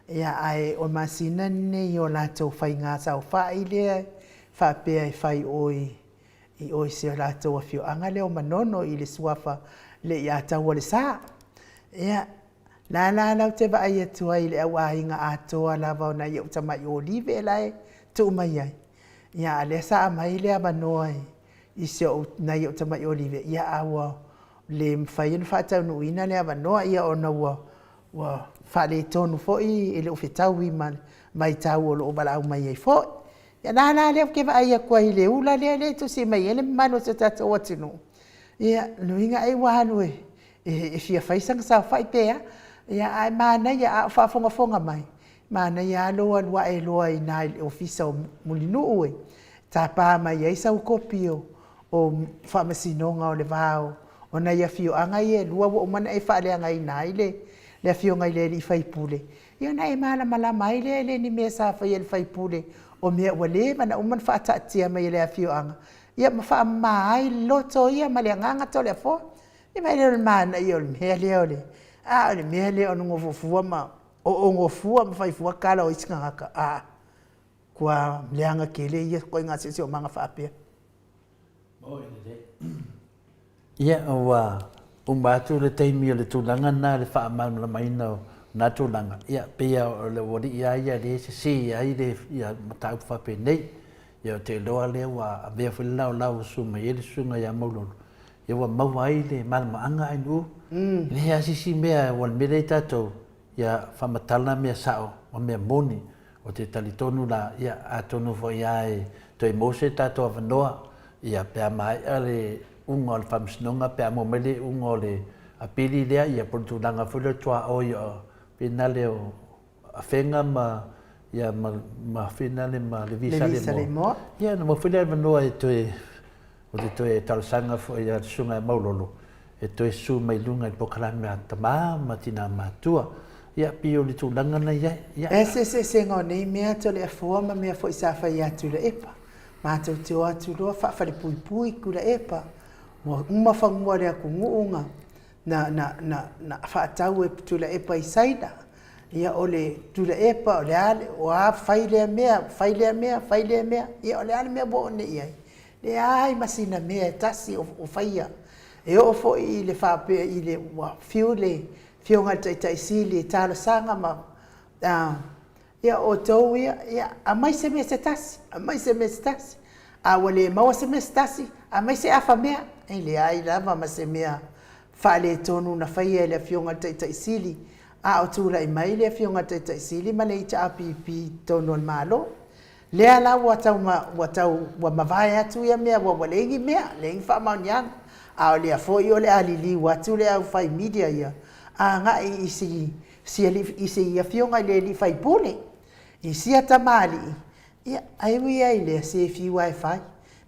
Ia, ae o le masina lenei o latou faiga saofai lea faapea e fai o i, i o i si o latou afioaga lea o Manono i le suafa Leiataua-le-Sa. Ia, la la la ou te vaai atu ai i le au aiga atoa lava o nai ou tamai olive la e tuu mai ai. Ia, a lea sa aumai le avanoa i si ou, nai ou tamai olive, ia, a ua le mafai ona faataunuuina le avanoa, ia, ona ua, ua faaletonu foi, e le o fetaui ma le vaitau o lo o valaau mai ai foi. Ia la la lea ou te vaai atu ai i le ula lea e tusi mai ai le mamalu o si o tatou atunuu, ia, lona uiga ai ua alu e, e fia fai sana saofai pe a. Ia, ae manaia, a o faafogafoga mai, manaia lava lou alu ae loa i ina i le ofisa o Mulinuu e tapa mai ai sau kopi o, o faamasinoga o le va o nai afioaga ia e lua ua uma ona e faaleagaina ai le, le afioga i le alii faipule, ia ona e malamalama ai lea, e le ni mea sa faia e le faipule, o mea ua leva ona uma ona faataatia mai e le afioaga, ia ma faamama ai le loto ia ma le agaga Toleafoa. Ia vaai lea o le manaia o le mea lea o le, a o le mea lea o le nofo fua ma oogo fua ma fai fua tala o isi tagata, a, ua leaga tele ia ituaiga siosiomaga faapea. Ia, ua uma atu le taimi o le tulaga lena i le faamalamalamaina o na tulaga, ia, pei lava o le alii lava ia lea e sese ai le mataupu faapenei. Ia, ou te iloa lea ua avea foi le laolao ua susu mai ai le susuga ia Maulolo, ia ua maua ai le malamalamaaga ae E leai lava se isi mea, aua o le mea lea i tatou, ia faamatala mea sao ma mea moni. Ou te talitonu la, ia, atonu foi lava e toe maua se tatou avanoa, ia, pe a maea le uga o le Faamasinoga, pe a maua mai le iuga o le apili lea, ia, po o le tulaga foi lea o le tuaoi o finale o Afega ma, ia, ma, ma finale ma Levi Saleimoa. Ia, ona maua foi lea avanoa e toe, ou te toe talosaga foi i le Susuga ia Maulolo e toe susu mai luga i le polokalame a Tama ma Tina Matua. Ia, pei o le tulaga na i ai. Ia. E se eseesega o nei mea Toleafoa ma mea foi sa fai ia Tuilaepa. Matou te o atu loa faafalepuipui Tuilaepa, ua uma fanua o le atunuu na, na, na, na, na faatau e Tuilaepa i Saina. Ia o le Tuilaepa, o le a, o a fai lea mea, fai lea mea, fai lea mea. Ia o le a le mea ua oo nei i ai? Leai ma sina mea e tasi o faia. E oo foi i le faapea i le ua fiu le Afioga i le Taitai Sili e talosaga ma ia outou ia, ia aumai se mea se tasi, aumai se mea se tasi. A ua le maua se mea se tasi, aumai se afa mea. E leai lava ma se mea faaletonu na faia e le Afioga i le Taitai Sili a o tulai mai le Afioga i le Taitai Sili ma le HRPP i totonu o le Malo. Lea la ua tau ua tau ua mavae atu ia mea ua ua leai ni mea, leai ni faamaoniaga. A o lea foi o le a liliu atu le aufai media ia agai i si si alii i si afioga i le alii faipule, i sia tamalii, ia, ae ui ai i lea, se fiu lava e fai.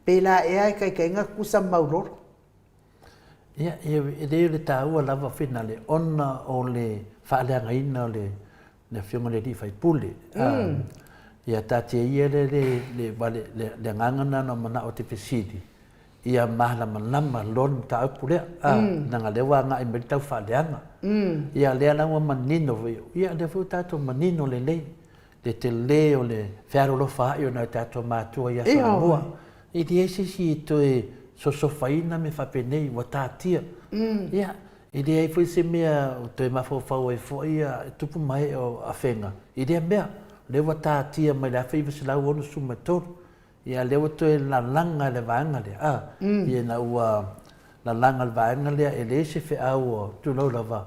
Pēlā ea e taitaiga tutusa ma Maulolo. Ia, e leai o le taua lava finale ona o le faaleagaina o le Afioga i le alii faipule. Ia taatia ia le agaga lena na ou manao ou te fesili, ia malamalama loa le mataupu lea, leaga o lea ua agai mai le tau faaleaga. Ia lea la ua manino foi, ia lea foi ua tatou manino lelei le tele o le fealolofa ai o nai o tatou matua i aso lamua. E leai se isi e toe sosofaina mea faapenei, ua tatia. Ia, e leai foi se mea o toe mafaufau ai foi tupu ma ee o Afega i lea mea. O lea ua tatia mai le 1963. Ia, lea ua toe lalaga le vaega lea, a, ia ina ua lalaga le vaega lea e leai se feau o tulou lava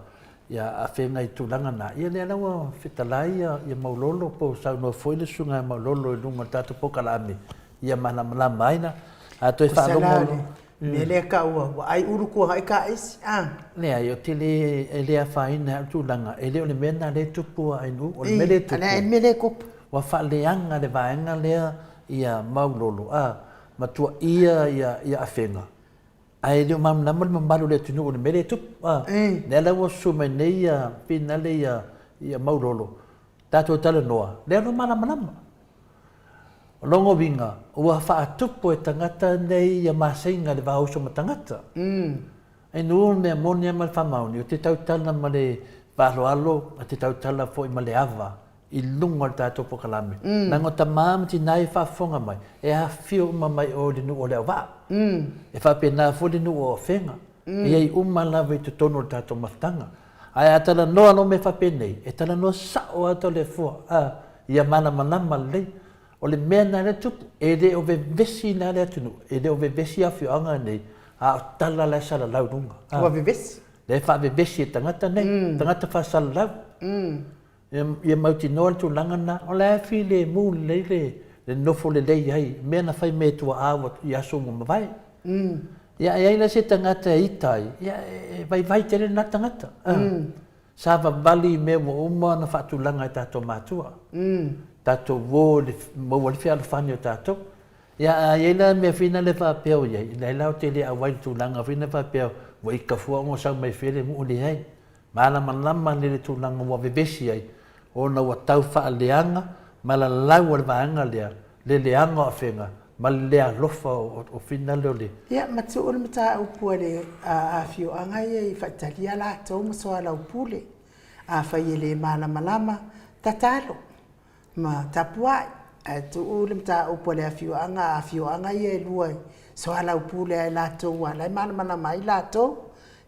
ia Afega i tulaga na, ia lea la ua fetalai ia, ia Maulolo po o saunoa foi le Susuga ia Maulolo i luga o le tatou polokalame ia malamalama ai la. A toe faalogo. Mea lea taua ua ai ulu tuanai taisi a. Leai, ou te le, e le afaina ai au tulaga, e le o le mea lena lea e tupu a Ainuu, o le mea lea e tupu, le mea lea e tupu, ua faaleaga le vaega lea ia Maulolo, a, matuaia ia, ia Afega, ae le o malamalama le mamalu o le atunuu i le mea lea e tupu, a. Lea la ua susu mai nei ia Finale ia, ia Maulolo. Tatou talanoa, lea lo malamalama. O lona uiga, ua faatupu e tagata nei ia maseiga i le va o uso ma tagata. E nuu le mea moni a ma le faamaoni, o te tautala ma le faaaloalo, o te tautala foi ma le ava i luga o le tatou polokalame. Leaga o tama ma tina ia e faafofoga mai, e afifio uma mai o i le nuu o Leauvaa. E faapena foi le nuu o Afega. E i ai uma lava i totonu o le tatou mafutaga. Ae a talanoa loa mea faapenei, e talanoa sao lava Toleafoa, a, ia malamalama lelei. O le mea lena lea e tupu, e le o vevesi la le atunuu, e le o vevesi afioaga nei, a o tala la e salalau i luga. A, Ua vevesi. Lea e faavevesi e tagata nei, tagata faasalalau. Ia mautinoa le tulaga lena, o la e filemu lelei le nofo lelei ai, mea na fai mai e tuaa ua i aso ua mavae. Ia a i ai la se tagata e ita ai, ia e vaivai tele lena tagata. Savavali i mea ua uma ona faatulaga e tatou matua. Tatou uo i le maua ai le fealofani o tatou. Ia a i ai la mea foi lea faapea o i ai, leai la ou te le auai i le tulaga foi lea faapea ua ita fua ona sau mai fea le nuu, leai. Malamalama lelei le tulaga ua vevesi ai ona ua tau faaleaga ma lalau a le vaega lea le leaga o Afega ma le le alofa o finale o le. Ia, matuu le mataupu a le afioaga ia i faitalia latou ma soalaupule. Afai e le malamalama, tatalo ma tapuai, ae tuu le mataupu a le afioaga, a afioaga ia e lua e soalaupule lava e latou aua o la e malamalama ai latou.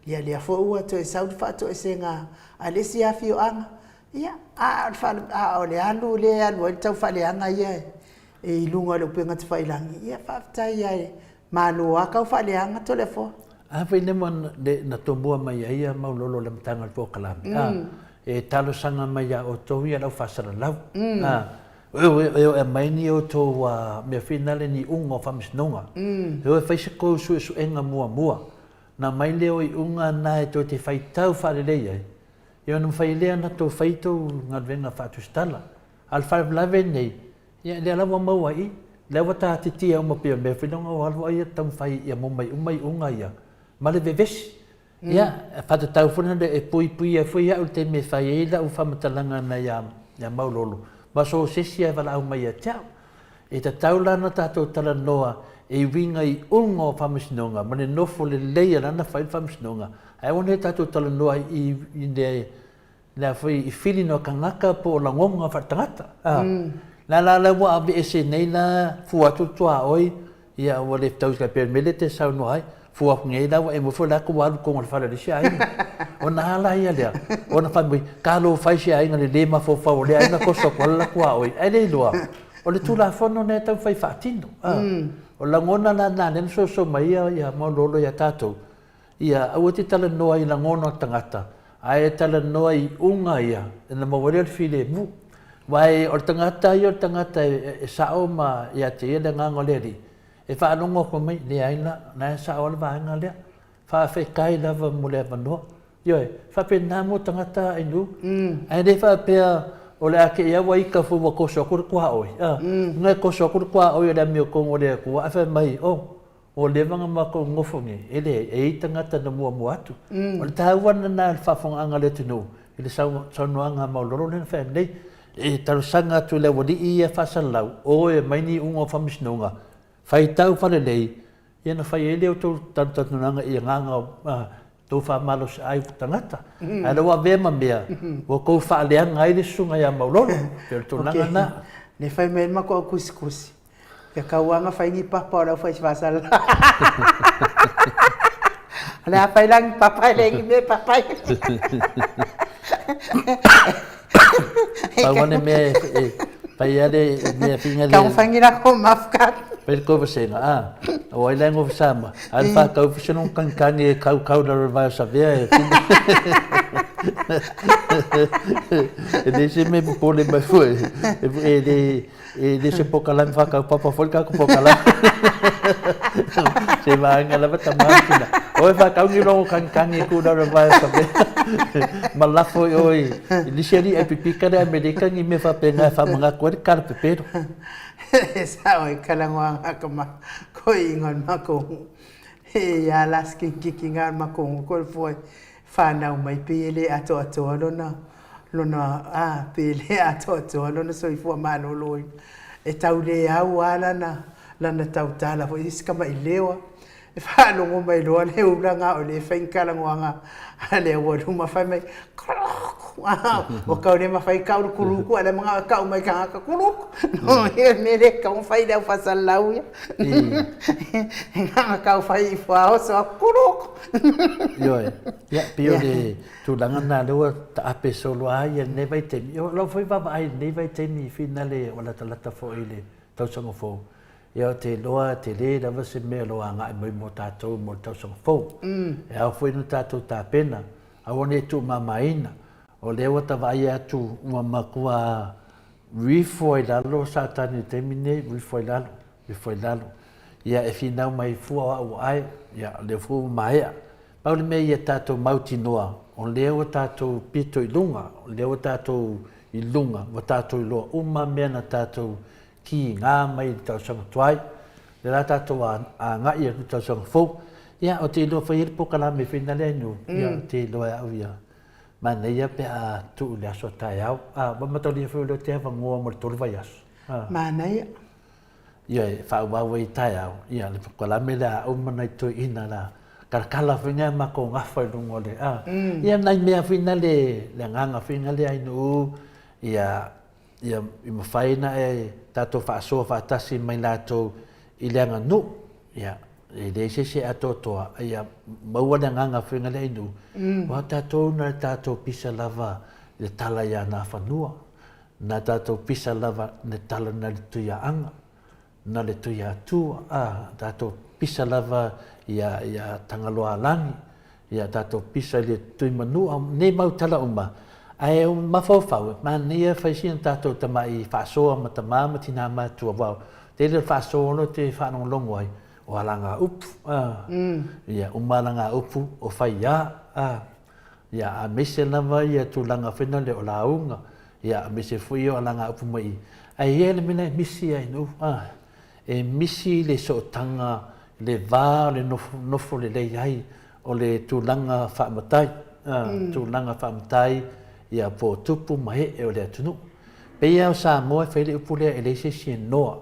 Ia lea foi ua toe sau le faatoesega a le isi afioaga, ia, a o le alu lea e alu ai le taufaaleaga ia i luga o le upega tafailagi, ia faafetai lava e malo lava tau faaleaga Toleafoa. A foi lea na tomua mai ai ia Maulolo i le amataga o le polokalame, a, e talosaga mai ia outou ia le au faasalalau, a, e o e aumai ni outou mea foi nale ni iuga o faamasinoga, e o e fai se tou suesuega muamua, na aumai lea o iuga na e tou te faitau faalelei ai, ia ona mafai ai lea ona tou fai tou galuega faatusitala. A o le faalavelave lenei, ia lea la ua maua i i, lea ua tatitia uma pei o le mea foi lea ona ou alu ai taumafai ia maua mai uma iuga ia ma le vevesi. Ia, e faatatau foi lea e puipuia ai foi au i le taimi e fai ai lau faamatalaga na ia Maulolo, ma so o se isi lava e valaau mai ia te au. E tatau la ona tatou talanoa e uiga i iuga o faamasinoga ma le nofo lelei a lana fai le faamasinoga, ae aua ne i tatou talanoa i le lea foi i feeling o tagata po o lagona faaletagata. A, la la la ua aveese nei la fua atu le tuaoi, ia ua le fetaui tai pei o le mea lea e te saunoa ai, fua atu nei la ua e nofo la ua alu i totonu o le fale o le isi aiga. Ona a la ia lea, ona fai mai, talofa e i se aiga lelei mafaufau o lea aiga toso atu lava le tuaoi, ae le iloa, o le Tulafono lea e taumafai e faatino. A, o lagona la na lea na soso mai ai ia Maulolo ia tatou, Ia, aua e te talanoa i lagona o tagata, ae talanoa i iuga ia, ona maua ai lea o le filemu. Aua o le tagata ia o le tagata e sao ma ia te ia le agaga o le Alii, e faalogo atu mai, leai la, o la e sao lava le vaega lea. Faafetai lava mo le avanoa. Ioe, e faapena mo tagata Ainu, ae le faapea o le a te i lava ua ita foi ua toso atu le tuaoi, a, na e toso atu le tuaoi o le amiotonu a le Atua, ae fai mai, oh, Ua leva ona matou nofo nei, e leai, e i ai tagata na muamua atu. O le taua lena i le faafofogaaga a le atunuu i le saunoaga maualalo lea na fai atu nei. E talosaga atu i le aualii ia faasalalau, o e aumai ni iuga o faamasinoga, faitau faalelei, ia ona fai ai lea o tou talitonuga i agaga o tou faamalosiai i tagata. Ae o lea ua avea ma mea ua tou faaleaga ai le susuga ia Maulolo. E pei o le tulaga lena. Ne fai mai le matou au tusitusi, Ia tau lava na fai ni papa o le au fai faasala. O le a fai la ni papa e leai ni mea e papa ai. Pau lava le mea e fai lava le mea fina le... Tau fai ni lako mafuka. Fai le kovasega, a, o ai la e nofo Samoa, a na faatau foi se logo kanikani e kaukau i lalo o le vae o Savea e fina. E leai se mea e popole mai foi, e le... E le se pokalame faakaupapa foi le tatou pokalame. Se vaega lava tama ma tina. Oi faatau ni logo kanikani e tu lalo vae o Savea. Ma lafo i oi i nisi alii ai pipika le Amerika ni mea faapena e faamanatu ai le kala pepelo. E sao e kalagoaga ka ma ko inga o le makou e ia la skinkiki nga o le makou ko le foe whanau mai pei e le atoatoa lona. lona a pe le atoatoa lona soifua maloloina. E tau le au lava lana lana tautala foi isi tamaileo e faalogo mai loa le ulaga o lea e fai ni talanoaga a le aualuma fai mai kuluku ua tau le mafai tau le kuluku a o la e manao e tau mai i tagata kuluku no ia le mea lea e tatau ona fai i le au faasalalau ia e na ona tau fai ifo a oso atu kuluku. Ioe, ia pei o le tulaga lena lea ua taape solo lava ia lenei vaitaimi. O lau foi vaavaai i lenei vaitaimi i finale ua latalata foi i le tausaga fou, Ia ou te iloa e tele lava se mea o lo o agai mai mo tatou mo le tausaga fou. E ao foi ona tatou tapena, aua ne i tuumamaina. O lea ua ta vaai atu ua matua rifo ai lalo Satani i le taimi lenei, rifo ai lalo, rifo ai lalo. Ia e finau mai fua o au ua ae, ia o lea foi ua maea. Pau le mea ia tatou mautinoa, o lea ua tatou pito i luga, o lea ua tatou i luga, ua tatou iloa uma mea na tatou kiga mai i le tausaga tuai, lea la tatou agai atu i le tausaga fou. Ia, ou te iloa foi e i ai le polokalame foi lena lea i ia, ou te iloa e au ia, manaia pe a tuu i le aso a taeao. A, ua mataulia foi o lea ou te avanoa mo le tolu vaiaso. Manaia. Ia, e faaauau ai i taeao, ia, le polokalame lea a uma nai toeaiina la, talatala foi nai a matou gafa i luga o le, a, ia nai mea foi na le, le agaga foi na lea ainu, ia, ia i mafai ona e tatou faasoa faatasi ma i latou i le aganuu, ia, e leai se isi e atoatoa, a ia maua le agaga foi lea i nuu, aua o tatou na tatou pisa lava i le tala ia Nafanua, na tatou pisa lava i le tala na le Tuiaana, na le Tuiatua, a tatou pisa lava ia ia Tagaloaalagi, ia tatou pisa i le Tuimanua, nei mau tala uma, ae o mafaufau, e manaia fai sina tatou tamai faasoa ma tama ma tina matua, aua o tele o le faasoa loa e te faalogologo ai, o alagaupu, a, ia uma alagaupu o faiā, a, ia aemaise lava ia tulaga foi lea o lauga, ia aemaise foi o alagaupu mai i, ae i ai le mea la e misi ai nuu, a, e misi le sootaga i le va o le nofo lelei ai o le tulaga faamatai, tulaga faamatai ia po o tupu ma ee o le atunuu. Pei lava o Samoa e fai le upu lea e leai se isi e noa,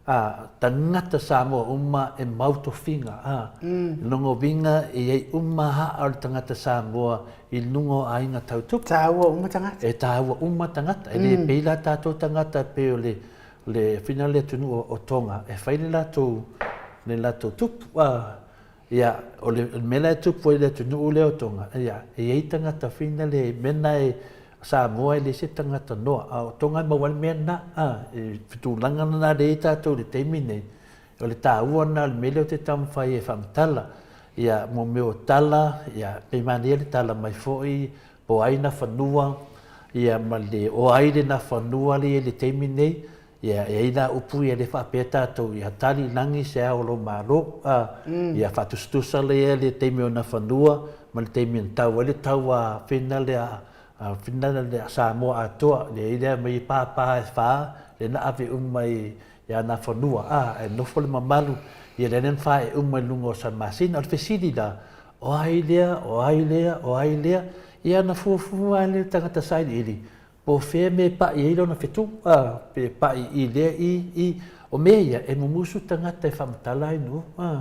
a, tagata Samoa uma e mau tofiga, a, lona uiga e i ai uma aa o le tagata Samoa i luga o aiga tau tupu. Taua uma tagata. E taua uma tagata, e le pei la tatou tagata pei o le le fina le atunuu o Tonga e fai le latou le latou tupu a ia o le mea la e tupu ai le atunuu lea o Tonga ia e i ai tagata fina le mea na e Samoa e le se tagata noa a o Tonga e maua ai le mea na a e tulaga na le i tatou i le taimi nei o le taua na o le mea lea ou te taumafai e faamatala ia mo mea o tala ia pe manaia le tala mai foi po o ai Nafanua, ia ma le o ai le Nafanua lea i le taimi nei, ia e ai la upu ia le faapea tatou ia tali lagi se ao o lou Malo, a, ia faatusatusa lea le taimi o Nafanua ma le taimi na tau ai le taua fina lea a fina lea Samoa atoa, lea i lea mai pāpā e whā, lea na ave uma i ia Nafanua, a, e nofo le mamalu, ia lea na whae uma i luga o Salamasina. O le fesili la, O ai lea, o ai lea, o ai lea, ia ona fuafua lava lea o le tagata sailiili, po o fea mea e paʻi ai lona fetu, a, pe paʻi i lea i, i. O mea ia, e mumusu tagata e faamatala ai nuu, a,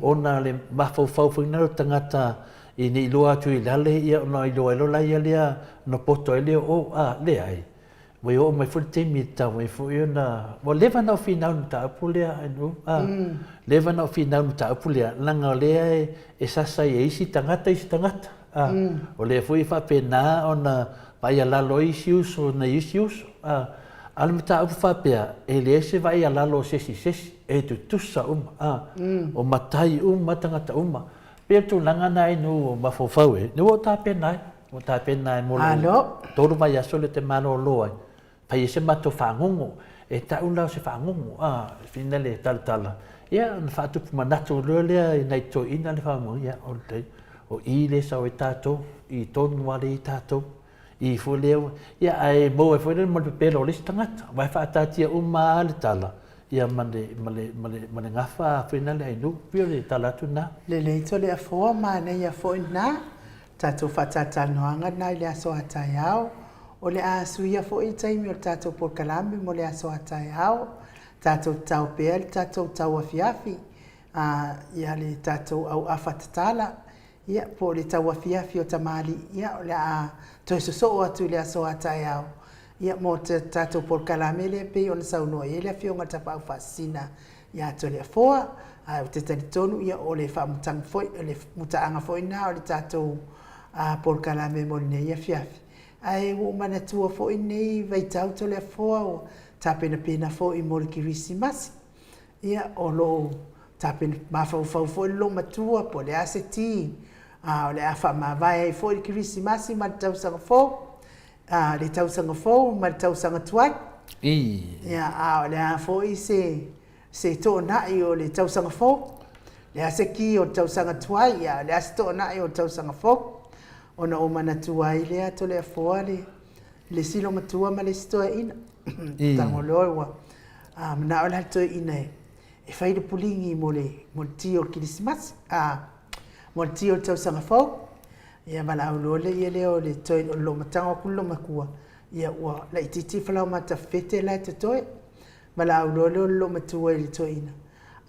ona le mafaufau foi lena o le tagata ina ne i iloa atu i lale, ia ona iloa ai loa la ia ona poto ai lea o o, a, leai. Ua oo mai foi le taimi e tatau ai foi ona... Ua leva ona ou finau i le mataupu lea, a, leva ona ou finau i le mataupu lea, leaga o lea e sasa ai e isi tagata isi tagata. A, o lea foi e faapena ona vaaialalo ai isi uso nai isi uso. A, a o le mataupu faapea, e leai se vaaialalo o se isi i se isi, e tutusa uma. A, o matai uma tagata uma. Pei o le tulaga lena inu o mafaufau e, ua ou tapena ai. Ua tapena ai mo lou tolu vaiaso lea ou te malolo ai, fai ai se matou fagogo. E tau la o se fagogo, a, fina le talatala, ia ona faatupu manatu loa lea i nai toeaiina le faamoemoe, ia, o le, o i lea e sau ai tatou, i tonu lava lea e i ai tatou, i foi lea, ia ae maua ai foi lea ma le pepelo o le isi tagata, aua e faataatia uma lava le tala, ia ma le, ma le, ma le, ma le gafa foi lena le ainuu, pei o le tala atu lena. Lelei Toleafoa, manaia foi lena. Tatou faatalatalanoaga lena i le aso a taeao. O le a suia foi le taimi o le tatou polokalame mo le aso a taeao, tatou tatao pea le tatou tauafiafi, a, ia le tatou auafa tatala, ia, po o le tauafiafi o tamalii, ia, o le a toe sosoo atu i le aso a taeao, ia, mo te tatou polokalame lea e pei ona saunoa i ai le Afioga i le Tapaau Faasisina ia Toleafoa, ae ou te talitonu, ia, o le faamutaga foi, o le mutaaga foi lena o le tatou polokalame mo lenei afiafi. Ae ua ou manatua foi lenei vaitau Toleafoa ua tapenapena foi mo le Kerisimasi. Ia, o lo o tapena mafaufau foi le loomatua po o le a se ti o le a faamavae ai foi le Kerisimasi ma le tausaga fou, le tausaga fou ma le tausaga tuai. Ia, a o le a foi se se toonai o le tausaga fou, o le a se ki o le tausaga tuai, a o le a se toonai o le tausaga fou. Ona ou manatua ai lea Toleafoa le le isi loomatua ma le isi toeaina. Tago loa ua manao la le toeaina e fai le puligi mo le mo le ti o le Kerisimasi, mo le ti o le tausaga fou. Ia valaau loa le ia lea o le toe o le loomatago atu le loomatua, ia ua laitiiti le falaoamata fefete la e totoe. Valaau loa lea o le loomatua i le toeaina,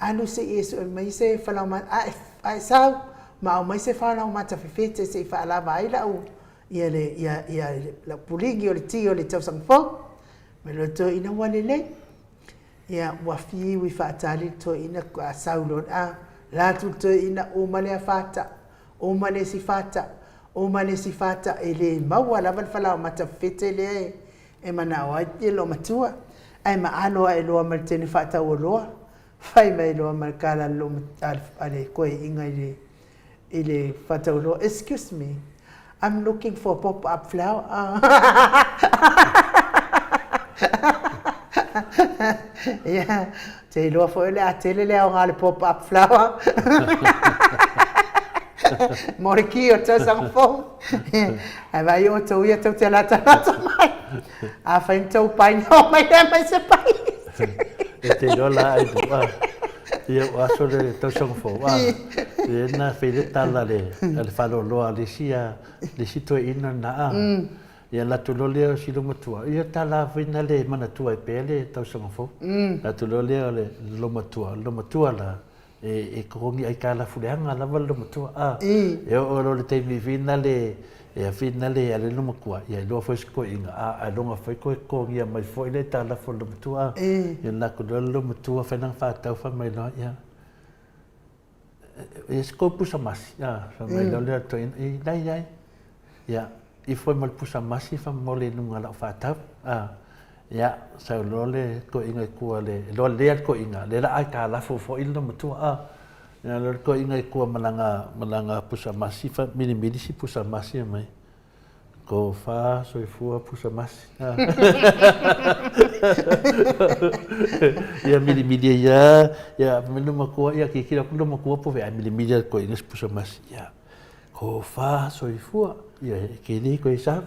Alu se i e sue mai se falaoamata, a e sau ma aumai se falaoamata fefete se i faalava ai lau ia le ia ia lau puligi o le ti o le tausaga fou. Mai loa le toeaina ua lelei. Ia ua fiu i faatali le toeaina a sau loa a la atu le toeaina uma lea fata, uma le isi fata, uma le isi fata e le maua lava le falaoamata fefete lea e e manao ai le loomatua, ae maalo ae loa ma le teine faataualoa, fai mai loa ma le kala a le koeaiga i le i le faataualoa, excuse me, I'm looking for pop up flower. Ia, te iloa foi o le a tele le aoga o le pop up flower. Mo le ki o le tausaga fou. Ae vaai outou ia tou te latalata mai. Afai na tou pai, na omai lea mai se pai. E te iloa la ai ua ia ua aso le tausaga fou a. Ia na fai le tala le a le faaloloa a le isi a le isi toeaina lena a. Ia alu atu loa lea o si loomatua, ia tala foi na le manatua ai pea le tausaga fou. Alu atu loa lea o le loomatua, o le loomatua la e totogi aitalafu leaga lava le loomatua a. E oo loa i le taimi finale e finale a le loomatua, ia iloa foi si toeaina a, ailoga foi toe totogia mai foi le aitalafu a le loomatua a. Ia alu atu loa le loomatua fai lana faatau fai mai loa, ia, e se tou pusa masi a, fai mai loa le toeaina, e leai, ia ifo ai ma le pusa masi faamolemole i luga o lau faatau a. Ia, sau loa le toeaina i tua le, iloa lea le toeaina, lea la aitalafu foi le loomatua a. Ia loa le toeaina i tua ma lana, ma lana pusa masi, milimili si pusa masi aumai. Tofa soifua pusa masi. Ia milimili ai lava, ia fai mai le loomatua, ia tilotilo atu le loomatua po o fea ae milimili lava e le toeaina si pusa masi. Ia. Tofa soifua, ia e tele koe sau.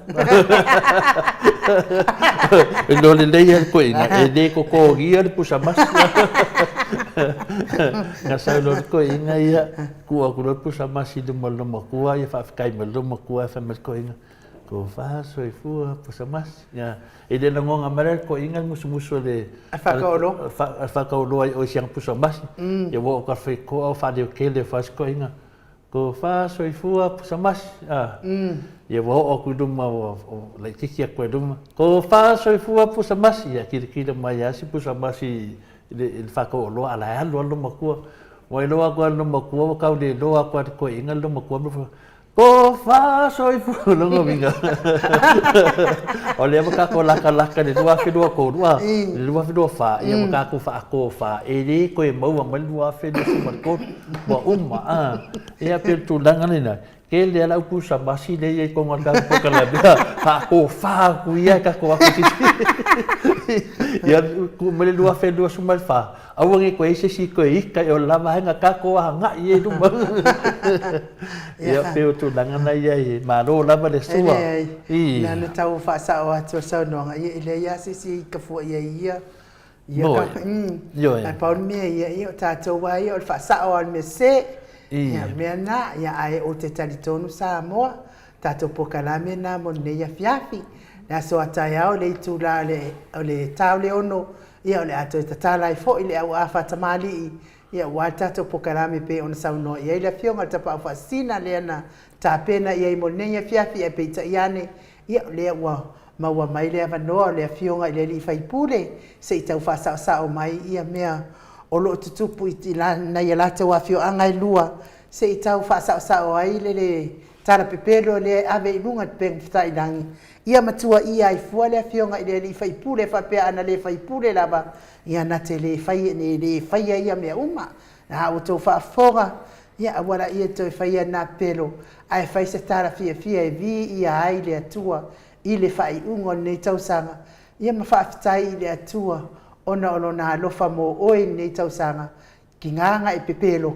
Iloa lelei lava le toeaina, e le totogia le pusa masi. Na sau loa le toeaina ia, tuu atu loa le pusa masi i luma o le loomatua, ia faafetai mai le loomatua ae fai mai le toeaina, tofa soifua pusa masi. Ia, e le lagona mai la e le toeaina le musumusu a le faataualoa i o i si ana pusa masi. Ia ua oo atu i le faitotoa o faaleotele fua si toeaina. Tofa soifua pusa masi a. Ia ua oo atu i luma ua laitiiti atu ai luma. Tofa soifua pusa masi ia kilakila mai lava si pusa masi i le faatauoloa a la e alu lava le loomatua. Ua iloa atu lava e le loomatua ua tau le iloa atu lava e le toeaina le loomatua ma Tofa soifua lona uiga o lea ua tatou latalata i le 2023 a, i le 2024 ia ua tatou faatofa e le toe maua mai le 2023 ua uma a. Ia pei o le tulaga lena, tele lava le au pusa masi lea e i ai i totonu o le tatou polokalame faatofa atu ia e tatou o atu ia tuu mai le 2024 aua ne i toe i ai se isi e toe ita i o le la vaega tatou agai ai i luma. Ia pei o tulaga na ia e malo lava le sua. E leai, na ona tau faasao atu o le saunoaga, ia e leai lava se isi e ita fua i ai ia ia ka, Ioe. Ae pau le mea ia, ia o tatou lava ia o le faasao lava o le mea sese. Ia, o le mea lena, ia ae ou te talitonu Samoa, tatou polokalame lena mo lenei afiafi. Le aso a taeao i le itulā o le, o le ta o le ono, ia o le a toe tatala ai foi le auaafa a tamalii, ia aua le tatou pokalame pei ona saunoa i ai le Afioga i le Tapaau Faasisina lea na tapena i ai mo lenei afiafi ae peitai ane, ia o lea ua maua mai le avanoa o le Afioga i le alii faipule se i tau faasaosao mai ia mea o lo o tutupu i nai a latou afioaga e lua se i tau faasaosao ai le le tala pepelo lea e ave i luga i le upega fatailagi, ia matua ia ai fua le Afioga i le alii faipule faapea ana le faipule lava, ia na te le fai, ne le faia ia mea uma. A ua outou faafofoga, ia aua laia le toe faia lena pepelo, ae fai se tala fiafia e viia ai le Atua i le faaiuga o lenei tausaga, ia ma faafetai i le Atua ona o Lona alofa mo oe i lenei tausaga, Tiga na e pepelo,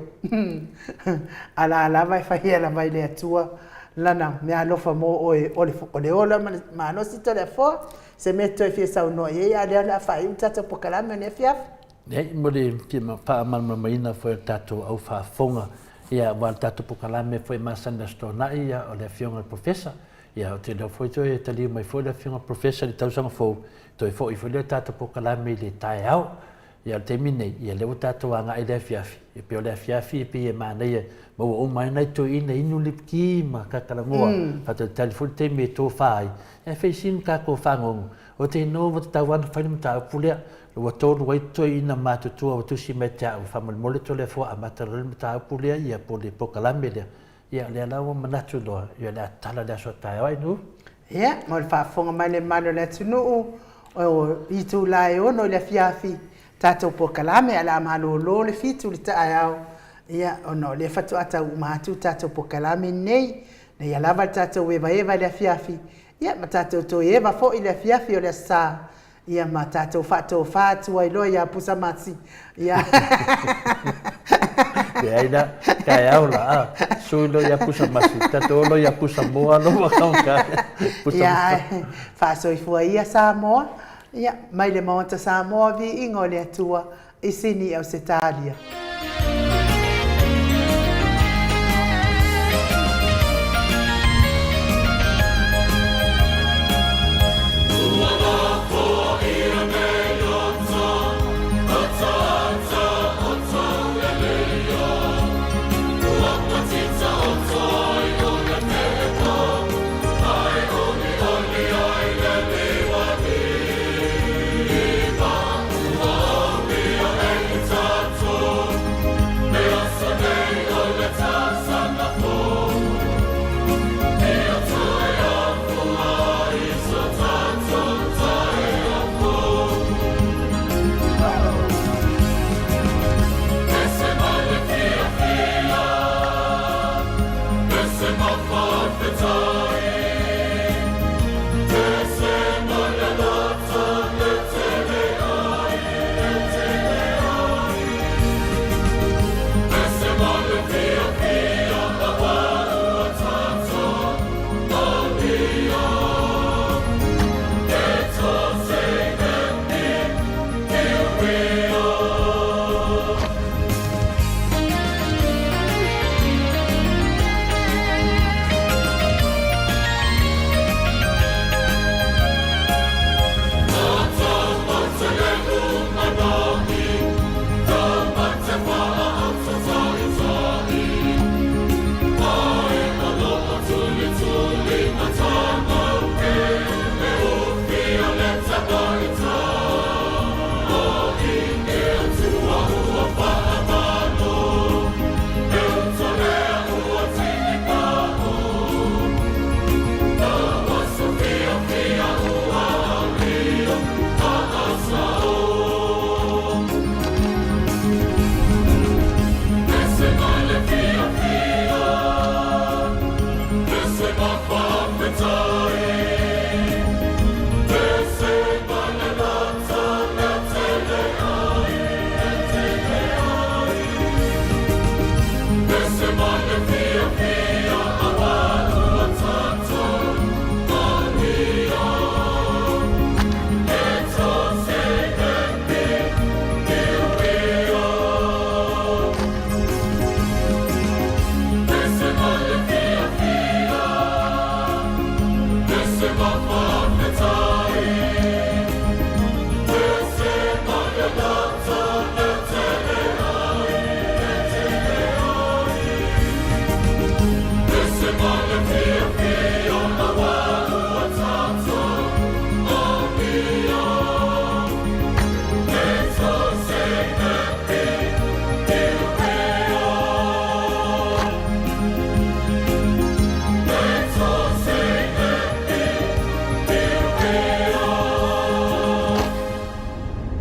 a la lava e faia lava e le Atua Lana meaalofa mo oe, o le ola ma le malosi Toleafoa. Se mea e te toe fia saunoa i ai, a o lea o le a faaiu le tatou polokalame o lenei afiafi. Leai, mo le fia faamalamalamaina foi o le tatou au faafofoga, ia, aua o le tatou polokalame foi e masani i le Aso Toonai, ia, o le Afioga i le Professor, ia, ou te iloa foi toe taliu mai foi le Afioga i le Professor i le tausaga fou, toe foi foi lea o le tatou polokalame i le taeao. Ia o le taimi lenei, ia lea ua tatou agai i le afiafi, e pei o le afiafi e pei e manaia, maua uma ai nai toeaiina inu lipoti ma tatalanoa, faatalitali foi le taimi e tofa ai, ae fai sina tatou fagogo, ou te iloa ua tatau lava ona fai le mataupu lea, ua tolu ai toeaiina matutua ua tusi mai ia te au, faamolemole Toleafoa amata loa le mataupu lea ia po o le polokalame lea, ia o lea la ua manatu loa, ia o le a tatala i le aso a taeao ai Nuu. Ia, mo le faafofoga mai le mamalu o le atunuu, o itula e ono i le afiafi, tatou polokalame ae o le a malolo le fitu i le taeao, ia, ona o lea faatoa tau uma atu le tatou polokalame lenei. Ina ia lava le tatou evaeva i le afiafi, ia, ma tatou toe eva foi i le afiafi o le Aso Sa, Ia ma tatou faatofa atu ai loa ia Pusamasi. Ia. Leai la, taeao la, a. Sui loa ia Pusamasi, tatou o loa ia Pusamoa loa ma kaoka. Ia, faasoifua ia Samoa, ia, mai le Maota Samoa, viiga o le Atua, i Sini Ausetalia.